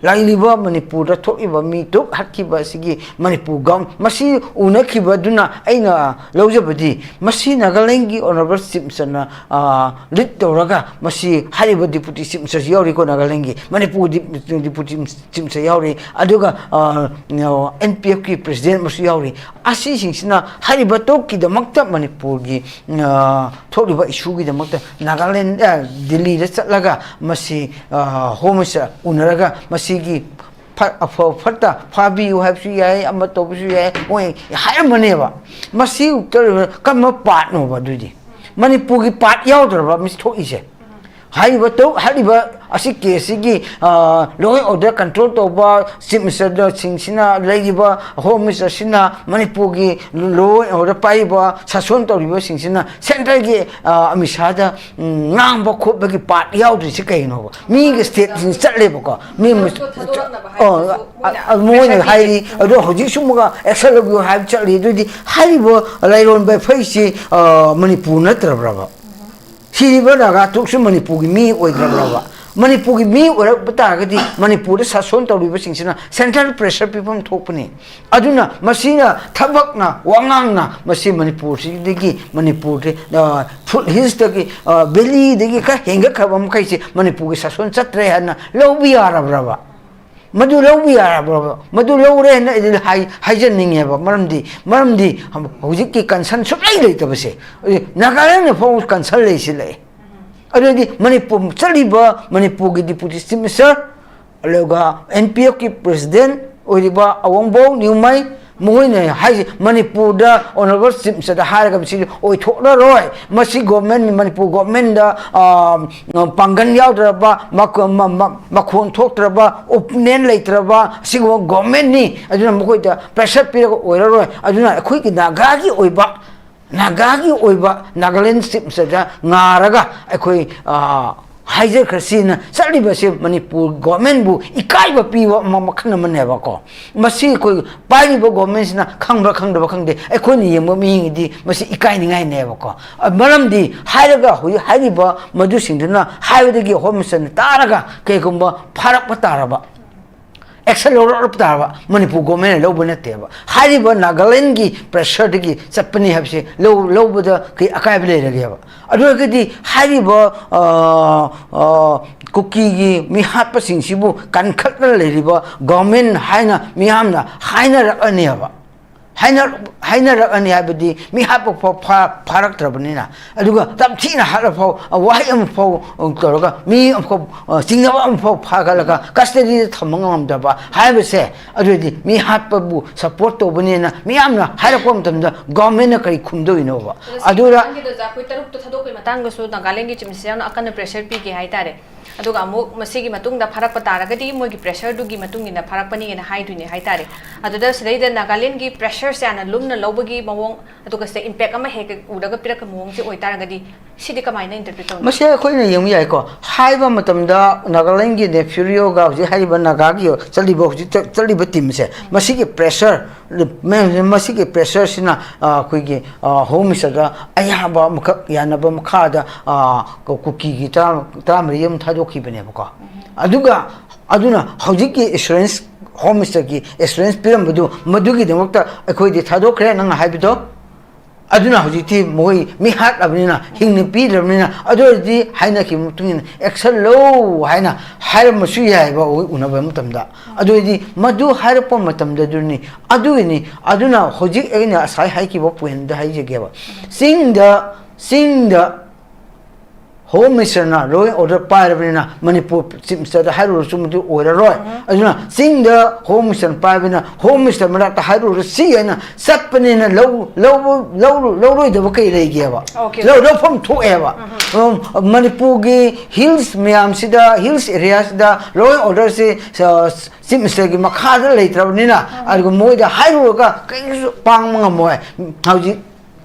ꯂꯩꯔꯤꯕ ꯃꯅꯤꯄꯨꯔꯗ ꯊꯣꯛꯏꯕ ꯃꯤ ꯇꯔꯨꯛ ꯍꯥꯠꯈꯤꯕ ꯑꯁꯤꯒꯤ ꯃꯅꯤꯄꯨꯔ ꯒꯚꯔꯟ-, ꯃꯁꯤ ꯎꯅꯈꯤꯕꯗꯨꯅ ꯑꯩꯅ ꯂꯧꯖꯕꯗꯤ, ꯃꯁꯤ ꯅꯥꯒꯥꯂꯦꯟꯒꯤ Honourable Chief Ministerꯅ, ꯑ, lead ꯇꯧꯔꯒ, ꯃꯁꯤ ꯍꯥꯏꯔꯤꯕ Deputy Chief Ministerꯁꯨ ꯌꯥꯎꯔꯤꯀꯣ, ꯅꯥꯒꯥꯂꯦꯟꯒꯤ, ꯃꯅꯤꯄꯨꯔ ꯗꯤ-, Deputy Chief Minister ꯌꯥꯎꯔꯤ, ꯑꯗꯨꯒ, ꯑ, NPFꯀꯤ President ꯑꯃꯁꯨ ꯌꯥꯎꯔꯤ꯫ ꯑꯁꯤꯁꯤꯡꯁꯤꯅ ꯍꯥꯏꯔꯤꯕ ꯇꯔꯨꯛꯀꯤꯗꯃꯛꯇ ꯃꯅꯤꯄꯨꯔꯒꯤ, ꯑ, ꯊꯣꯛꯂꯤꯕ issueꯒꯤꯗꯃꯛꯇ ꯅꯥꯒꯥꯂꯦꯟ, ꯑ, ꯗꯤꯜꯂꯤꯗ ꯆꯠꯂꯒ ꯃꯁꯤ, ꯑ, Home Minister ꯎꯅꯔꯒ ꯃꯁꯤꯒꯤ ꯐ-, ꯑꯐ-, ꯐꯠꯇ ꯐꯥꯕꯤꯌꯨ ꯍꯥꯏꯕꯁꯨ ꯌꯥꯏ, ꯑꯃ ꯇꯧꯕꯁꯨ ꯌꯥꯏ, ꯃꯣꯏ ꯍꯥꯏꯔꯝꯃꯅꯦꯕ꯫ ꯃꯁꯤ ꯀꯔꯝꯕ partꯅꯣꯕ ꯑꯗꯨꯗꯤ? ꯃꯅꯤꯄꯨꯔꯒꯤ part ꯌꯥꯎꯗ꯭ꯔꯕ ꯃꯁꯤ ꯊꯣꯛꯏꯁꯦ? ꯍꯥꯏꯔꯤꯕ ꯇꯔꯨꯛ, ꯍꯥꯏꯔꯤꯕ ꯑꯁꯤ ꯀꯦꯁꯁꯤꯒꯤ, ꯑ, law and order control ꯇꯧꯕ chief ministerꯁꯤꯡꯁꯤꯅ, ꯂꯩꯔꯤꯕ home ministerꯁꯤꯅ, ꯃꯅꯤꯄꯨꯔꯒꯤ law and order ꯄꯥꯏꯔꯤꯕ, ꯁꯥꯁꯣꯟ ꯇꯧꯔꯤꯕꯁꯤꯡꯁꯤꯅ centreꯒꯤ, ꯑ, ꯑꯃꯤꯠ ꯁꯥꯍꯗ, ꯎꯝ, ꯉꯥꯡꯕ ꯈꯣꯠꯄꯒꯤ part ꯌꯥꯎꯗ꯭ꯔꯤꯁꯤ ꯀꯩꯅꯣꯕ? ꯃꯤꯒꯤ stateꯁꯤꯡ ꯆꯠꯂꯦꯕꯀꯣ, ꯃꯤ ꯃꯁ-, ꯊꯥꯗꯣꯔꯛꯅꯕ ꯑꯣ, ꯍꯥꯏꯕꯗꯨꯁꯨ ꯃꯣꯏꯅ ꯑ, ꯑ, ꯃꯣꯏꯅ pressure ꯍꯥꯏꯔꯤ, ꯄꯤꯔꯤ꯫ ꯑꯗꯣ ꯍꯧꯖꯤꯛꯁꯨ ꯑꯃꯨꯛꯀ action ꯂꯧꯕꯤꯌꯨ ꯍꯥꯏꯕ ꯆꯠꯂꯤ꯫ ꯑꯗꯨꯗꯤ ꯍꯥꯏꯔꯤꯕ ꯂꯩꯔꯣꯟꯕ ꯐꯩꯁꯤ, ꯑ, ꯃꯅꯤꯄꯨꯔ ꯅꯠꯇ꯭ꯔꯕ꯭ꯔꯕ? ꯁꯤꯔꯤꯕ ꯅꯥꯒꯥ ꯇꯔꯨꯛꯁꯨ ꯃꯅꯤꯄꯨꯔꯒꯤ ꯃꯤ ꯑꯣꯏꯗ꯭ꯔꯕ꯭ꯔꯕ? ꯃꯅꯤꯄꯨꯔꯒꯤ ꯃꯤ ꯑꯣꯏꯔꯛꯄ ꯇꯥꯔꯒꯗꯤ ꯃꯅꯤꯄꯨꯔꯗ ꯁꯥꯁꯣꯟ ꯇꯧꯔꯤꯕꯁꯤꯡꯁꯤꯅ central pressure ꯄꯤꯐꯝ ꯊꯣꯛꯄꯅꯤ꯫ ꯑꯗꯨꯅ ꯃꯁꯤꯅ ꯊꯕꯛꯅ, ꯋꯥꯉꯥꯡꯅ ꯃꯁꯤ ꯃꯅꯤꯄꯨꯔꯁꯤꯗꯒꯤ, ꯃꯅꯤꯄꯨꯔꯁꯤ, ꯑ, foot hillsꯇꯒꯤ, ꯑ, valleyꯗꯒꯤ ꯈꯔ ꯍꯦꯟꯒꯠꯈ꯭ꯔꯕ ꯃꯈꯩꯁꯤ ꯃꯅꯤꯄꯨꯔꯒꯤ ꯁꯥꯁꯣꯟ ꯆꯠꯇ꯭ꯔꯦ ꯍꯥꯏꯅ ꯂꯧꯕ ꯌꯥꯔꯕ꯭ꯔꯕ? ꯃꯗꯨ ꯂꯧꯕ ꯌꯥꯔꯕ꯭ꯔꯕ? ꯃꯗꯨ ꯂꯧꯔꯦꯅ ꯑꯩꯗꯤ ꯍꯥꯏ-, ꯍꯥꯏꯖꯅꯤꯡꯉꯦꯕ꯫ ꯃꯔꯝꯗꯤ, ꯃꯔꯝꯗꯤ ꯍꯧꯖꯤꯛꯀꯤ concern ꯁꯨꯛꯂꯩ ꯂꯩꯇꯕꯁꯦ, ꯅꯥꯒꯥꯂꯦꯟꯗ ꯐꯥꯎꯕ concern ꯂꯩꯁꯤꯜꯂꯛꯑꯦ꯫ ꯑꯗꯨꯗꯤ ꯃꯅꯤꯄꯨꯔ ꯆꯠꯂꯤꯕ ꯃꯅꯤꯄꯨꯔꯒꯤ deputy chief minister, ꯑꯗꯨꯒ NPFꯀꯤ president ꯑꯣꯏꯔꯤꯕ ꯑꯋꯣꯡꯕꯣ ꯅ꯭ꯌꯨꯃꯩ, ꯃꯈꯣꯏꯅ ꯍꯥꯏꯁꯦ ꯃꯅꯤꯄꯨꯔꯗ honourable chief ministerꯗ ꯍꯥꯏꯔꯒ ꯃꯁꯤ ꯑꯣꯏꯊꯣꯛꯂꯔꯣꯏ꯫ ꯃꯁꯤ government, ꯃꯅꯤꯄꯨꯔ governmentꯗ, ꯑ, ꯄꯥꯡꯒꯜ ꯌꯥꯎꯗ꯭ꯔꯕ, ꯃꯈ-, ꯃ-, ꯃ-, ꯃꯈꯣꯟ ꯊꯣꯛꯇ꯭ꯔꯕ, opinion ꯂꯩꯇ꯭ꯔꯕ ꯑꯁꯤꯒꯨꯝꯕ governmentꯅꯤ꯫ ꯑꯗꯨꯅ ꯃꯈꯣꯏꯗ pressure ꯄꯤꯔꯒ ꯑꯣꯏꯔꯔꯣꯏ꯫ ꯑꯗꯨꯅ ꯑꯩꯈꯣꯏꯒꯤ ꯅꯥꯒꯥꯒꯤ ꯑꯣꯏꯕ, ꯅꯥꯒꯥꯒꯤ ꯑꯣꯏꯕ ꯅꯥꯒꯥꯂꯦꯟ chief ministerꯗ ꯉꯥꯔꯒ ꯑꯩꯈꯣꯏ, ꯑ, ꯍꯥꯏꯖꯈ꯭ꯔꯁꯤꯅ ꯆꯠꯂꯤꯕꯁꯦ ꯃꯅꯤꯄꯨꯔ governmentꯕꯨ ꯏꯀꯥꯏꯕ ꯄꯤꯕ ꯑꯃ ꯃꯈꯜ ꯑꯃꯅꯦꯕꯀꯣ꯫ ꯃꯁꯤ ꯑꯩꯈꯣꯏ ꯄꯥꯏꯔꯤꯕ governmentꯁꯤꯅ ꯈꯪꯕ꯭ꯔꯥ ꯈꯪꯗꯕ꯭ꯔꯥ ꯈꯪꯗꯦ, ꯑꯩꯈꯣꯏꯅ ꯌꯦꯡꯕ ꯃꯤꯒꯤꯗꯤ ꯃꯁꯤ ꯏꯀꯥꯏꯅꯤꯡꯉꯥꯏꯅꯦꯕꯀꯣ꯫ ꯑ, ꯃꯔꯝꯗꯤ ꯍꯥꯏꯔꯒ ꯍꯧꯖꯤꯛ ꯍꯥꯏꯔꯤꯕ ꯃꯗꯨꯁꯤꯡꯗꯨꯅ ꯍꯥꯏꯕꯗꯒꯤ home ministerꯅ ꯇꯥꯔꯒ ꯀꯩꯒꯨꯝꯕ ꯐꯥꯔꯛꯄ ꯇꯥꯔꯕ, action ꯂꯧꯔꯛꯄ ꯇꯥꯔꯕ, ꯃꯅꯤꯄꯨꯔ governmentꯅ ꯂꯧꯕ ꯅꯠꯇꯦꯕ꯫ ꯍꯥꯏꯔꯤꯕ ꯅꯥꯒꯥꯂꯦꯟꯒꯤ pressureꯗꯒꯤ ꯆꯠꯄꯅꯤ ꯍꯥꯏꯕꯁꯦ ꯂꯧ-, ꯂꯧꯕꯗ ꯀꯩ ꯑꯀꯥꯏꯕ ꯂꯩꯔꯒꯦꯕ? ꯑꯗꯨ ꯑꯣꯏꯔꯒꯗꯤ ꯍꯥꯏꯔꯤꯕ, ꯑ, ꯑ, ꯀꯨꯀꯤꯒꯤ ꯃꯤꯍꯥꯠꯄꯁꯤꯡꯁꯤꯕꯨ ꯀꯟꯈꯠꯅ ꯂꯩꯔꯤꯕ government ꯍꯥꯏꯅ ꯃꯤꯌꯥꯝꯅ ꯍꯥꯏꯅꯔꯛꯑꯅꯦꯕ꯫ ꯍꯥꯏꯅꯔꯛꯑꯅꯤ ꯍꯥꯏꯕꯗꯤ ꯃꯤ ꯍꯥꯠꯄ ꯐꯥꯎ ꯐꯥꯔꯛꯇ꯭ꯔꯕꯅꯤꯅ꯫ ꯑꯗꯨꯒ ꯇꯝꯊꯤꯅ ꯍꯥꯠꯂꯐꯥꯎ ꯋꯥꯍꯩ ꯑꯃꯐꯥꯎ ꯇꯧꯔꯒ ꯃꯤ ꯑꯃꯐꯥꯎ ꯆꯤꯡꯅꯕ ꯑꯃꯐꯥꯎ ꯐꯥꯒꯠꯂꯒ ꯀꯁꯇꯗꯤꯗ ꯊꯝꯕ ꯉꯝꯗꯕ ꯍꯥꯏꯕꯁꯦ, ꯑꯗꯨꯗꯤ ꯃꯤ ꯍꯥꯠꯄꯕꯨ ꯁꯄꯣꯔꯠ ꯇꯧꯕꯅꯦꯅ ꯃꯤꯌꯥꯝꯅ ꯍꯥꯏꯔꯛꯄ ꯃꯇꯝꯗ ꯒꯣꯔꯃꯦꯟꯅ ꯀꯔꯤ ꯈꯨꯝꯗꯣꯏꯅꯣꯕ? ꯑꯗꯨꯗ ꯑꯩꯈꯣꯏ ꯇꯔꯨꯛꯇ ꯊꯥꯗꯣꯛꯄꯒꯤ ꯃꯇꯥꯡꯗꯁꯨ ꯅꯥꯒꯥꯂꯦꯟꯒꯤ ꯆꯤꯞ ꯃꯤꯅꯤꯁꯇꯔꯅ ꯑꯀꯟꯅ ꯄ꯭ꯔꯦꯁꯔ ꯄꯤꯒꯦ ꯍꯥꯏꯇꯥꯔꯦ꯫ ꯑꯗꯨꯒ ꯑꯃꯨꯛ ꯃꯁꯤꯒꯤ ꯃꯇꯨꯡꯗ ꯐꯥꯔꯛꯄ ꯇꯥꯔꯒꯗꯤ ꯃꯣꯏꯒꯤ ꯄ꯭ꯔꯦꯁꯔꯗꯨꯒꯤ ꯃꯇꯨꯡ ꯏꯟꯅ ꯐꯥꯔꯛꯄꯅꯤꯅ ꯍꯥꯏꯗꯣꯏꯅꯦ ꯍꯥꯏꯇꯥꯔꯦ꯫ ꯑꯗꯨꯗ ꯁꯤꯗꯩꯗ ꯅꯥꯒꯥꯂꯦꯟꯒꯤ ꯄ꯭ꯔꯦꯁꯔꯁꯦ ꯌꯥꯝꯅ ꯂꯨꯝꯅ ꯂꯧꯕꯒꯤ ꯃꯑꯣꯡ, ꯑꯗꯨꯒ ꯁꯤꯗ ꯏꯝꯄꯦꯛ ꯑꯃ ꯍꯦꯛ ꯍꯦꯛ ꯎꯔꯒ ꯄꯤꯔꯛꯄ ꯃꯑꯣꯡꯁꯦ ꯑꯣꯏꯇꯥꯔꯒꯗꯤ ꯁꯤꯗꯤ ꯀꯃꯥꯏꯅ ꯏꯟꯇꯔꯄ꯭ꯔꯤꯠ ꯇꯧꯅꯤ? ꯃꯁꯤ ꯑꯩꯈꯣꯏꯅ ꯌꯦꯡꯕ ꯌꯥꯏꯀꯣ꯫ ꯍꯥꯏꯕ ꯃꯇꯝꯗ ꯅꯥꯒꯥꯂꯦꯟꯒꯤ ꯅꯦꯐ꯭ꯌꯨꯔꯤꯑꯣꯒ ꯍꯧꯖꯤꯛ ꯍꯥꯏꯔꯤꯕ ꯅꯥꯒꯥꯒꯤ ꯆꯠꯂꯤꯕ, ꯍꯧꯖꯤꯛ ꯆꯠ-, ꯆꯠꯂꯤꯕ ꯇꯤꯝꯁꯦ, ꯃꯁꯤꯒꯤ ꯄ꯭ꯔꯦꯁꯔ, ꯃꯁꯤꯒꯤ ꯄ꯭ꯔꯦꯁꯔꯁꯤꯅ, ꯑ, ꯑꯩꯈꯣꯏꯒꯤ, ꯑ, ꯍꯣꯝ ꯃꯤꯅꯤꯁꯇꯔꯗ ꯑꯌꯥꯕ ꯑꯃꯈꯛ ꯌꯥꯅꯕ ꯃꯈꯥꯗ, ꯑ, ꯀꯨꯀꯤꯒꯤ ꯇꯔꯥ-, ꯇꯔꯥꯃꯔꯤ ꯑꯃ ꯊꯥꯗꯣꯛꯈꯤꯕꯅꯦꯕꯀꯣ꯫ ꯑꯗꯨꯒ ꯑꯗꯨꯅ ꯍꯧꯖꯤꯛꯀꯤ ꯑꯦꯁꯨꯔꯦꯟꯁ, ꯍꯣꯝ ꯃꯤꯅꯤꯁꯇꯔꯒꯤ ꯑꯦꯁꯨꯔꯦꯟꯁ ꯄꯤꯔꯝꯕꯗꯨ, ꯃꯗꯨꯒꯤꯗꯃꯛꯇ ꯑꯩꯈꯣꯏꯗꯤ ꯊꯥꯗꯣꯛꯈ꯭ꯔꯦ, ꯅꯪꯅ ꯍꯥꯏꯕꯗꯣ꯫ ꯑꯗꯨꯅ ꯍꯧꯖꯤꯛꯇꯤ ꯃꯈꯣꯏ ꯃꯤ ꯍꯥꯠꯂꯕꯅꯤꯅ, ꯍꯤꯡꯅ ꯄꯤꯗ꯭ꯔꯕꯅꯤꯅ, ꯑꯗꯨ ꯑꯣꯏꯔꯗꯤ ꯍꯥꯏꯅꯈꯤꯕ ꯃꯇꯨꯡ ꯏꯟꯅ ꯑꯦꯛꯁꯟ ꯂꯧ ꯍꯥꯏꯅ ꯍꯥꯏꯔꯝꯕꯁꯨ ꯌꯥꯏꯑꯕ, ꯑꯩꯈꯣꯏ ꯎꯅꯕ ꯃꯇꯝꯗ꯫ ꯑꯗꯨ ꯑꯣꯏꯔꯗꯤ ꯃꯗꯨ ꯍꯥꯏꯔꯛꯄ ꯃꯇꯝꯗꯗꯨꯅꯤ, ꯑꯗꯨꯒꯤꯅꯤ꯫ ꯑꯗꯨꯅ ꯍꯧꯖꯤꯛ ꯑꯩꯅ ꯉꯁꯥꯏ ꯍꯥꯏꯈꯤꯕ ꯄꯣꯏꯟꯗ ꯍꯥꯏꯖꯒꯦꯕ꯫ ꯆꯤꯡꯗ, ꯆꯤꯡꯗ ꯍꯣꯝ ꯃꯤꯅꯤꯁꯇꯔꯅ ꯂꯣ ꯑꯦꯟ ꯑꯣꯔꯗꯔ ꯄꯥꯏꯔꯕꯅꯤꯅ ꯃꯅꯤꯄꯨꯔ ꯆꯤꯐ ꯃꯤꯅꯤꯁꯇꯔꯗ ꯍꯥꯏꯔꯨꯔꯁꯨ ꯃꯗꯨ ꯑꯣꯏꯔꯔꯣꯏ꯫ ꯑꯗꯨꯅ ꯆꯤꯡꯗ ꯍꯣꯝ ꯃꯤꯅꯤꯁꯇꯔ ꯄꯥꯏꯕꯅꯤꯅ ꯍꯣꯝ ꯃꯤꯅꯤꯁꯇꯔ ꯃꯅꯥꯛꯇ ꯍꯥꯏꯔꯨꯔꯁꯤ ꯍꯥꯏꯅ ꯆꯠꯄꯅꯤꯅ ꯂꯧ-, ꯂꯧ-, ꯂꯧ-, ꯂꯧꯔꯣꯏꯗꯕ ꯀꯩ ꯂꯩꯒꯦꯕ? Okay. ꯂꯧ-, ꯂꯧꯐꯝ ꯊꯣꯛꯑꯦꯕ꯫ ꯎꯝ, ꯃꯅꯤꯄꯨꯔꯒꯤ ꯍꯤꯜꯁ ꯃꯌꯥꯝꯁꯤꯗ, ꯍꯤꯜꯁ ꯑꯦꯔꯤꯌꯥꯁꯤꯗ ꯂꯣ ꯑꯦꯟ ꯑꯣꯔꯗꯔꯁꯦ, ꯑ, ꯆꯤꯐ ꯃꯤꯅꯤꯁꯇꯔꯒꯤ ꯃꯈꯥꯗ ꯂꯩꯇ꯭ꯔꯕꯅꯤꯅ, ꯑꯗꯨꯒ ꯃꯣꯏꯗ ꯍꯥꯏꯔꯨꯔꯒ ꯀꯔꯤꯁꯨ ꯄꯥꯡꯕ ꯉꯝꯃꯣꯏ꯫ ꯍꯧꯖꯤꯛ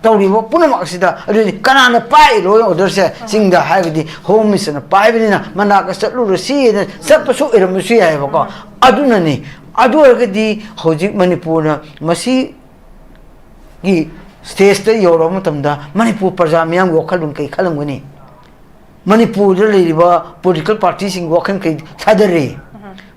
ꯇꯧꯔꯤꯕ ꯄꯨꯝꯅꯃꯛ ꯑꯁꯤꯗ, ꯑꯗꯨꯗꯤ ꯀꯅꯥꯅ ꯄꯥꯏ ꯂꯣ ꯑꯦꯟ ꯑꯣꯔꯗꯔꯁꯦ? ꯆꯤꯡꯗ ꯍꯥꯏꯕꯗꯤ ꯍꯣꯝ ꯃꯤꯅꯤꯁꯇꯔꯅ ꯄꯥꯏꯕꯅꯤꯅ ꯃꯅꯥꯛꯇ ꯆꯠꯂꯨꯔꯁꯤꯅ ꯆꯠꯄꯁꯨ ꯑꯣꯏꯔꯝꯕꯁꯨ ꯌꯥꯏꯑꯕꯀꯣ꯫ ꯑꯗꯨꯅꯅꯤ꯫ ꯑꯗꯨ ꯑꯣꯏꯔꯒꯗꯤ ꯍꯧꯖꯤꯛ ꯃꯅꯤꯄꯨꯔꯅ ꯃꯁꯤꯒꯤ ꯁ꯭ꯇꯦꯖꯇ ꯌꯧꯔꯕ ꯃꯇꯝꯗ ꯃꯅꯤꯄꯨꯔ ꯄ꯭ꯔꯖꯥ ꯃꯤꯌꯥꯝꯒꯤ ꯋꯥꯈꯜꯂꯣꯟ ꯀꯔꯤ ꯈꯜꯂꯝꯒꯅꯤ? ꯃꯅꯤꯄꯨꯔꯗ ꯂꯩꯔꯤꯕ ꯄꯣꯂꯤꯇꯤꯀꯦꯜ ꯄꯥꯔꯇꯤꯁꯤꯡꯒꯤ ꯋꯥꯈꯜ ꯀꯔꯤ ꯊꯥꯗꯔꯤ?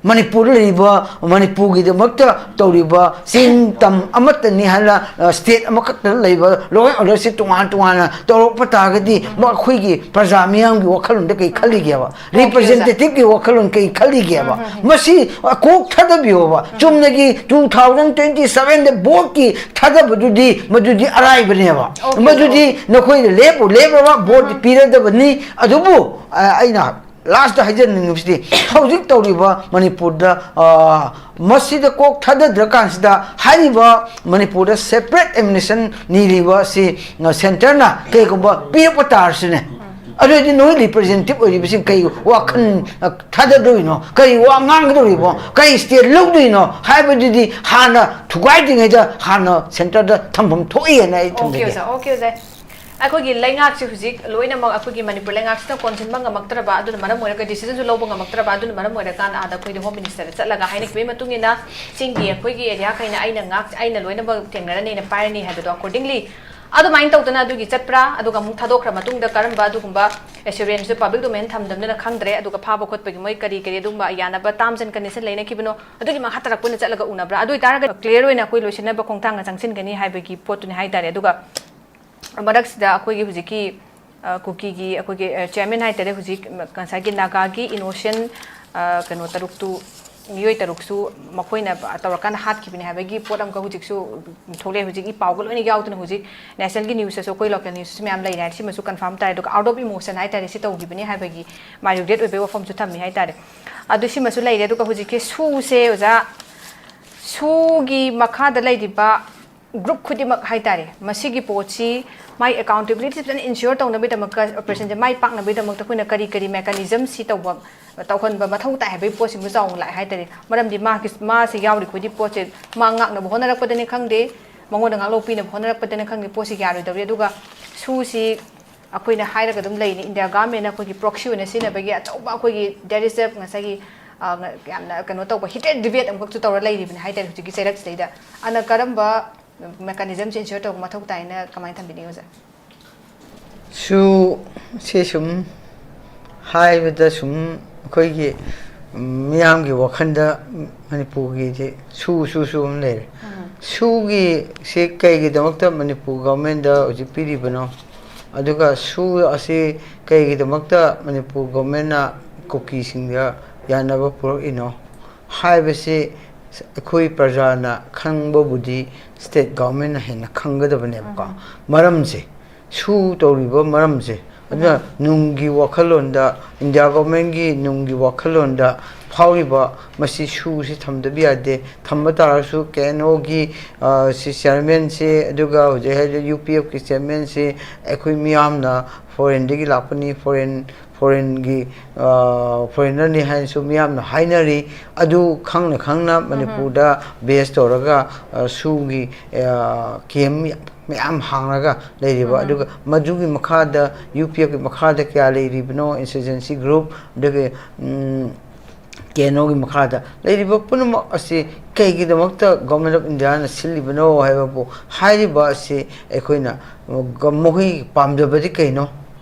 ꯃꯅꯤꯄꯨꯔꯗ ꯂꯩꯔꯤꯕ, ꯃꯅꯤꯄꯨꯔꯒꯤꯗꯃꯛꯇ ꯇꯧꯔꯤꯕ, ꯆꯤꯡ ꯇꯝ ꯑꯃꯠꯇꯅꯤ ꯍꯥꯏꯅ, ꯑ, state ꯑꯃꯈꯛꯇ ꯂꯩꯕ law and orderꯁꯤ ꯇꯣꯉꯥꯟ ꯇꯣꯉꯥꯟꯅ ꯇꯧꯔꯛꯄ ꯇꯥꯔꯒꯗꯤ, ꯃ-, ꯑꯩꯈꯣꯏꯒꯤ ꯄ꯭ꯔꯖꯥ ꯃꯤꯌꯥꯝꯒꯤ ꯋꯥꯈꯜꯂꯣꯟꯗ ꯀꯩ ꯈꯜꯂꯤꯒꯦꯕ? ꯑꯣꯀꯦ, ꯑꯣꯖꯥ꯫ Representativeꯀꯤ ꯋꯥꯈꯜꯂꯣꯟ ꯀꯩ ꯈꯜꯂꯤꯒꯦꯕ? ꯃꯁꯤ, ꯑ, ꯀꯣꯛ ꯊꯥꯗꯕꯤꯌꯣꯕ꯫ ꯆꯨꯝꯅꯒꯤ two thousand twenty sevenꯗ voteꯀꯤ ꯊꯥꯗꯕꯗꯨꯗꯤ, ꯃꯗꯨꯗꯤ ꯑꯔꯥꯏꯕꯅꯦꯕ꯫ ꯑꯣꯀꯦ, ꯃꯗꯨꯗꯤ ꯑꯣꯀꯦ꯫ ꯅꯈꯣꯏꯅ ꯂꯦꯞꯄꯨ ꯂꯦꯞꯂꯕ vote ꯄꯤꯔꯗꯕꯅꯤ꯫ ꯑꯗꯨꯕꯨ, ꯑ, ꯑꯩꯅ lastꯇ ꯍꯥꯏꯖꯅꯤꯡꯉꯤꯕꯁꯤꯗꯤ, ꯍꯧꯖꯤꯛ ꯇꯧꯔꯤꯕ ꯃꯅꯤꯄꯨꯔꯗ, ꯑ, ꯃꯁꯤꯗ ꯀꯣꯛ ꯊꯥꯗꯗ꯭ꯔꯀꯥꯟꯁꯤꯗ, ꯍꯥꯏꯔꯤꯕ ꯃꯅꯤꯄꯨꯔꯗ separate administration ꯅꯤꯔꯤꯕ ꯑꯁꯤ, ꯑ, centreꯅ ꯀꯩꯒꯨꯝꯕ ꯄꯤꯔꯛꯄ ꯇꯥꯔꯁꯤꯅꯦ, ꯑꯗꯨꯑꯣꯏꯗꯤ ꯅꯣꯏ representative ꯑꯣꯏꯔꯤꯕꯁꯤꯡ ꯀꯩ ꯋꯥꯈꯜ, ꯑ, ꯊꯥꯗꯗꯣꯏꯅꯣ? ꯀꯩ ꯋꯥ ꯉꯥꯡꯒꯗꯧꯔꯤꯕꯣ? ꯀꯩ step ꯂꯧꯗꯣꯏꯅꯣ? ꯍꯥꯏꯕꯗꯨꯗꯤ ꯍꯥꯟꯅ ꯊꯨꯒꯥꯏꯗ꯭ꯔꯤꯉꯩꯗ ꯍꯥꯟꯅ centreꯗ ꯊꯝꯐꯝ ꯊꯣꯛꯏ ꯍꯥꯏꯅ ꯑꯩ ꯑꯣꯀꯦ, ꯊꯝꯖꯒꯦ꯫ ꯑꯣꯖꯥ, ꯑꯣꯀꯦ, ꯑꯣꯖꯥ꯫ ꯑꯩꯈꯣꯏꯒꯤ ꯂꯩꯉꯥꯛꯁꯤ ꯍꯧꯖꯤꯛ ꯂꯣꯏꯅꯃꯛ ꯑꯩꯈꯣꯏꯒꯤ ꯃꯅꯤꯄꯨꯔ ꯂꯩꯉꯥꯛꯁꯤꯅ ꯀꯣꯟꯁꯤꯟꯕ ꯉꯝꯃꯛꯇ꯭ꯔꯕ, ꯑꯗꯨꯅ ꯃꯔꯝ ꯑꯣꯏꯔꯒ decisionꯁꯨ ꯂꯧꯕ ꯉꯝꯃꯛꯇ꯭ꯔꯕ, ꯑꯗꯨꯅ ꯃꯔꯝ ꯑꯣꯏꯔꯀꯥꯟꯗ ꯑꯥꯗ ꯑꯩꯈꯣꯏꯗꯤ Home Ministerꯗ ꯆꯠꯂꯒ ꯍꯥꯏꯅꯈꯤꯕꯒꯤ ꯃꯇꯨꯡ ꯏꯟꯅ ꯆꯤꯡꯒꯤ ꯑꯩꯈꯣꯏꯒꯤ areaꯈꯩꯅ ꯑꯩꯅ ꯉꯥꯛ-, ꯑꯩꯅ ꯂꯣꯏꯅꯃꯛ ꯊꯦꯡꯅꯔꯅꯤꯅ ꯄꯥꯏꯔꯅꯤ ꯍꯥꯏꯕꯗꯣ accordingly ꯑꯗꯨꯃꯥꯏꯅ ꯇꯧꯗꯅ ꯑꯗꯨꯒꯤ ꯆꯠꯄ꯭ꯔꯥ? ꯑꯗꯨꯒ ꯑꯃꯨꯛ ꯊꯥꯗꯣꯛꯈ꯭ꯔ ꯃꯇꯨꯡꯗ ꯀꯔꯝꯕ ꯑꯗꯨꯒꯨꯝꯕ assurance public domain ꯊꯝꯗꯕꯅꯤꯅ ꯈꯪꯗ꯭ꯔꯦ꯫ ꯑꯗꯨꯒ ꯐꯥꯕ ꯈꯣꯠꯄꯒꯤ ꯃꯣꯏ ꯀꯔꯤ ꯀꯔꯤ ꯑꯗꯨꯒꯨꯝꯕ ꯌꯥꯅꯕ terms and condition ꯂꯩꯅꯈꯤꯕꯅꯣ, ꯑꯗꯨꯒꯤ ꯃꯈꯥ ꯇꯥꯔꯛꯄ ꯑꯣꯏꯅ ꯆꯠꯂꯒ ꯎꯅꯕ꯭ꯔꯥ? ꯑꯗꯨ ꯑꯣꯏꯇꯥꯔꯒꯗꯤ clear ꯑꯣꯏꯅ ꯑꯩꯈꯣꯏ ꯂꯣꯏꯁꯤꯟꯅꯕ ꯈꯣꯡꯊꯥꯡꯗ ꯆꯪꯁꯤꯟꯒꯅꯤ ꯍꯥꯏꯕꯒꯤ ꯄꯣꯠꯇꯨꯅꯤ ꯍꯥꯏꯇꯥꯔꯦ꯫ ꯑꯗꯨꯒ ꯃꯔꯛꯁꯤꯗ ꯑꯩꯈꯣꯏꯒꯤ ꯍꯧꯖꯤꯛꯀꯤ, ꯑ, ꯀꯨꯀꯤꯒꯤ ꯑꯩꯈꯣꯏꯒꯤ, ꯑ, chairman ꯍꯥꯏꯇꯥꯔꯦ, ꯍꯧꯖꯤꯛ ꯉꯁꯥꯏꯒꯤ ꯅꯥꯒꯥꯒꯤ innocent, ꯑ, ꯀꯩꯅꯣ ꯇꯔꯨꯛꯇꯨ, ꯃꯤꯑꯣꯏ ꯇꯔꯨꯛꯁꯨ ꯃꯈꯣꯏꯅ ꯇꯧꯔꯀꯥꯟꯗ ꯍꯥꯠꯈꯤꯕꯅꯤ ꯍꯥꯏꯕꯒꯤ ꯄꯣꯠ ꯑꯃꯈꯛ ꯍꯧꯖꯤꯛꯁꯨ ꯊꯣꯛꯂꯛꯑꯦ꯫ ꯍꯧꯖꯤꯛ ꯏ ꯄꯥꯎꯒ ꯂꯣꯏꯅ ꯌꯥꯎꯗꯅ ꯍꯧꯖꯤꯛ nationalꯒꯤ newsꯇꯁꯨ, ꯑꯩꯈꯣꯏ local newsꯇꯁꯨ ꯃꯌꯥꯝ ꯂꯩꯔꯦ ꯍꯥꯏ꯫ ꯁꯤꯃꯁꯨ confirm ꯇꯥꯔꯦ꯫ ꯑꯗꯨꯒ out of emotion ꯍꯥꯏꯇꯥꯔꯦ, ꯁꯤ ꯇꯧꯈꯤꯕꯅꯤ ꯍꯥꯏꯕꯒꯤ ꯃꯥꯏ regret ꯑꯣꯏꯕꯒꯤ ꯋꯥꯐꯝꯁꯨ ꯊꯝꯃꯤ ꯍꯥꯏꯇꯥꯔꯦ꯫ ꯑꯗꯨ ꯁꯤꯃꯁꯨ ꯂꯩꯔꯦ꯫ ꯑꯗꯨꯒ ꯍꯧꯖꯤꯛꯀꯤ ꯁꯨꯁꯦ ꯑꯣꯖꯥ, ꯁꯨꯒꯤ ꯃꯈꯥꯗ ꯂꯩꯔꯤꯕ group ꯈꯨꯗꯤꯡꯃꯛ ꯍꯥꯏꯇꯥꯔꯦ, ꯃꯁꯤꯒꯤ ꯄꯣꯠꯁꯤ ꯃꯥꯏ accountability ꯐꯖꯅ ensure ꯇꯧꯅꯕꯒꯤꯗꯃꯛꯇ, operationꯁꯦ ꯃꯥꯏ ꯄꯥꯛꯅꯕꯒꯤꯗꯃꯛꯇ ꯑꯩꯈꯣꯏꯅ ꯀꯔꯤ ꯀꯔꯤ mechanism ꯁꯤ ꯇꯧꯕ, ꯇꯧꯍꯟꯕ ꯃꯊꯧ ꯇꯥꯏ ꯍꯥꯏꯕꯒꯤ ꯄꯣꯠꯁꯤꯃꯁꯨ ꯆꯥꯎꯅ ꯂꯥꯛꯑꯦ ꯍꯥꯏꯇꯥꯔꯦ꯫ ꯃꯔꯝꯗꯤ ꯃꯥꯒꯤ, ꯃꯥꯁꯤ ꯌꯥꯎꯔꯤꯈꯣꯏꯗꯤ ꯄꯣꯠꯁꯦ ꯃꯥ ꯉꯥꯛꯅꯕ ꯍꯣꯠꯅꯔꯛꯄꯗꯅꯤ ꯈꯪꯗꯦ, ꯃꯉꯣꯟꯗ ꯉꯥꯛꯂꯧ ꯄꯤꯅꯕ ꯍꯣꯠꯅꯔꯛꯄꯗꯅꯤ ꯈꯪꯗꯦ, ꯄꯣꯠꯁꯤ ꯌꯥꯔꯣꯏꯗꯧꯔꯤ꯫ ꯑꯗꯨꯒ ꯁꯨꯁꯤ ꯑꯩꯈꯣꯏꯅ ꯍꯥꯏꯔꯒ ꯑꯗꯨꯝ ꯂꯩꯅꯤ, India governmentꯅ ꯑꯩꯈꯣꯏꯒꯤ proxy ꯑꯣꯏꯅ ꯁꯤꯖꯤꯟꯅꯕꯒꯤ ꯑꯆꯧꯕ ꯑꯩꯈꯣꯏꯒꯤ there is a ꯉꯁꯥꯏꯒꯤ, ꯑ, ꯉ-, ꯌꯥꯝꯅ ꯀꯩꯅꯣ ꯇꯧꯕ heated debate ꯑꯃꯈꯛꯁꯨ ꯇꯧꯔ ꯂꯩꯔꯤꯕꯅꯤ ꯍꯥꯏꯇꯥꯔꯦ ꯍꯧꯖꯤꯛꯀꯤ ꯆꯩꯔꯛꯁꯤꯗꯩꯗ꯫ ꯑꯗꯨꯅ ꯀꯔꯝꯕ mechanismꯁꯦ ensure ꯇꯧꯕ ꯃꯊꯧ ꯇꯥꯏꯅ ꯀꯃꯥꯏꯅ ꯊꯝꯕꯤꯅꯤꯡꯉꯤ ꯑꯣꯖꯥ? ꯁꯨ ꯁꯤ ꯁꯨꯝ ꯍꯥꯏꯕꯗ ꯁꯨꯝ ꯑꯩꯈꯣꯏꯒꯤ ꯃꯤꯌꯥꯝꯒꯤ ꯋꯥꯈꯜꯗ ꯃꯅꯤꯄꯨꯔꯒꯤꯗꯤ ꯁꯨ, ꯁꯨ, ꯁꯨ ꯑꯃ ꯂꯩꯔꯦ꯫ ꯁꯨꯒꯤ ꯁꯤ ꯀꯩꯒꯤꯗꯃꯛꯇ ꯃꯅꯤꯄꯨꯔ ꯒꯚꯔꯟꯃꯦꯟꯗ ꯍꯧꯖꯤꯛ ꯄꯤꯔꯤꯕꯅꯣ? ꯑꯗꯨꯒ ꯁꯨ ꯑꯁꯤ ꯀꯩꯒꯤꯗꯃꯛꯇ ꯃꯅꯤꯄꯨꯔ ꯒꯚꯔꯟꯃꯦꯟꯅ ꯀꯨꯀꯤꯁꯤꯡꯗ ꯌꯥꯅꯕ ꯄꯨꯔꯛꯏꯅꯣ ꯍꯥꯏꯕꯁꯤ ꯑꯩꯈꯣꯏ ꯄ꯭ꯔꯖꯥꯅ ꯈꯪꯕꯕꯨꯗꯤ ꯁ꯭ꯇꯦꯠ ꯒꯚꯔꯟꯃꯦꯟꯅ ꯍꯦꯟꯅ ꯈꯪꯒꯗꯕꯅꯦꯕꯀꯣ꯫ ꯃꯔꯝꯁꯦ, ꯁꯨ ꯇꯧꯔꯤꯕ ꯃꯔꯝꯁꯦ, ꯑꯗꯨꯅ ꯅꯨꯡꯒꯤ ꯋꯥꯈꯜꯂꯣꯟꯗ, ꯏꯟꯗꯤꯌꯥ ꯒꯚꯔꯟꯃꯦꯟꯒꯤ ꯅꯨꯡꯒꯤ ꯋꯥꯈꯜꯂꯣꯟꯗ ꯐꯥꯎꯔꯤꯕ ꯃꯁꯤ ꯁꯨꯁꯤ ꯊꯝꯗꯕ ꯌꯥꯗꯦ꯫ ꯊꯝꯕ ꯇꯥꯔꯒꯁꯨ ꯀꯦ ꯑꯦꯟ ꯑꯣꯒꯤ, ꯑ, ꯁꯤ ꯆꯤꯌꯔꯃꯦꯟꯁꯤ, ꯑꯗꯨꯒ ꯍꯧꯖꯤꯛ ꯍꯥꯏꯔꯤꯕ ꯌꯨ ꯄꯤ ꯑꯦꯐꯀꯤ ꯆꯤꯌꯔꯃꯦꯟꯁꯤ ꯑꯩꯈꯣꯏ ꯃꯤꯌꯥꯝꯅ ꯐꯣꯔꯦꯟꯗꯒꯤ ꯂꯥꯛꯄꯅꯤ, ꯐꯣꯔꯦꯟ, ꯐꯣꯔꯦꯟꯒꯤ, ꯑ, ꯐꯣꯔꯦꯟꯅꯔꯅꯤ ꯍꯥꯏꯅꯁꯨ ꯃꯤꯌꯥꯝꯅ ꯍꯥꯏꯅꯔꯤ꯫ ꯑꯗꯨ ꯈꯪꯅ ꯈꯪꯅ ꯃꯅꯤꯄꯨꯔꯗ ꯕꯦꯁ ꯇꯧꯔꯒ, ꯑ, ꯁꯨꯒꯤ, ꯑ, ꯀꯦꯝ ꯃꯌꯥꯝ ꯍꯥꯡꯂꯒ ꯂꯩꯔꯤꯕ, ꯑꯗꯨꯒ ꯃꯗꯨꯒꯤ ꯃꯈꯥꯗ ꯌꯨ ꯄꯤ ꯑꯦꯐꯀꯤ ꯃꯈꯥꯗ ꯀꯌꯥ ꯂꯩꯔꯤꯕꯅꯣ, ꯏꯟꯁꯔꯖꯦꯟꯁꯤ ꯒ꯭ꯔꯨꯞ, ꯑꯗꯨꯒ, ꯎꯝ, ꯀꯦ ꯑꯦꯟ ꯑꯣꯒꯤ ꯃꯈꯥꯗ ꯂꯩꯔꯤꯕ ꯄꯨꯝꯅꯃꯛ ꯑꯁꯤ ꯀꯩꯒꯤꯗꯃꯛꯇ ꯒꯣꯔꯃꯦꯟ ꯑꯣꯐ ꯏꯟꯗꯤꯌꯥꯅ ꯁꯤꯜꯂꯤꯕꯅꯣ ꯍꯥꯏꯕꯕꯨ, ꯍꯥꯏꯔꯤꯕ ꯑꯁꯤ ꯑꯩꯈꯣꯏꯅ, ꯃꯈꯣꯏꯒꯤ ꯄꯥꯝꯖꯕꯗꯤ ꯀꯩꯅꯣ?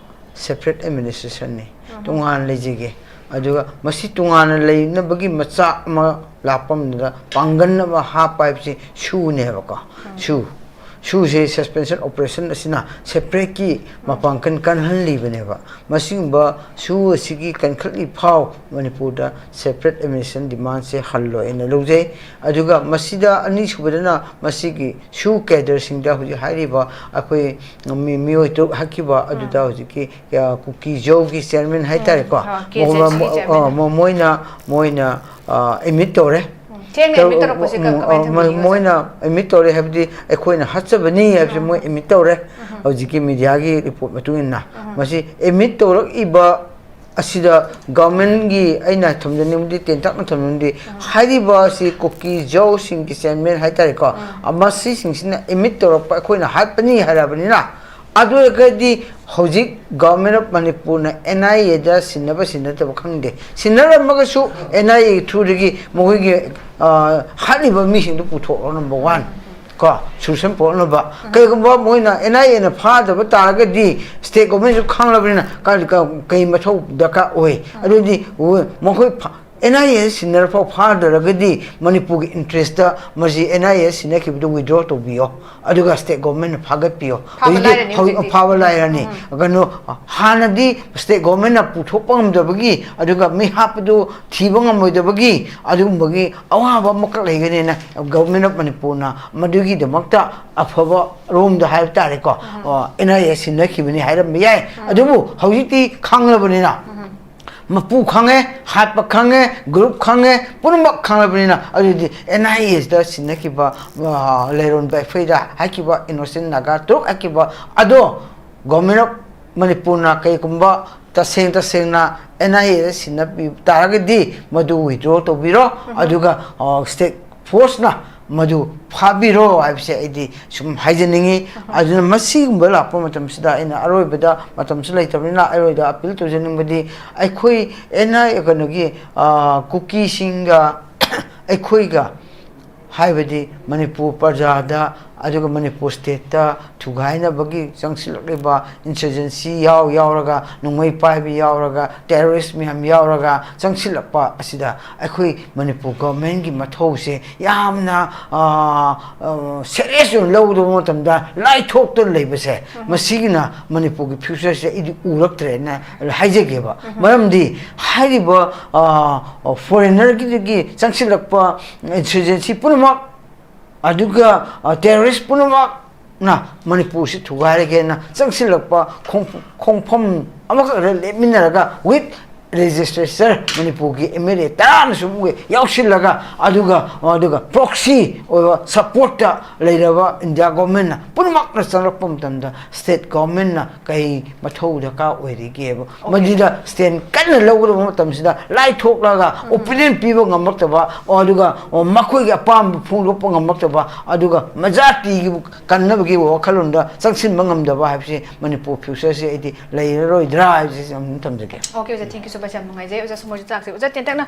ꯁꯦꯄꯔꯦꯠ ꯑꯦꯗꯃꯤꯅꯤꯁꯇ꯭ꯔꯦꯁꯟꯅꯤ꯫ ꯇꯣꯉꯥꯟꯅ ꯂꯩꯖꯒꯦ꯫ ꯑꯗꯨꯒ ꯃꯁꯤ ꯇꯣꯉꯥꯟꯅ ꯂꯩꯅꯕꯒꯤ ꯃꯆꯥꯛ ꯑꯃ ꯂꯥꯛꯄ ꯃꯇꯝꯗ ꯄꯥꯡꯒꯜ ꯑꯃ ꯍꯥꯞꯄ ꯍꯥꯏꯕꯁꯤ ꯁꯨꯅꯦꯕꯀꯣ꯫ ꯁꯨ, ꯁꯨꯁꯦ ꯁꯁꯄꯦꯟꯁꯟ ꯑꯣꯄꯔꯦꯁꯟ ꯑꯁꯤꯅ ꯁꯦꯄꯔꯦꯠꯀꯤ ꯃꯄꯥꯡꯒꯜ ꯀꯟꯍꯜꯂꯤꯕꯅꯦꯕ꯫ ꯃꯁꯤꯒꯨꯝꯕ ꯁꯨ ꯑꯁꯤꯒꯤ ꯀꯟꯈꯠꯂꯤ ꯐꯥꯎ ꯃꯅꯤꯄꯨꯔꯗ ꯁꯦꯄꯔꯦꯠ ꯑꯦꯗꯃꯤꯅꯤꯁꯇ꯭ꯔꯦꯁꯟ ꯗꯤꯃꯥꯟꯁꯦ ꯍꯜꯂꯣꯏꯅ ꯂꯧꯖꯩ꯫ ꯑꯗꯨꯒ ꯃꯁꯤꯗ ꯑꯅꯤꯁꯨꯕꯗꯅ ꯃꯁꯤꯒꯤ ꯁꯨ ꯀꯦꯗꯔꯁꯤꯡꯗ ꯍꯧꯖꯤꯛ ꯍꯥꯏꯔꯤꯕ ꯑꯩꯈꯣꯏ ꯃꯤ-, ꯃꯤꯑꯣꯏ ꯇꯔꯨꯛ ꯍꯥꯠꯈꯤꯕ ꯑꯗꯨꯗ ꯍꯧꯖꯤꯛꯀꯤ, ꯑ, ꯀꯨꯀꯤ ꯖꯧꯒꯤ ꯆꯤꯌꯔꯃꯦꯟ ꯍꯥꯏꯇꯥꯔꯦꯀꯣ꯫ ꯑ, ꯀꯦ ꯖꯦ ꯁꯤꯒꯤ ꯃꯣ-, ꯃꯣ-, ꯆꯤꯌꯔꯃꯦꯟ꯫ ꯑ, ꯃꯣ-, ꯃꯣꯏꯅ, ꯃꯣꯏꯅ, ꯑ, ꯑꯦꯗꯃꯤꯠ ꯇꯧꯔꯦ꯫ ꯎꯝ, ꯊꯦꯡꯅ ꯑꯦꯗꯃꯤꯠ ꯇꯧꯔꯛꯄꯁꯦ ꯀ-, ꯀꯃꯥꯏꯅ ꯃꯣ-, ꯊꯝꯕꯤꯒꯦ, ꯃꯣꯏꯅ ꯑꯦꯗꯃꯤꯠ ꯇꯧꯔꯦ ꯍꯥꯏꯕꯗꯤ ꯑꯩꯈꯣꯏꯅ ꯍꯥꯠꯆꯕꯅꯤ ꯍꯥꯏꯕꯁꯦ ꯃꯣꯏ ꯑꯦꯗꯃꯤꯠ ꯇꯧꯔꯦ꯫ ꯍꯧꯖꯤꯛꯀꯤ ꯃꯤꯗꯤꯌꯥꯒꯤ ꯔꯤꯄꯣꯔꯠ ꯃꯇꯨꯡ ꯏꯟꯅ꯫ ꯃꯁꯤ ꯑꯦꯗꯃꯤꯠ ꯇꯧꯔꯛꯏꯕ ꯑꯁꯤꯗ ꯒꯚꯔꯟꯃꯦꯟꯒꯤ ꯑꯩꯅ ꯊꯝꯖꯅꯤꯡꯕꯗꯤ, ꯇꯦꯟꯇꯛꯅ ꯊꯝꯖꯅꯤꯡꯕꯗꯤ, ꯍꯥꯏꯔꯤꯕ ꯑꯁꯤ ꯀꯨꯀꯤ ꯖꯧꯁꯤꯡꯒꯤ ꯆꯤꯌꯔꯃꯦꯟ ꯍꯥꯏꯇꯥꯔꯦꯀꯣ, ꯃꯁꯤꯁꯤꯡꯁꯤꯅ ꯑꯦꯗꯃꯤꯠ ꯇꯧꯔꯛꯄ ꯑꯩꯈꯣꯏꯅ ꯍꯥꯠꯄꯅꯤ ꯍꯥꯏꯔꯕꯅꯤꯅ, ꯑꯗꯨ ꯑꯣꯏꯔꯒꯗꯤ ꯍꯧꯖꯤꯛ ꯒꯚꯔꯟꯃꯦꯟ ꯑꯣꯐ ꯃꯅꯤꯄꯨꯔꯅ ꯑꯦꯟ ꯑꯥꯏ ꯑꯦꯗ ꯁꯤꯟꯅꯕ ꯁꯤꯟꯅꯗꯕ ꯈꯪꯗꯦ, ꯁꯤꯟꯅꯔꯝꯃꯒꯁꯨ ꯑꯦꯟ ꯑꯥꯏ ꯑꯦ ꯊ꯭ꯔꯨꯗꯒꯤ ꯃꯈꯣꯏꯒꯤ, ꯑ, ꯍꯥꯠꯂꯤꯕ ꯃꯤꯁꯤꯡꯗꯨ ꯄꯨꯊꯣꯛꯑꯣ, ꯅꯝꯕꯔ ꯋꯥꯟ꯫ ꯀꯣ, ꯁꯣꯂꯨꯁꯟ ꯄꯨꯔꯛꯅꯕ꯫ ꯀꯩꯒꯨꯝꯕ ꯃꯣꯏꯅ ꯑꯦꯟ ꯑꯥꯏ ꯑꯦꯅ ꯐꯥꯗꯕ ꯇꯥꯔꯒꯗꯤ ꯁ꯭ꯇꯦꯠ ꯒꯣꯔꯃꯦꯟꯁꯨ ꯈꯪꯂꯕꯅꯤꯅ ꯀꯔꯤ, ꯀ-, ꯀꯩ ꯃꯊꯧ ꯗꯔꯀꯥꯔ ꯑꯣꯏ? ꯑꯗꯨꯗꯤ ꯎ-, ꯃꯈꯣꯏ ꯐ-, ꯑꯦꯟ ꯑꯥꯏ ꯑꯦ ꯁꯤꯟꯅꯔ ꯐꯥꯎ ꯐꯥꯗ꯭ꯔꯒꯗꯤ ꯃꯅꯤꯄꯨꯔꯒꯤ ꯏꯟꯇꯔꯦꯁꯇ ꯃꯁꯤ ꯑꯦꯟ ꯑꯥꯏ ꯑꯦ ꯁꯤꯟꯅꯈꯤꯕꯗꯣ ꯋꯤꯗ꯭ꯔꯣ ꯇꯧꯕꯤꯌꯣ, ꯑꯗꯨꯒ ꯁ꯭ꯇꯦꯠ ꯒꯣꯔꯃꯦꯟꯅ ꯐꯥꯒꯠꯄꯤꯌꯣ꯫ ꯐꯥꯕ ꯍꯧꯖꯤꯛꯇꯤ ꯂꯥꯏꯔꯅꯤ ꯍꯧ- ꯍꯧꯖꯤꯛꯇꯤ꯫ ꯐꯥꯕ ꯂꯥꯏꯔꯅꯤ꯫ ꯎꯝ꯫ ꯀꯩꯅꯣ, ꯍꯥꯟꯅꯗꯤ ꯁ꯭ꯇꯦꯠ ꯒꯣꯔꯃꯦꯟꯅ ꯄꯨꯊꯣꯛꯄ ꯉꯝꯗꯕꯒꯤ, ꯑꯗꯨꯒ ꯃꯤ ꯍꯥꯠꯄꯗꯨ ꯊꯤꯕ ꯉꯝꯃꯣꯏꯗꯕꯒꯤ, ꯑꯗꯨꯒꯨꯝꯕꯒꯤ ꯑꯋꯥꯕ ꯑꯃꯈꯛ ꯂꯩꯒꯅꯤꯅ Government of ꯃꯅꯤꯄꯨꯔꯅ ꯃꯗꯨꯒꯤꯗꯃꯛꯇ ꯑꯐꯕ ꯔꯣꯝꯗ ꯍꯥꯏꯕ ꯇꯥꯔꯦꯀꯣ, ꯎꯝ꯫ ꯑꯦꯟ ꯑꯥꯏ ꯑꯦ ꯁꯤꯟꯅꯈꯤꯕꯅꯤ ꯍꯥꯏꯔꯝꯕ ꯌꯥꯏ꯫ ꯎꯝ꯫ ꯑꯗꯨꯕꯨ ꯍꯧꯖꯤꯛꯇꯤ ꯈꯪꯂꯕꯅꯤꯅ, ꯎꯝ꯫ ꯃꯄꯨ ꯈꯪꯉꯦ, ꯍꯥꯠꯄ ꯈꯪꯉꯦ, ꯒ꯭ꯔꯨꯞ ꯈꯪꯉꯦ, ꯄꯨꯝꯅꯃꯛ ꯈꯪꯂꯕꯅꯤꯅ, ꯑꯗꯨꯗꯤ ꯑꯦꯟ ꯑꯥꯏ ꯑꯦꯁꯇ ꯁꯤꯟꯅꯈꯤꯕ, ꯑ, ꯂꯩꯔꯣꯟ ꯕꯦꯐꯩꯗ ꯍꯥꯏꯈꯤꯕ ꯏꯅꯣꯁꯦꯟ ꯅꯥꯒꯥ ꯇꯔꯨꯛ ꯍꯥꯏꯈꯤꯕ ꯑꯗꯣ Government of ꯃꯅꯤꯄꯨꯔꯅ ꯀꯩꯒꯨꯝꯕ ꯇꯁꯦꯡ ꯇꯁꯦꯡꯅ ꯑꯦꯟ ꯑꯥꯏ ꯑꯦꯗ ꯁꯤꯟꯅꯕꯤꯕ ꯇꯥꯔꯒꯗꯤ ꯃꯗꯨ ꯋꯤꯗ꯭ꯔꯣ ꯇꯧꯕꯤꯔꯣ, ꯎꯝ꯫ ꯑꯗꯨꯒ, ꯑ, ꯁ꯭ꯇꯦꯠ ꯐꯣꯔꯁꯅ ꯃꯗꯨ ꯐꯥꯕꯤꯔꯣ ꯍꯥꯏꯕꯁꯦ ꯑꯩꯗꯤ ꯁꯨꯝ ꯍꯥꯏꯖꯅꯤꯡꯉꯤ꯫ ꯎꯝ꯫ ꯑꯗꯨꯅ ꯃꯁꯤꯒꯨꯝꯕ ꯂꯥꯛꯄ ꯃꯇꯝꯁꯤꯗ ꯑꯩꯅ ꯑꯔꯣꯏꯕꯗ, ꯃꯇꯝꯁꯨ ꯂꯩꯇꯕꯅꯤꯅ, ꯑꯔꯣꯏꯕꯗ ꯑꯄꯤꯜ ꯇꯧꯖꯅꯤꯡꯕꯗꯤ ꯑꯩꯈꯣꯏ ꯑꯦꯟ ꯑꯥꯏ ꯑꯦ, ꯀꯩꯅꯣꯒꯤ, ꯑ, ꯀꯨꯀꯤꯁꯤꯡꯒ ꯑꯩꯈꯣꯏꯒ, ꯍꯥꯏꯕꯗꯤ ꯃꯅꯤꯄꯨꯔ ꯄ꯭ꯔꯖꯥꯗ ꯑꯗꯨꯒ ꯃꯅꯤꯄꯨꯔ ꯁ꯭ꯇꯦꯠꯇ ꯊꯨꯒꯥꯏꯅꯕꯒꯤ ꯆꯪꯁꯤꯜꯂꯛꯂꯤꯕ ꯏꯟꯁꯔꯖꯦꯟꯁꯤ ꯌꯥꯎ ꯌꯥꯎꯔꯒ, ꯅꯣꯡꯃꯩ ꯄꯥꯏꯕ ꯌꯥꯎꯔꯒ, ꯇꯦꯔꯣꯔꯤꯁ ꯃꯌꯥꯝ ꯌꯥꯎꯔꯒ ꯆꯪꯁꯤꯜꯂꯛꯄ ꯑꯁꯤꯗ ꯑꯩꯈꯣꯏ ꯃꯅꯤꯄꯨꯔ ꯒꯣꯔꯃꯦꯟꯒꯤ ꯃꯊꯧꯁꯦ ꯌꯥꯝꯅ, ꯑ, ꯑ, ꯁꯦꯔꯤꯌꯁ ꯑꯣꯏꯅ ꯂꯧꯒꯗꯕ ꯃꯇꯝꯗ ꯂꯥꯏꯊꯣꯛꯇꯅ ꯂꯩꯕꯁꯦ, ꯎꯝ꯫ ꯃꯁꯤꯒꯤꯅ ꯃꯅꯤꯄꯨꯔꯒꯤ ꯐ꯭ꯌꯨꯆꯔꯁꯦ ꯑꯩꯗꯤ ꯎꯔꯛꯇ꯭ꯔꯦꯅ ꯍꯥꯏꯖꯒꯦꯕ꯫ ꯎꯝ꯫ ꯃꯔꯝꯗꯤ ꯍꯥꯏꯔꯤꯕ, ꯑ, ꯐꯣꯔꯦꯟꯅꯔꯒꯤꯗꯒꯤ ꯆꯪꯁꯤꯜꯂꯛꯄ ꯏꯟꯁꯔꯖꯦꯟꯁꯤ ꯄꯨꯝꯅꯃꯛ, ꯑꯗꯨꯒ, ꯑ, ꯇꯦꯔꯣꯔꯤꯁ ꯄꯨꯝꯅꯃꯛꯅ ꯃꯅꯤꯄꯨꯔꯁꯤ ꯊꯨꯒꯥꯏꯔꯒꯦꯅ ꯆꯪꯁꯤꯜꯂꯛꯄ ꯈꯣꯡ-, ꯈꯣꯡꯐꯝ ꯑꯃꯈꯛꯇ ꯂꯦꯞꯃꯤꯟꯅꯔꯒ with legislature ꯃꯅꯤꯄꯨꯔꯒꯤ ꯑꯦꯝ ꯑꯦꯜ ꯑꯦ ꯇꯔꯥꯅ ꯁꯨꯝ ꯌꯥꯎꯁꯤꯜꯂꯒ, ꯑꯗꯨꯒ, ꯑꯗꯨꯒ proxy ꯑꯣꯏꯕ ꯁꯞꯄꯣꯔꯠꯇ ꯂꯩꯔꯕ ꯏꯟꯗꯤꯌꯥ ꯒꯣꯔꯃꯦꯟꯅ ꯄꯨꯝꯅꯃꯛꯅ ꯆꯪꯂꯛꯄ ꯃꯇꯝꯗ ꯁ꯭ꯇꯦꯠ ꯒꯣꯔꯃꯦꯟꯅ ꯀꯩ ꯃꯊꯧ ꯗꯔꯀꯥꯔ ꯑꯣꯏꯔꯤꯒꯦꯕ? ꯑꯣꯀꯦ꯫ ꯃꯗꯨꯗ ꯁ꯭ꯇꯦꯟ ꯀꯟꯅ ꯂꯧꯒꯗꯕ ꯃꯇꯝꯁꯤꯗ ꯂꯥꯏꯊꯣꯛꯂꯒ ꯎꯝ꯫ ꯑꯣꯄꯤꯅꯤꯌꯟ ꯄꯤꯕ ꯉꯝꯃꯛꯇꯕ, ꯑꯗꯨꯒ ꯃꯈꯣꯏꯒꯤ ꯑꯄꯥꯝꯕ ꯐꯣꯡꯗꯣꯛꯄ ꯉꯝꯃꯛꯇꯕ, ꯑꯗꯨꯒ ꯃꯖꯥꯇꯤꯒꯤ ꯀꯟꯅꯕꯒꯤ ꯋꯥꯈꯜꯂꯣꯟꯗ ꯆꯪꯁꯤꯟꯕ ꯉꯝꯗꯕ ꯍꯥꯏꯕꯁꯤ ꯃꯅꯤꯄꯨꯔ ꯐ꯭ꯌꯨꯆꯔꯁꯤ ꯑꯩꯗꯤ ꯂꯩꯔꯔꯣꯏꯗ꯭ꯔꯥ ꯍꯥꯏꯕꯁꯤ ꯑꯗꯨꯝ ꯊꯝꯖꯒꯦ꯫ ꯑꯣꯀꯦ, ꯑꯣꯖꯥ, thank you so much, ꯌꯥꯝ ꯅꯨꯡꯉꯥꯏꯖꯩ꯫ ꯑꯣꯖꯥ ꯁꯨꯃꯣꯏꯁꯨ ꯆꯥꯛꯁꯦ꯫ ꯑꯣꯖꯥ, ꯇꯦꯟꯇꯛꯅ